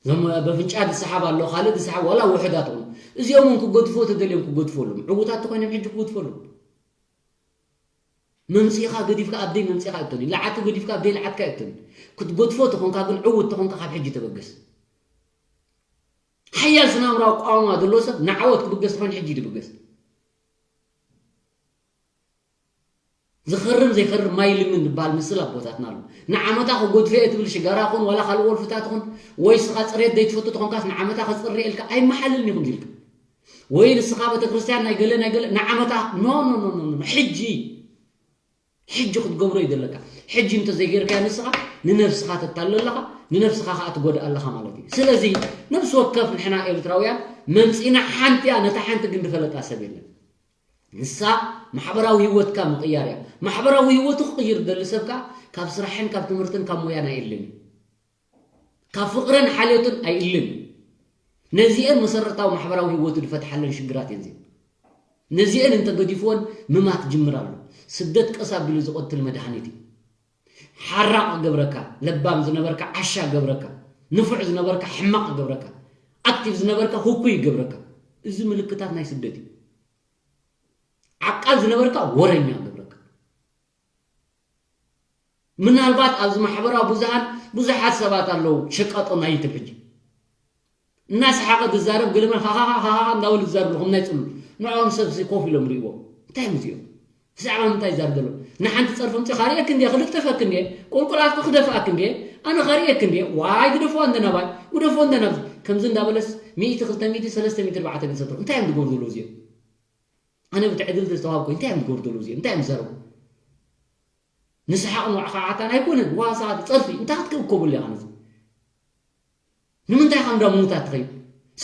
ዞም በፍንጫ ዝሰሓብ ኣሎ ካልእ ዝሰሓብ ዋላ ውሕዳት ኹኑ እዚኦም እውን ክገድፎ ተደልዮም ክገድፎ ኣለዎም ዕዉታት ተኮይኖም ሕጂ ክገድፎ ኣለዎም መምፂእኻ ገዲፍካ ኣብ ደይ መምፂእኻ እቶኒ ለዓቱ ገዲፍካ ኣብ ደይ ለዓትካ እቶኒ ክትጎድፎ ተኾንካ ግን ዕውት ተኾንካ ካብ ሕጂ ተበገስ ሓያል ስናምራዊ ቋውማ ዘለዎ ሰብ ንዓወት ክብገስ ተኾይኑ ሕጂ ድብገስ ዝኸርም ዘይኸርም ማይ ልምን ዝበሃል ምስል ኣቦታትና ኣሎ ንዓመታ ክጎድፈ እየ ትብል ሽጋራ ኹን ዋላ ካልእ ወልፍታት ኹን ወይ ስኻ ፅሬት ዘይትፈቱ ተኾንካስ ንዓመታ ክፅሪ ኢልካ ኣይመሓልልን ይኹም ዝልካ ወይ ንስኻ ቤተክርስትያን ናይ ገለ ናይ ገለ ንዓመታ ኖ ኖ ኖ ኖ ሕጂ ሕጂ ክትገብሮ እዩ ዘለካ ሕጂ እንተዘይገይርካዮ ንስኻ ንነብስኻ ተታልል ኣለኻ ንነብስኻ ከዓ ትጎድእ ኣለኻ ማለት እዩ ስለዚ ነብሲ ወከፍ ንሕና ኤርትራውያን መምፂና ሓንቲ እያ ነታ ሓንቲ ግን ዝፈለጣ ሰብ የለን ንሳ ማሕበራዊ ህይወትካ ምቕያር እያ ማሕበራዊ ህይወቱ ክቕይር ደሊ ሰብ ከዓ ካብ ስራሕን ካብ ትምህርትን ካብ ሞያን ኣይእልን እዩ ካብ ፍቕርን ሓልዮትን ኣይእልን እዩ ነዚአን መሰረታዊ ማሕበራዊ ህይወቱ ዝፈትሓለን ሽግራት እየን እዚአን ነዚአን እንተገዲፍወን ምማት ጅምር ኣሎ ስደት ቀስ ኣቢሉ ዝቐትል መድሃኒት እዩ ሓራቕ ገብረካ ለባም ዝነበርካ ዓሻ ገብረካ ንፉዕ ዝነበርካ ሕማቕ ገብረካ ኣክቲቭ ዝነበርካ ህኩይ ገብረካ እዚ ምልክታት ናይ ስደት እዩ ዓቃል ዝነበርካ ወረኛ ገብረካ ምናልባት ኣብዚ ማሕበራዊ ብዙሃን ብዙሓት ሰባት ኣለዉ ሸቃጦ ናይ ዩቱብ ሕጂ እናሰሓቐ ዝዛረብ ገለመን ሃሃሃ እንዳበሉ ዝዛረቡ ከም ናይ ፅሉል ንዕኦም ሰብሲ ኮፍ ኢሎም ሪእዎም እንታይ እዮም እዚኦም ብዛዕባ ምንታይ ይዛረብ ዘሎ ንሓንቲ ፀርፊ ምፅእ ካርእየክ እንዲየ ክልጥፈክ እንዲየ ቁልቁላትኩ ክደፍኣክ እንዲየ ኣነ ካርእየክ እንዲየ ዋይ ግደፍዋ እንደ ናባይ ግደፍዎ እንደ ናብዚ ከምዚ እንዳበለስ ሚእቲ ክልተ ሚእቲ ሰለስተ ሚእቲ ኣርባዕተ ሚእቲ ሰብተሩ እንታይ እዮም ዝገብሩ ዘለዉ እዚኦም ኣነ ብትዕድል ዝተዋሃብኩ እንታይ እዮም ዝገብሩ ዘለዉ እዚኦም እንታይ እዮም ዝዛረቡ ንስሓቕ ንባዕኻ ዓታን ኣይኮነን ዋሳት ጸርፊ እንታይ ክትከብከብሉ ኢኻ ነዚ ንምንታይ ኢኻ እንዳ ምውታት ትኸይድ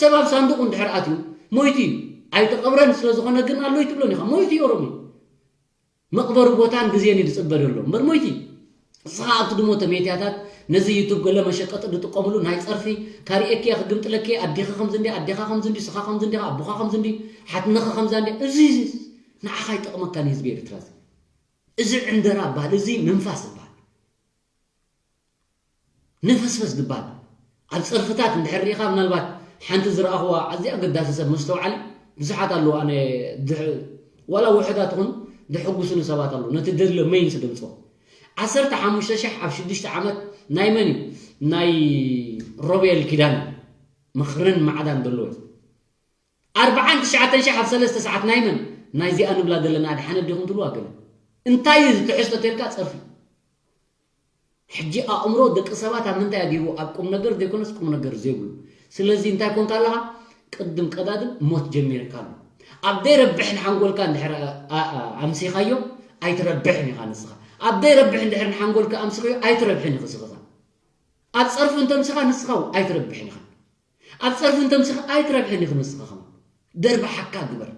ሰብ ኣብ ሳንዱቕ እንድሕር ኣትዩ ሞይቱ እዩ ኣይተቐብረን ስለ ዝኾነ ግን ኣሎ ኣይትብሎን ኢኻ ሞይቱ እዩ ኦሮሞ መቕበሪ ቦታን ግዜን እዩ ዝጽበ ዘሎ እምበር ሞይቱ እዩ እስኻ ኣብቲ ድሞተ ሜድያታት ነዚ ዩቱብ ገለ መሸቀጢ ዝጥቀምሉ ናይ ጸርፊ ካርኤኪ ክግምጥለኪ ኣዴኻ ከምዚ እንዲ ኣዴኻ ከምዚ እንዲ ስኻ ከምዚ እንዲ ኣቦኻ ከምዚ እንዲ ሓትነኻ ከምዛ እንዲ እዚ ንዓኻ ይጠቕመካን ህዝቢ ኤርትራ እዚ እዚ ዕንደራ ይበሃል፣ እዚ ምንፋስ ይበሃል። ነፈስፈስ ድበሃል። ኣብ ጸርፍታት እንድሕር ርኢኻ ምናልባት ሓንቲ ዝረኣኽዋ ኣዝያ ኣገዳሲ ሰብ መስተውዓሊ ብዙሓት ኣለዉ ኣነ ዋላ ውሑዳት ኹን ድሕጉሱኒ ሰባት ኣለዉ ነቲ ደድለ መይንስ ደምጽኦ ዓሰርተ ሓሙሽተ ሺሕ ኣብ ሽዱሽተ ዓመት ናይ መን እዩ ናይ ሮቤል ኪዳነ ምኽርን ማዕዳን ዘለዎ እዩ ኣርብዓን ትሽዓተን ሺሕ ኣብ ሰለስተ ሰዓት ናይ መን ናይዚኣ ንብላ ዘለና ኣድሓነት ዲኹም ትብልዋ ገለ እንታይ እዩ ትሕዝቶ ተልካ ጸርፊ ሕጂ ኣእምሮ ደቂ ሰባት ኣብ ምንታይ ኣድሂቡ ኣብ ቁም ነገር ዘይኮነስ ቁም ነገር ዘይብሉ ስለዚ እንታይ ኮንካ ኣለኻ ቅድም ቀዳድም ሞት ጀሚርካ ኣሎ ኣብ ደይረብሕ ንሓንጎልካ እንድሕር ኣምሲኻዮ ኣይትረብሕን ኢኻ ንስኻ። ኣብ ደይረብሕ እንድሕር ንሓንጎልካ ኣምሲኻዮ ኣይትረብሕን ኢኻ ንስኻ። ኣብ ጸርፊ እንተምሲኻ ንስኻ ኣይትረብሕን ኢኻ። ኣብ ጸርፊ እንተምሲኻ ኣይትረብሕን ኢኻ ንስኻ። ደርባሓካ ግበር።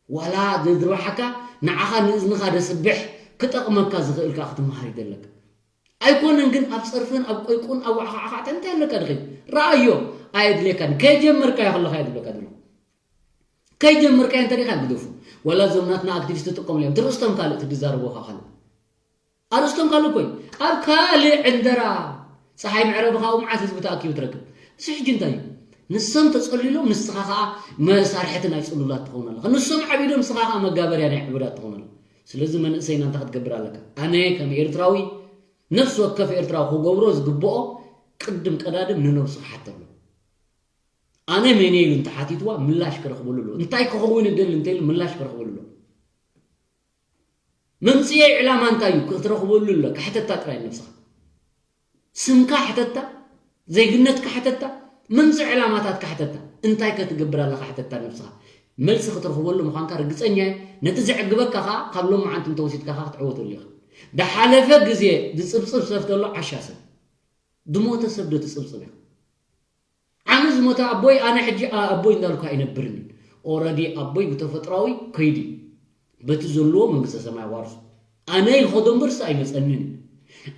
ዋላ ድርባሓካ ንዓኻ ንእዝንኻ ደስብሕ ክጠቕመካ ዝኽእል ከኣ ክትመሃር ይደለካ። ኣይኮነን ግን ኣብ ጸርፍን ኣብ ቆይቁን ኣብ ዋዕኻዕኻዕተን እንታይ ኣለካ ድኺ? ረኣዮ። ኣየድልየካን። ከይጀመርካዮ ከለኻ የድልየካ ዘሎ። ከይጀመርካዮ እንተ ዲኻ ግደፉ። ዋላ እዞም ናትና ኣክቲቪስት ትጥቀሙሉ እዮም። ትርእስቶም ካልእ ትዛረብዎ ካልእ። ኣርእስቶም ካልእ እኮ እዩ። ኣብ ካልእ ዕንደራ ጸሓይ መዕረቢ ካብኡ መዓት ህዝቢ ተኣኪቡ ትረክብ። እዚ ሕጂ እንታይ እዩ? ንሶም ተጸሊሎም ንስኻ ከኣ መሳርሕቲ ናይ ጽሉላት ትኸውን ኣለኻ። ንሶም ዓቢዶም ንስኻ ከኣ መጋበርያ ናይ ዕቡዳት ትኸውን ኣለኻ። ስለዚ መንእሰይና እንታይ ክትገብር ኣለካ? ኣነ ከም ኤርትራዊ ነፍሲ ወከፍ ኤርትራዊ ክገብሮ ዝግብኦ ቅድም ቀዳድም ንነብሱ ክሓተሉ። ኣነ መን እየ ኢሉ እንተሓቲትዋ ምላሽ ክረኽበሉ ኣለዎ። እንታይ ክኸውን ይደሊ እንተኢሉ ምላሽ ክረኽበሉ ኣለዎ። መምጽኤ ዕላማ እንታይ እዩ ክትረኽበሉ ኣሎ? ክሕተታ ጥራይ ነብስኻ። ስምካ ሕተታ፣ ዜግነትካ ሕተታ፣ መምጽኢ ዕላማታትካ ሕተታ። እንታይ ከ ትገብር ኣለኻ ሕተታ ነብስኻ። መልሲ ክትረኽበሉ ምዃንካ ርግጸኛ እየ። ነቲ ዘዕግበካ ኸኣ ካብ ሎማዓንቲ እንተወሲድካ ኸኣ ክትዕወተሉ ኢኻ። ዝሓለፈ ግዜ ዝጽብጽብ ሰብ ተሎ ዓሻ ሰብ። ዝሞተ ሰብ ዶ ትጽብጽብ ኢኻ? ዓሚ ዝሞተ ኣቦይ ኣነ ሕጂ ኣቦይ እንዳልኩ ኣይነብርን። ኦረዲ ኣቦይ ብተፈጥራዊ ከይዱ በቲ ዘለዎ መንግስተ ሰማይ ዋርሱ ኣነ ይኸዶ እምበርስ ኣይመጸንን።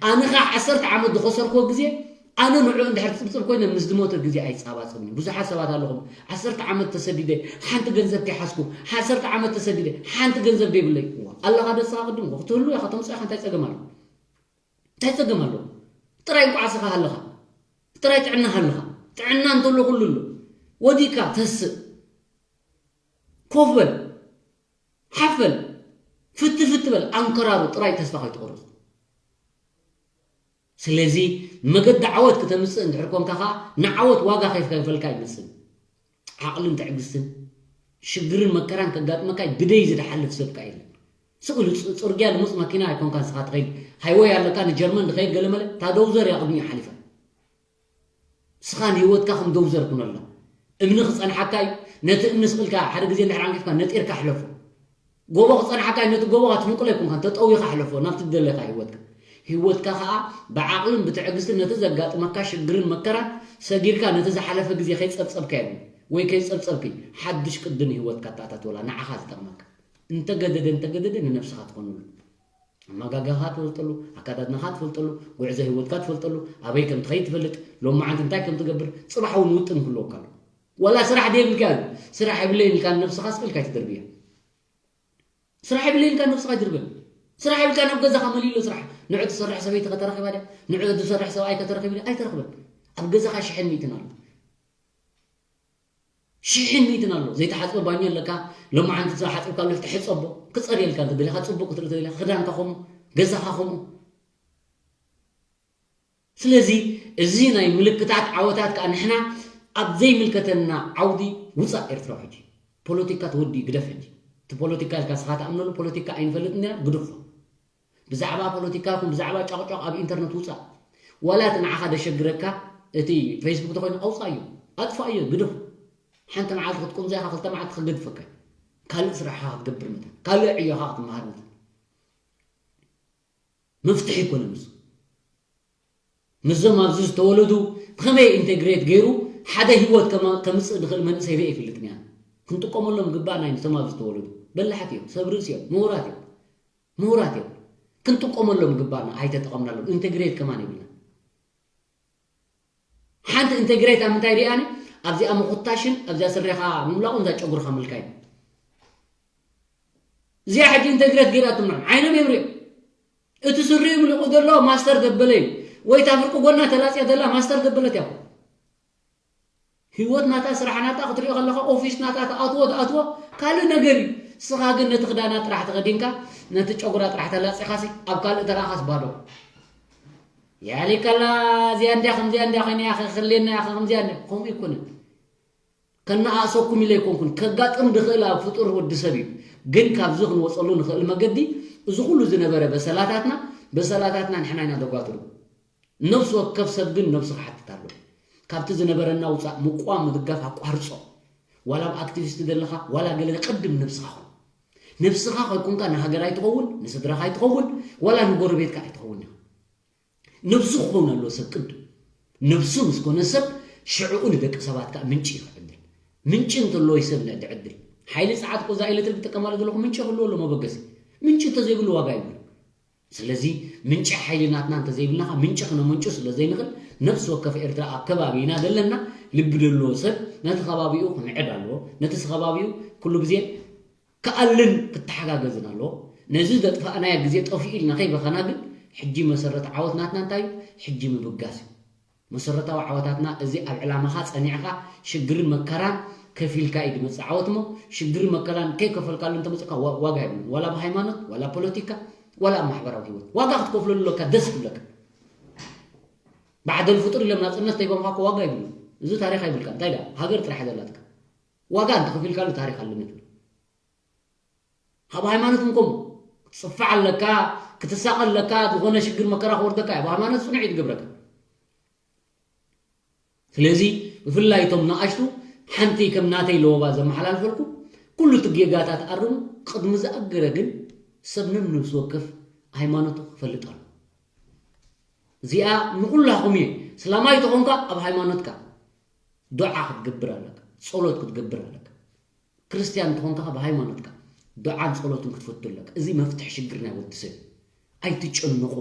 ኣነ ኸዓ ዓሰርተ ዓመት ዝኸሰርክዎ ግዜ ኣነ ንዑ እንድሕር ትጽብጽብ ኮይነ ምስ ዝሞተ ግዜ ኣይጻባጽብን። ብዙሓት ሰባት ኣለኹም ዓሰርተ ዓመት ተሰዲደ ሓንቲ ገንዘብ ከይሓዝኩ ዓሰርተ ዓመት ተሰዲደ ሓንቲ ገንዘብ ዘይብለይ። እዋ ኣለኻ ደስኻ ቅድም ክትህሉ ኢኻ ተምጽኦ ኢኻ እንታይ ጸገም ኣሎ? እንታይ ጸገም ኣለዎ? ጥራይ እንቋዕ ስኻ ሃለኻ፣ ጥራይ ጥዕና ሃለኻ። ጥዕና እንተሎ ኩሉ ኣሎ። ወዲእካ ተስእ፣ ኮፍ በል፣ ሓፍ በል፣ ፍት ፍት በል፣ ኣንከራሩ ጥራይ ተስፋ ከይትቆርጽ። ስለዚ መገዲ ዓወት ክተምጽእ እንድሕር ኮንካ ኸኣ ንዓወት ዋጋ ከይከፈልካ ኣይመጽእን። ዓቕልን ትዕግስትን ሽግርን መከራን ከጋጥመካ ብደይ ዝድሓልፍ ሰብ ከኣ የለን። ስቕ ኢሉ ጽ- ጽርግያ ልሙጽ መኪና ኣይኮንካን ንስኻ ትኸይድ ሃይወይ ኣለካ ንጀርመን ዝኸይድ ገለመለ እታ ደውዘር እያ ቅድሚኡ ሓሊፋ። ንስኻ ንህይወትካ ከም ደውዘር ኩነላ። እምኒ ክጸንሓካ እዩ። ነቲ እምኒ ስቕ ኢልካ ሓደ ግዜ እንድሕር ዓንቂፍካ ነጢርካ ሕለፎ። ጎቦ ክጸንሓካ እዩ። ነቲ ጎቦ ክትፍንቅሎ ኣይኮንካን ተጠዊኻ ሕለፎ ናብቲ ዝደለኻ ህይወትካ። ህይወትካ ኸኣ ብዓቕልን ብትዕግስትን ነቲ ዘጋጥመካ ሽግርን መከራን ሰጊርካ ነቲ ዝሓለፈ ግዜ ከይጸብጸብካ የለን ወይ ከይጸብጸብኪ ሓድሽ ቅዲ ንህይወትካ ተኣታትወላ ንዓኻ ዝጠቕመካ። እንተገደደ እንተገደደ ንነብስኻ ትኾነሉ። ኣመጋግባኻ ትፈልጠሉ፣ ኣከዳድናኻ ትፈልጠሉ፣ ጉዕዞ ህይወትካ ትፈልጠሉ፣ ኣበይ ከም ትኸይድ ትፈልጥ፣ ሎማዓንቲ እንታይ ከም ትገብር፣ ጽባሕ እውን ውጥን ክህልወካ ኣሎ። ዋላ ስራሕ ደይብልካ እዩ። ስራሕ የብለይን ኢልካ ንነብስኻ ስቕ ኢልካ ኣይትደርብያ። ስራሕ የብለይን ኢልካ ንነብስኻ ኣይትድርብያ። ስራሕ የብልካ ናብ ገዛኻ መሊሎ ስራሕ። ንዑ ትሰርሕ ሰበይቲ ከተረኺባ ድያ? ንዑ ዝሰርሕ ሰብኣይ ከተረኺብ ድያ? ኣይተረኽበን። ኣብ ገዛኻ ሽሕን ሚእትን ኣሎ። ሽሕን ሚእትን ኣሎ። ዘይተሓጽበ ባኞ ኣለካ። ሎማዓንቲ ዝሓጽብካሉ ትሕጸቦ። ክጸርየልካ እንተ ደሊኻ ጽቡቕ ክትርኢ ተደሊኻ ክዳንካ ከምኡ፣ ገዛኻ ከምኡ። ስለዚ እዚ ናይ ምልክታት ዓወታት ከኣ ንሕና ኣብ ዘይምልከተና ዓውዲ ውጻእ ኤርትራዊ ሕጂ። ፖለቲካ ተወዲኡ ግደፍ ሕጂ። እቲ ፖለቲካ ኢልካ ንስኻ ትኣምነሉ ፖለቲካ ኣይንፈልጥን ኢና ግደፎ። ብዛዕባ ፖለቲካ ይኹን ብዛዕባ ጫቕጫቕ ኣብ ኢንተርነት ውጻእ። ዋላ እቲ ንዓኻ ደሸግረካ እቲ ፌስቡክ ተኾይኑ ኣውጻእዮ። ኣጥፋእዮ ግደፎ። ሓንቲ መዓልቲ ክትቁንዞ ኢኻ ክልተ መዓልቲ ክገድፈካ እዩ። ካልእ ስራሕኻ ክትገብር መታን ካልእ ዕዮኻ ክትመሃር መታን። መፍትሒ ኣይኮነን እሱ። ምስዞም ኣብዚ ዝተወለዱ ብኸመይ ኢንቴግሬት ገይሩ ሓደ ህይወት ከማ- ከምጽእ ዝኽእል መንእሰይ ርእየ ኣይፈልጥን እያ። ክንጥቀመሎም ግባእ ናይ ምስቶም ኣብዚ ዝተወለዱ በላሓት እዮም፣ ሰብ ርእሲ እዮም፣ ምሁራት እዮም፣ ምሁራት እዮም። ክንጥቀመሎም ግባእና ኣይተጠቐምናሎም። ኢንቴግሬት ከማን የብልና። ሓንቲ ኢንቴግሬት ኣብ ምንታይ ሪኣኒ ኣብዚኣ ምኹታሽን ኣብዚኣ ስሬኻ ምምላቑን እዛ ጨጉርኻ ምልካይ እዚኣ ሕጂ ኢንተግሬት ገይራትም ንዕም ዓይኖም እዮም ሪኦም። እቲ ስሪኡ ምልቁ ዘሎ ማስተር ደበለ እዩ። ወይ እታ ፍርቂ ጎና ተላፅያ ዘላ ማስተር ደበለት እያ። ህይወት ናታ ስራሕ ናታ ክትሪኦ ከለካ ኦፊስ ናታ ትኣትዎ ትኣትዎ ካልእ ነገር እዩ። ንስኻ ግን ነቲ ክዳና ጥራሕ ተኸዲንካ ነቲ ጨጉራ ጥራሕ ተላፂኻሲ ኣብ ካልእ ተረኣኻስ ባዶ። ያሌከላ እዚኣ እንድያ ከምዚኣ እንድያ ኮይና እያ ክኽልየና እያ ከምዚኣ እንድያ ከምኡ ይኮነን። ከነኣእሰኩም ኢለ ኣይኮንኩን፣ ከጋጥም ዝኽእል ኣብ ፍጡር ወዲ ሰብ እዩ። ግን ካብዚ ክንወፀሉ ንኽእል መገዲ እዚ ኩሉ ዝነበረ በሰላታትና በሰላታትና ንሕና ኢና ዘጓትሩ። ነፍሲ ወከፍ ሰብ ግን ነብሱ ክሓትት ኣለዎ። ካብቲ ዝነበረና ውፃእ ምቋም ምድጋፍ ኣቋርፆ። ዋላ ኣብ ኣክቲቪስት ዘለኻ ዋላ ገለ ቅድም ነብስኻ ኹን። ነብስኻ ከይኮንካ ንሃገር ኣይትኸውን፣ ንስድራኻ ኣይትኸውን፣ ዋላ ንጎረቤትካ ኣይትኸውን ኢኻ። ነብሱ ክኸውን ኣለዎ ሰብ ቅድም። ነብሱ ምስ ኮነ ሰብ ሽዕኡ ንደቂ ሰባት ከዓ ምንጪ እዩ ክዕድል። ምንጪ እንተለዎ እዩ ሰብ ንዕዲ ዕድል። ሓይሊ ጸዓት እኮ እዛ ኤሌክትሪክ ዝጥቀማሉ ዘለኹ ምንጪ ክህልዎ ኣሎ መበገሲ። ምንጪ እንተዘይብሉ ዋጋ የብሉ። ስለዚ ምንጪ ሓይሊ ናትና እንተዘይብልና ምንጪ ክነመንጩ ስለ ዘይንኽእል ነብሲ ወከፍ ኤርትራ ኣብ ከባቢና ዘለና ልቢ ደለዎ ሰብ ነቲ ከባቢኡ ክምዕድ ኣለዎ። ነቲ ከባቢኡ ኩሉ ግዜ ክኣልን ክተሓጋገዝን ኣለዎ። ነዚ ዘጥፋእናዮ ግዜ ጠፊኡ ኢልና ከይበኸና ግን ሕጂ መሰረት ዓወት ናትና እንታይ እዩ? ሕጂ ምብጋስ እዩ። መሰረታዊ ዓወታትና እዚ ኣብ ዕላማኻ ጸኒዕኻ ሽግርን መከራን ከፊልካ እዩ ዝመጽእ ዓወት እሞ ሽግርን መከራን ከይከፈልካሉ እንተመጽእካ ዋ- ዋጋ የብሉን። ዋላ ብሃይማኖት፣ ዋላ ፖለቲካ፣ ዋላ ኣብ ማሕበራዊ ህይወት ዋጋ ክትከፍለሉ ኣለካ ደስ ይብለካ። ባዕደል ፍጡር ኢሎም ናጽነት ተይቦምካ እኮ ዋጋ የብሉን። እዚ ታሪኽ ኣይብልካ እንታይ ዳ ሃገር ጥራሕ ዘለትካ ዋጋ እንተኸፊልካሉ ታሪኽ ኣለነት ካብ ሃይማኖት እንኮም ክትፅፋዕ ኣለካ ክትሳቐ ኣለካ ዝኾነ ሽግር መከራ ክወርደካ እዩ ሃይማኖት ፅኑዕ እዩ ዝገብረካ። ስለዚ ብፍላይ እቶም ንኣሽቱ ሓንቲ ከም ናተይ ለወባ ዘመሓላልፈልኩ ኩሉ እቲ ጌጋታት ኣርሙ። ቅድሚ ዝኣገረ ግን ሰብ ነብሲ ወከፍ ሃይማኖቱ ክፈልጥ ኣሎ። እዚኣ ንኩላኹም እየ። ስላማይ ተኾንካ ኣብ ሃይማኖትካ ዱዓ ክትገብር ኣለካ፣ ጸሎት ክትገብር ኣለካ። ክርስትያን እንተኾንካ ካብ ሃይማኖትካ ዱዓን ጸሎትን ክትፈቱ ኣለካ። እዚ መፍትሒ ሽግር ናይ ወዲ ሰብ እዩ። ኣይትጨነቑ።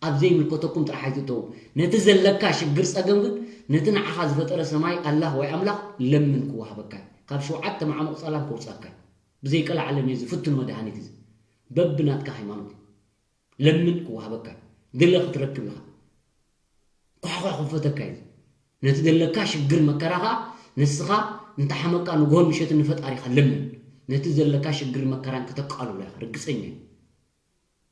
ኣብ ዘይምልከተኩም ጥራሕ ኣይትእተዉ። ነቲ ዘለካ ሽግር ጸገም ግን ነቲ ንዓኻ ዝፈጠረ ሰማይ ኣላህ ወይ ኣምላኽ ለምን ክወሃበካ እዩ። ካብ ሸውዓተ ማዕሙቕ ጸላም ከውጻካ እዩ። ብዘይቀልዓለም እዩ እዚ ፍቱን መድሃኒት እዚ። በብናትካ ሃይማኖት እዩ። ለምን ክወሃበካ እዩ። ድለ ክትረክብ ኢኻ። ኳሕኳሕ ክፈተካ እዩ። ነቲ ዘለካ ሽግር መከራ ኸዓ ንስኻ እንተሓመቃ ንግሆን ምሸትን ንፈጣሪኻ ለምን። ነቲ ዘለካ ሽግር መከራን ከተቃልሎ ኢኻ ርግፀኛ እዩ።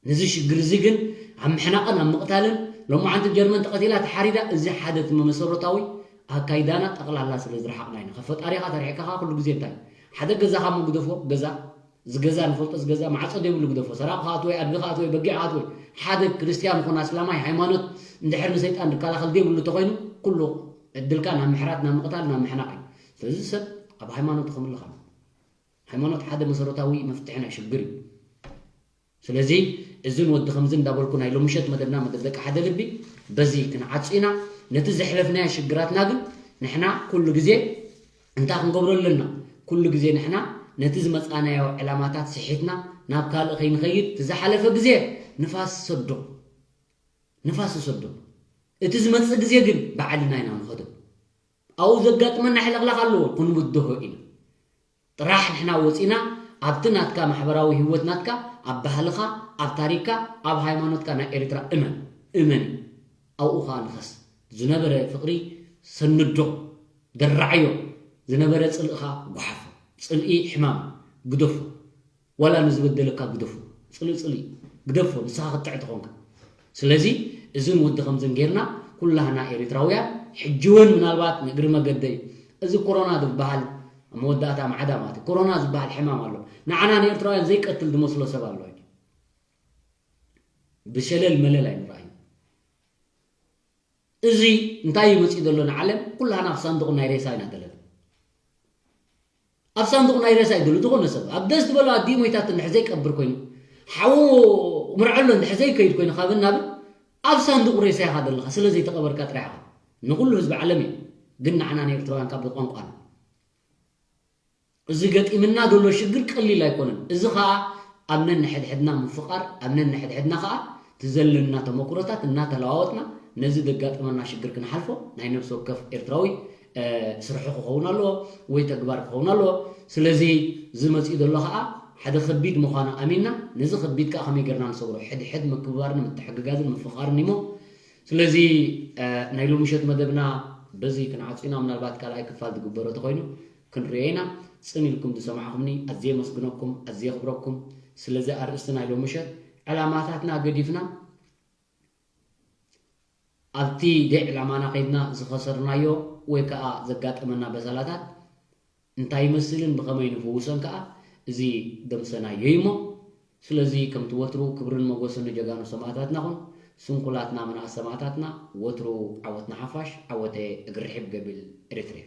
ነዚ ሽግር እዚ ግን ኣብ ምሕናቕን ኣብ ምቕታልን ሎማዓንቲ ጀርመን ተቐቲላ ተሓሪዳ እዚ ሓደ እቲ መሰረታዊ ኣካይዳና ጠቕላላ ስለ ዝረሓቕና ኢና። ካብ ፈጣሪኻ ተርሒቕካ ኸዓ ኩሉ ግዜ እንታይ ሓደ ገዛኻ እሞ ግደፎ ገዛ እዚ ገዛ ንፈልጦ እዚ ገዛ ማዕጾ ዘይብሉ ግደፎ ሰራቕ ክኣትወ ኣድጊ ክኣትወ በጊዕ ክኣትወ ሓደ ክርስትያን ኾነ ኣስላማይ ሃይማኖት እንድሕር ንሰይጣን ዝከላኸል ዘይብሉ ተኾይኑ ኩሉ ዕድልካ ናብ ምሕራት ናብ ምቕታል ናብ ምሕናቕ እዩ። ስለዚ ሰብ ኣብ ሃይማኖቱ ከምልኽ ኣለዎ። ሃይማኖት ሓደ መሰረታዊ መፍትሒ ናይ ሽግር እዩ። ስለዚ እዝን ወዲ ከምዚ እንዳበልኩ ናይ ሎምሸት መደብና መደብ ደቂ ሓደ ልቢ በዚ ክንዓጹ ኢና። ነቲ ዘሕለፍናዮ ሽግራትና ግን ንሕና ኩሉ ግዜ እንታይ ክንገብሮ ኣለና? ኩሉ ግዜ ንሕና ነቲ ዝመጻናዮ ዕላማታት ስሒትና ናብ ካልእ ከይንኸይድ እቲ ዝሓለፈ ግዜ ንፋስ ሰዶ ንፋስ ሰዶ እቲ ዝመጽእ ግዜ ግን ባዕልና ኢና ንኸዶ ኣብኡ ዘጋጥመና ሕልቕላቕ ኣለዎ ክንብድሆ ኢና። ጥራሕ ንሕና ወፂና ኣብቲ ናትካ ማሕበራዊ ህይወት ናትካ ኣብ ባህልኻ ኣብ ታሪክካ ኣብ ሃይማኖትካ ናይ ኤርትራ እመን እመን ኣብኡ ከዓ ንኸስ ዝነበረ ፍቕሪ ሰንዶ ደራዓዮ ዝነበረ ፅልእኻ ጓሓፎ ፅልኢ ሕማም ግደፎ ዋላ ንዝበደለካ ግደፎ ፅልኢ ፅልኢ ግደፎ ንስኻ ክትጥዕ ተኾንካ ስለዚ እዝን ወዲ ከምዝን ጌርና ኩላህና ኤሪትራውያን ሕጂ እውን ምናልባት ንእግሪ መገደይ እዚ ኮሮና ዝበሃል መወዳእታ ማዕዳ ማለት ኮሮና ዝበሃል ሕማም ኣሎ ንዓና ንኤርትራውያን ዘይቀትል ዝመስሎ ሰብ ኣሎ ብሸለል መለል ኣይንረኣዩ እዚ እንታይ እዩ መፅኡ ዘሎ ንዓለም ኩላህና ኣብ ሳንዱቕ ናይ ሬሳ ኢና ዘለና ኣብ ሳንዱቕ ናይ ሬሳ ይደሉ ዝኾነ ሰብ ኣብ ደስ ዝበሎ ኣዲኡ ሞይታት እንድሕር ዘይቀብር ኮይኑ ሓዉ ምርዐሎ እንድሕር ዘይከይድ ኮይኑ ካብ ናብ ኣብ ሳንዱቕ ሬሳ ኢኻ ዘለኻ ስለ ዘይተቐበርካ ጥራሕ ኢኻ ንኩሉ ህዝቢ ዓለም እዩ ግን ንዓና ንኤርትራውያን ካብ ቋንቋና እዚ ገጢምና ዘሎ ሽግር ቀሊል ኣይኮነን እዚ ኸኣ ኣብ ነንሕድሕድና ምፍቓር ኣብ ነንሕድሕድና ኸኣ ትዘለና ተመክሮታት እናተለዋወጥና ነዚ ዘጋጠመና ሽግር ክንሓልፎ ናይ ነብሲ ወከፍ ኤርትራዊ ስርሑ ክኸውን ኣለዎ ወይ ተግባር ክኸውን ኣለዎ ስለዚ ዝመፅኡ ዘሎ ከዓ ሓደ ከቢድ ምዃኑ ኣሚንና ነዚ ከቢድ ከዓ ከመይ ገርና ንሰብሮ ሕድሕድ ምክብባርን ምትሕግጋዝን ምፍቓርን እሞ ስለዚ ናይ ሎምሸት መደብና በዚ ክንዓፁ ኢና ምናልባት ካልኣይ ክፋል ዝግበሮ ተኮይኑ ክንሪኦ ኢና ፅን ኢልኩም ዝሰማዕኹምኒ ኣዝየ መስግነኩም ኣዝየ ክብረኩም ስለዚ ኣርእስቲ ናይ ሎምሸት ዕላማታትና ገዲፍና ኣብቲ ደይ ዕላማና ከይድና ዝኸሰርናዮ ወይ ከዓ ዘጋጠመና በሰላታት እንታይ ይመስልን ብኸመይ ንፍውሶን ከዓ እዚ ደምሰናዮ እሞ ስለዚ ከምቲ ወትሩ ክብርን መጎስን ንጀጋኑ ሰማእታትና ኹን ስንኩላትና መናእስ ሰማእታትና ወትሩ ዓወት ንሓፋሽ ዓወተ እግሪ ርሒብ ገቢል ኤሪትርያ